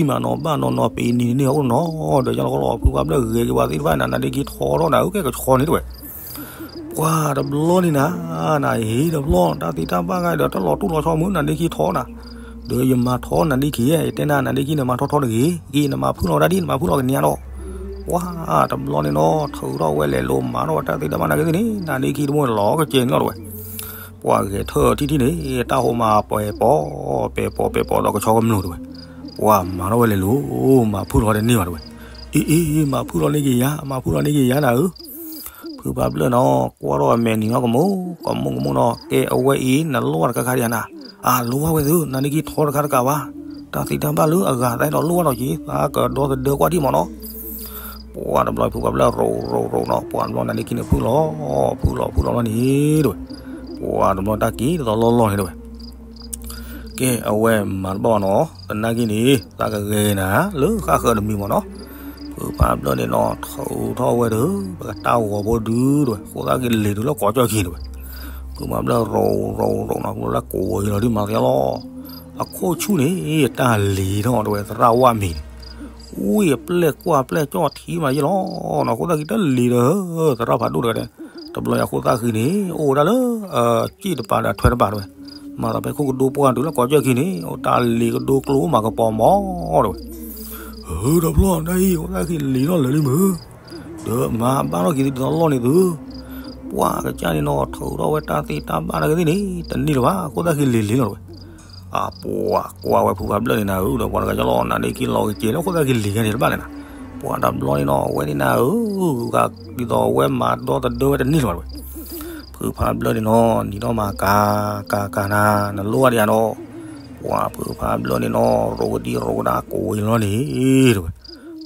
မးနီၤ ဘၣ်နီၤနီၤပ့ၤနံၤန့ၣ်အိၣ်နီၤဒီး ယလီၤကလီၤ ဖုဖးဘျၢၣ်ဂဲၤက့ၤပှၤသ့ၣ်တဖၣ်နၤ နါဒ့ခံထီထီၣ်နၤဧၢ ကဲကဆီန့ၣ်တဝဲ, ပှၤတဘျီန့ၣ်နၤ, နဟ့ၣ်တဘျီ တၢ်သ့တၢ်ဘၣ်ဂၤဒီး တၢ်လီၤတူၢ်လီၤဆီမုၢ် နါဒ့ခံထီနၤ, ဒီးယမၤထီနါဒ့ခံ ယတဲနၤ နါဒ့ခံန့ၣ် မၤထီထီတဂ့ၤ က့ၤနမၤဖုၣ်လီၤဒၣ်ဒ် နမၤဖုၣ်လီၤကန့ၢ်ဒီး, ပှၤတဘျီန့ၣ်နီၤ ထုးထီၣ်ဝဲလဲၤလိၤမၤထီၣ်ဝဲ တၢ်သ့တၢ်ဘၣ်နၤက့ၤသ့ၣ်န့ၣ် နါဒ့ခံတဘိန့ၣ် လီၤကစဲၤန့ၣ်လီၤတဝဲ ပှၤဂဲၤထၢၣ်ထံထံန့ၣ် တၢ်ဟိးမးပဲၤပိာ် ပဲၤပိာ် ပဲၤပိာ်ဒီးကဆီကမျူၤတဝဲ, ပှၤမၤထီၣ်ဝဲလဲၤလိၤ မၤဖုၣ်လီၤတန့ၢ်ဘၣ်တဝဲ, အ့ အ့ အ့ မၤဖုၣ်လီၤန့ၢ်က့ၤယၤ မၤဖုၣ်လီၤန့ၢ်က့ၤယၤနၤဧၢ, ဖုဖးဘျၢၣ်နီၤ ကွၢ်ထီၣ်အမဲာ်နံၤနီၤ ကမူ ကမူ ကမူနီၤ ကဲအဝဲအံၤ နလိၣ်ဘၣ်တခါခါဒံးဧါနၤ, အလိၣ်ဘၣ်ဝဲသု နါဒ့ခံထီတခါတကးဘၣ်, တၢ်သ့တၢ်ဘၣ်လၢအဂၤသးဒီးလိၣ်ဘၣ်ဒီးက့ၤ သးကဒီသဒၢကွၢ်ဒံးမးနီၤ ပှၤတဘျီဖုဖးဘျၢၣ်ရိရိရိနီၤ ပှၤတဘျီနါဒ့ခံန့ၣ်ဖုၣ်လီၤ ဖုၣ်လီၤဖုၣ်လီၤလီၤန့ၣ်တဝဲ, ပှၤတဘျီတၢ်က့ၤဒ်သိးလီၢ်လီၢ်န့ၣ်တဝဲ, ကဲအဝဲမၤတဘၣ်ဘၣ်နီၤ သနာ်က့န့ၣ် သးကဂဲၤနၤလၢဃၣ်ဃၢၤတမံၤမးနီၤ, ဖုဖးဘျၢၣ်န့ၣ်နီၤ ထုးထီၣ်ဝဲဒီး ပကတၢ်ဂီၤဖိဒုတဝဲ ဃိသၣ်က့ၤလ့ၤတုၤလၢကိးကၠီၢ်ခံတဝဲ, ဖုဖးဘျၢၣ်ရိရိရိနီၤ ဖုဖးဘျၢၣ်ကိးဝဲအံၤလီၤဒ်မၤသ့လီၤ အခိၣ်ဆူၣ်န့ၣ် တၢ်လ့ၤထီၣ်တဝဲ သရၣ်ဝၣ်မံၤန့ၣ်, ဝံၤအပျဲၢ်ကွၢ်ပျဲၢ်ကၠီၣ်ထံမးယဲလီၤနီၤ ဃိသၣ်က့ၤတလ့ၤဒီး သရၣ်ဖးဒိၣ်တဂၤန့ၣ်, တဘျီညါဃိသၣ်ဃံန့ၣ် အိၣ်ဝဲဒၣ်လၢ စ့ၣ်တပၤဒီးအထွဲတပၤတဝဲ, မၤသးဖဲခိၣ်ကဒိပှၢ်တုၤလၢကိးကၠီၢ်ခံန့ၣ် အိၣ်တၢ်လ့ၤကဒိကျိမးကပီၤမးတဝဲ တဘျီနအံၤ ဃိသၣ်ဃံလ့ၤထီၣ်လၢာ်လံမုၢ်, ဒီးမၤဘၣ်ထီၣ်က့ၤသုဒ်သိးလီၢ်န့ၣ်သု, ပှၤကစၢ်န့ၣ်နီၤ ထုးထီၣ်ဝဲတၢ်သ့တၢ်ဘၣ်နာ်က့သ့ၣ်န့ၣ် တန့ၢ်လၢၤဘၣ် ဃိသၣ်ဃံလ့ၤလ့ၤလီၤတဝဲ, အပှၤကွၢ်ဝဲဖုဖးဘျၢၣ်န့ၣ်နၤဧၢ ဒီးပှၤတဂၤကလီၤ နါဒ့ခံလီၤကစဲၤလၢဃိသၣ်ဃံလ့ၤဂၤန့ၣ်တဘၣ်လဲၣ်နၤ, ပှၤတဘျီန့ၣ်နီၤ အဝဲန့ၣ်နၤဧၢ, ဂၤဒ်သိးအဝဲမၤဒီသဒၢဝဲတန့ၢ်လၢၤဘၣ်တဝဲ, ဖုဖးဘျၢၣ်န့ၣ်နီၤ နံၤဒီးမၤကၤ ကၤကၤနၤ နလိၣ်ဘၣ်ဒံးဧါနီၤ, ပှၤဖုဖးဘျၢၣ်န့ၣ်နီၤ ရိကဒံရိကဒါကိးဝဲလီၤန့ၣ်တဝဲ,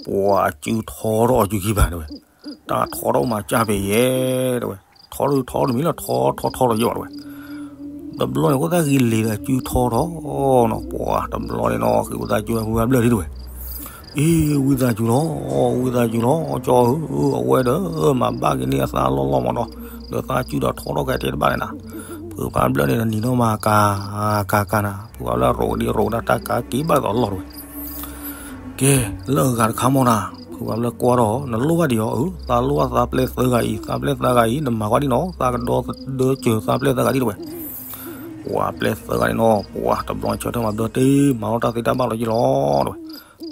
ပှၤ ပှၤအစုထီထီၣ်အစုခံဘၣ်တဲဝဲ, တၢ်ထီထီၣ်မၤစၢ်ဖဲယဲတဲဝဲ, ထီထီၣ်ထီထီၣ်တမံၤလၢထီထီၣ်ထီထီၣ်ယဲဘၣ်တဲဝဲ. တဘျီန့ၣ် အဃိသတးဂ့ၤလံဒီးစုထီထီၣ်နီၤ, ပှၤတဘျီန့ၣ်နီၤ ဃ့ဝံသးစူၤဝဲဖုဖးဘျၢၣ်ဒံးတဲဝဲ. အ့ ဝံသးစူၤလီၤ, ဝံသးစူၤလီၤ ကၠီဧၢ, အဝဲဒီးမၤဘၣ်က့ၤန့ၢ်အသးလီၢ်လီၢ်မးနီၤ, ဒီးသးစုဒီးထီထီၣ်ကဲတဲတဘၣ်န့ၣ်နၤ. ဖုဖးဘျၢၣ်န့ၣ်နံၤနီၢ်မၤကၤကၤကၤနၤ, ဖုဖးဘျၢၣ်ရိးကဒံရိးကဒါတၢ်ကၤက့ၤဘၣ်သိးလီၢ်တဲဝဲ. ကဲ, လၢအဂၤတခါမ့ၢ်နၤ, ဖုဖးဘျၢၣ်ကွၢ်ထီၣ် နလိၣ်ဘၣ်ဒံးအီၤ, အၢ သးလိၣ်ဘၣ်သးပျဲၢ်သၢဂၤအံၤ, သးပျဲၢ်သၢဂၤအံၤ နမၤကွၢ်ဒံးနီၤ, သးကဒီသဒၢစၢၤသးပျဲၢ်သၢဂၤဒံးတဲဝဲ. ပှၤပျဲၢ်သၢဂၤန့ၣ်နီၤ ပှၤတဘျီဆၢထၢၣ်မၤဘျၢၣ်တ့ၢ် မၤလီၤတၢ်သ့တၢ်ဘၣ်လီၤယ့ၢ်လီၤတဲ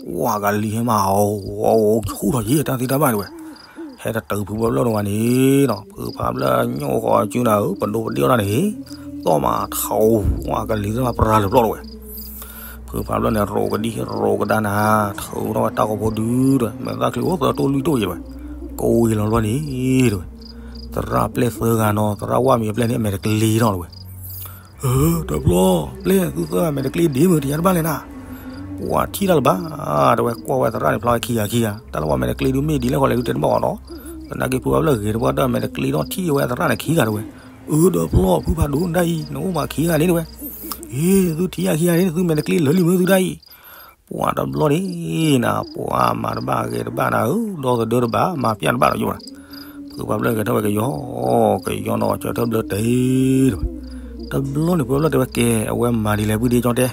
ဝဲ. ပှၤကလံၤဟဲမၤအီၤ အီၤဆူၣ်ထီၣ်ယ့ၢ်တၢ်သ့တၢ်ဘၣ်တဲဝဲ. ဟဲတတုၤဖုဖးဘျၢၣ်တဝၤန့ၣ်နီၤ, ဖုဖးဘျၢၣ်ညိၣ်ဃီၤစုနၤဧၢ, ပဒိပဒ့ၣ်အီၣ်တၢ်န့ၣ်, သီၣ်မးထီၣ် ပှၤကလံၤသ့ၣ်မးပြၤလၢာ်ပျီၢ်တဲဝဲ. ဖုဖးဘျၢၣ်န့ၣ် ရိးကဒံရိးကဒါနၤ, ထုးထီၣ်ဝဲတၢ်ဂီၤဖိဒုတဲဝဲ, မဲာ်သၣ်ချံအိၣ်သၢတိၢ်လွံၢ်တိၢ်ယဲတဲဝဲ. ကဝ့ၤလီၤဘျီန့ၣ်တဲဝဲ, သရၣ်ပျဲၢ်သၢဂၤနီၤ, သရၣ်ဝၣ်မံၤအပျဲၢ်န့ၣ် အမဲာ်တကျ့နီၤတဲဝဲ. အၢ တဘျီ, ပျဲၢ်သုသၢဂၤမဲာ်တကျ့ဒ်မုၢ်တယါတဘၣ်လဲၣ်နၤ. ပှၤထံၣ်တၢ်လၢၤဘၣ်တဲဝဲ, ကွၢ်ဝဲသရၣ်န့ၣ်ဖျါဝဲခံဂၤခံဂၤ, တၢ်လၢပှၤမဲာ်တကျ့ဒုးမ့ၢ်ဒ်လဲၣ်ဃီလဲၣ်ဒုးတဲတဘၣ်အီၤနီၤ. သနာ်က့ဖုဖးဘျၢၣ်ဂ့ၤတပှၢ်တၢ်မဲာ်တကျ့ဒီးထံၣ်ဝဲသရၣ်န့ၣ်ခံဂၤတဲဝဲ. အၢ တဘျီ ဖုဖးဒိၣ်ဒၣ်အံၤ နအိၣ်မးခံဂၤန့ၣ်တဲဝဲ. အ့ သုထံၣ်ယါခံဂၤန့ၣ် သုမဲာ်တကျ့လၢာ်လံမ့ၢ်သုဒၣ်အံၤ. ပှၤတဘျီန့ၣ်နၤ, ပှၤမၤတဘၣ်ဂဲၤတဘၣ်နၤဧၢ, ဒီသဒၢတဘၣ် မၤပျၢ်တဘၣ်လီၤယဲၢ်ဘၣ်. ဖုဖးဘျၢၣ်ဂဲၤထီၣ်ဝဲကယီ, ကယီနီၤ ဆၢထၢၣ်ဘျၢၣ်တ့ၢ်တဲဝဲ. တဘျီန့ၣ် ဖုဖးဘျၢၣ်တဲဝဲကဲ, အဝဲမၤဒ်လဲၣ်ဖုဒ့ကၠီတဲ.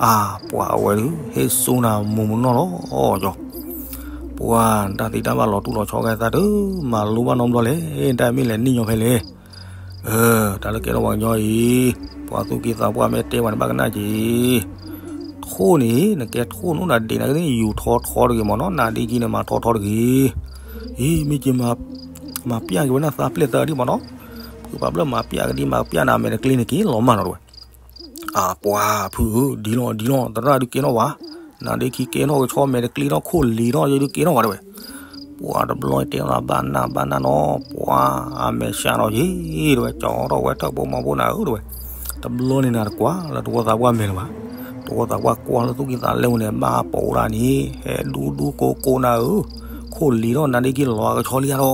အါ ပှၤအဝဲဒုး ဟ့ၣ်စိနၤမိၢ်မိၢ်နီၢ်နီၢ်လီၤကၠီ. ပှၤတၢ်သ့တၢ်ဘၣ်လီၤတူၢ်လီၤဆီကဲသးတမၤလိဘၣ်နီတဘျီလဲၣ်, တၢ်မ့ၢ်လဲၤနံၣ်ညီဖဲလဲၣ်. အၢ တၢ်လၢကဲထီၣ်ပှၤကညီအံၤ, ပှၤသူၣ်က့သးပှၢ်မ့ၢ်တဲပှၤန့ၣ်ဘၣ်ကနၣ်က့ၤ. ထိၣ်န့ၣ် နကဲထိၣ်နအိၣ်နၤဒ့ၣ်နၤကသ့ၣ် ယူၤထီထီတဂ့ၤမ့ၢ်နီၤ, နၤဒ့ခံန့ၣ် မၤထီထီတဂ့ၤ. အံၤ မ့ၢ်က့ၤ မၤပျၢ်က့ၤဝဲနၤသးပျဲၢ်သၢဂၤဒံးမ့ၢ်နီၤ. ဖုဖးဘျၢၣ်မၤပျၢ်ကဒံ မၤပျၢ်နၤမဲာ်တကျ့န့ၣ်က့ၤလီၤမၢ်နီၤတဲဝဲ. အါ ပှၤဖုဧၢ, ဒ်လီၤဒ်လီၤ သရၣ်ဒုးကဲထီၣ်ဝဲ, နၤဒ့ခံကဲထီၣ်ကဆီ မဲာ်တကျ့ထီၣ်ခိၣ်လံၤထီၣ် ယဲဒုးကဲထီၣ်ဝဲတဲဝဲ. ပှၤတဘျီတဲအီၤဘၣ်နၢ်ဘၣ်နၢ်နီၤ, ပှၤအမဲာ်ဆှးနီၤယ့ၢ်တဲဝဲ, ကၠီထီၣ်ဝဲထၢၣ်ဖိမီၤဖိနၤဧၢတဲဝဲ. တဘျီန့ၣ်နၤတကွၢ်လၢတဝီသးပှၢ်မဲာ်လၢၤဘၣ်. တဝီသးပှၢ်ကွၢ်လၢသူၣ်က့သးလဲဝဲန့ၣ် ဘၣ်ပိာ်ဒၣ်န့ၣ် ဟဲဒူဒူကိးကိးနၤဧၢ, ခိၣ်လံၤထီၣ် နၤဒ့ခံလီၤကဆီလံ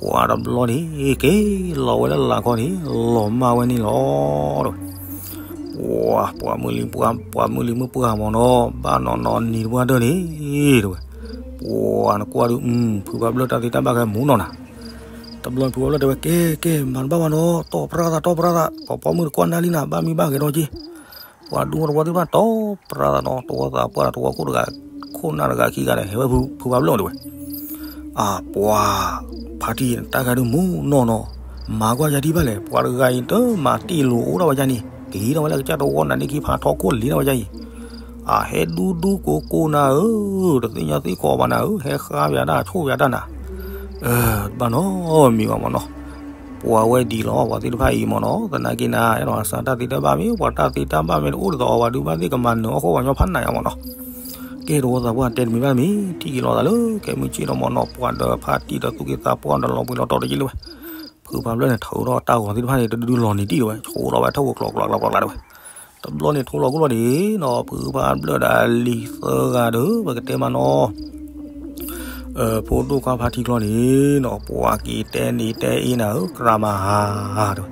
ဧါဒီး ပှၤတဘျီန့ၣ် က့ၤလီၤဝဲလၢလာ်ခီန့ၣ် လီၤမၢ်ဝဲန့ၣ်လီၤ. ပှၤ ပှၤမုၢ်လံ ပှၤ ပှၤမုၢ်လံမုၢ်ပှၢ်မ့ၢ်နီၤ ဘၣ်နီၢ်နီၢ်နံၤတပှၢ်တၢၢ်န့ၣ် တဲဝဲ. ပှၤနကွၢ်ဒုး ဖုဖးဘျၢၣ်တၢ်သ့တၢ်ဘၣ်ကဲမူနီၢ်နၤ. တဘျီဖုဖးဘျၢၣ်တဲဝဲ ကဲ ကဲ မၤတဘၣ်ဘၣ်နီၤ တီၢ်ပြၢ်သး တီၢ်ပြၢ်သး ပှၤပိာ်မုၣ်တကွၢ်နၢ်လံနၤ ဘၣ်မံဘၣ်ဂဲၤဒီးက့ ပှၤဒူသဝီသ့ၣ်တဖၣ် တီၢ်ပြၢ်သးနီၤ တဝီသးပှၢ်ဒီးတဝီခိၣ်တဂၤ ခိၣ်နၢ်တဂၤခံဂၤဒီး ဟဲဝဲဖုဖးဘျၢၣ်တဲဝဲ. အါ ပှၤ ဖါတံၢ် တၢ်ဂၤဒုးမူနီၢ်နီၢ် မၤကွၢ်ယၤဒံးဘၣ်လဲၣ် ပှၤတဂၤအံၤတမၤတ့ၢ်လိာ်အိၣ်ဒၣ်ဝဲယၤန့ၣ် က့ၤထီၣ်ဝဲလၢကစၢ်တဝီနၤဒ့ခံဖးထီခိၣ်လံၤဒၣ်ဝဲယၤအံၤ အဟဲဒူဒူကိးကိးနၤဧၢ တသ့ၣ်ညါသ့ၣ်ကီးဘၣ်နၤဧၢ ဟဲဃါပၠးတၢ်ဆိၣ်ပၠးတၢ်နၤ ဘၣ်နီတမံၤဘၣ်မ့ၢ်နီၤ. ပှၤဝဲဒ်လီၤ ပှၤသ့ၣ်တဖၣ်အံၤမ့ၢ်နီၤ သနာ်က့နၤ အဲၣ်ဒိးအစၢ်တၢ်သ့တၢ်ဘၣ်မ့ၢ် ပှၤတၢ်သ့တၢ်ဘၣ်မ့ၢ်တအိၣ်ဒ်သိးအဝဲဒုးဘၣ်သ့ၣ်ကမၤနၢၤအီၣ်ဃီပှၤညီဖးနးယါမ့ၢ်နီၤ. ကဲတဝီသးပှၢ်တဲတမံၤဘၣ်တမံၤ ထံၣ်က့ၤလီၤသးလၢကဲမုၢ်ဆ့ၣ်ဒီးမ့ၢ်နီၤ ပှၤဒီးဖါတံၢ်ဒီးသူၣ်က့သးပှၢ်ဒီးလီၤဘှံးလီၤတီၤတယံာ်လံဝဲ ဖုဖးဘျၢၣ်န့ၣ် ထုးထီၣ်တၢ်ဂီၤသ့ၣ်တဖၣ်န့ၣ် တဒုဒုလီၤနံၤတံၢ်လီၤဝဲ ဆိးလီၤဝဲထီၣ်ဝဲကျီကျီကျီကျီကျီလီၤဝဲ တဘျီန့ၣ်ထိလီၤကအိၣ်လီၤဒံးနီၤ ဖုဖးဘျၢၣ်ဒီးအလံၤသၢဂၤဒီး ပကတဲမးနီၤ ဖိဒိၣ်ခွါဖါထံကျီန့ၣ်နီၤ ပှၤက့ၤတဲန့ၣ်တဲအ့နၤဧၢ ကြၢးမၤဟါ တဲဝဲ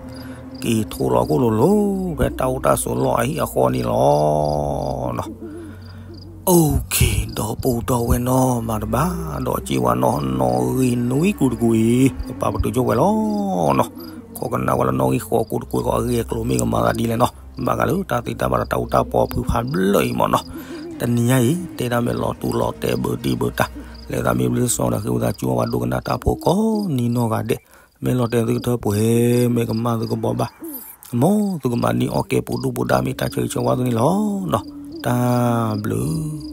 က့ၤထိလီၤကအိၣ်လိၤလိၤ ဖဲတၢ်အိၣ်တၢ်ဆိးလီၢ်အဟံၣ်အဃီန့ၣ်လီၤနီၤ. OK ဒီပုၢ်ဒီဝဲၢ်နီၤ မၤတဘၣ်ဒီးစ့ဝါနီၤ နီၣ်ဂံၢ်နွံကူတကူအံၤ ကပာ်ပတုာ်ကၠိဝဲလီၤနီၤ. ခိးကနၣ်ဝဲလၢနီၣ်ဂံၢ်ဃိးကူတကူအဂ့ၢ်အကျိၤမ့ၢ်ကမၤသးဒ်လဲၣ်နီၤ ဘၣ်ဃးလၢတၢ်သ့တၢ်ဘၣ်ဒီးတၢ်အိၣ်တၢ်ပီဖုဖးဘျၢၣ်အံၤမ့ၢ်နီၤ. တနံၤညါအံၤ တဲဒၣ်မ့ၢ်လီၤတူာ်လီၤတဲာ်ဘၢတံၢ်ဘၢတၢ် လဲၤသးမ့ၢ်ဘျုးစီဒီးဃ့ဝံသးစူၤဝဲဒိကနၣ်တၢ်ဖိကိးနံၤနီၢ်ဂၤဒဲး မ့ၢ်လီၤတဲာ်သုကထၢပှဲၤ မ့ၢ်ကမၣ်သုကဘီဘၣ် မ်သုကမၤန့ၢ်အီၣ်ကဲပူၤဒူၣ်ပူၤဒါမ့ၢ်တၢ်ဆၢဂ့ၤဆၢဝါသုန့ၣ်လီၤနီၤ. တၢ်ဘျုး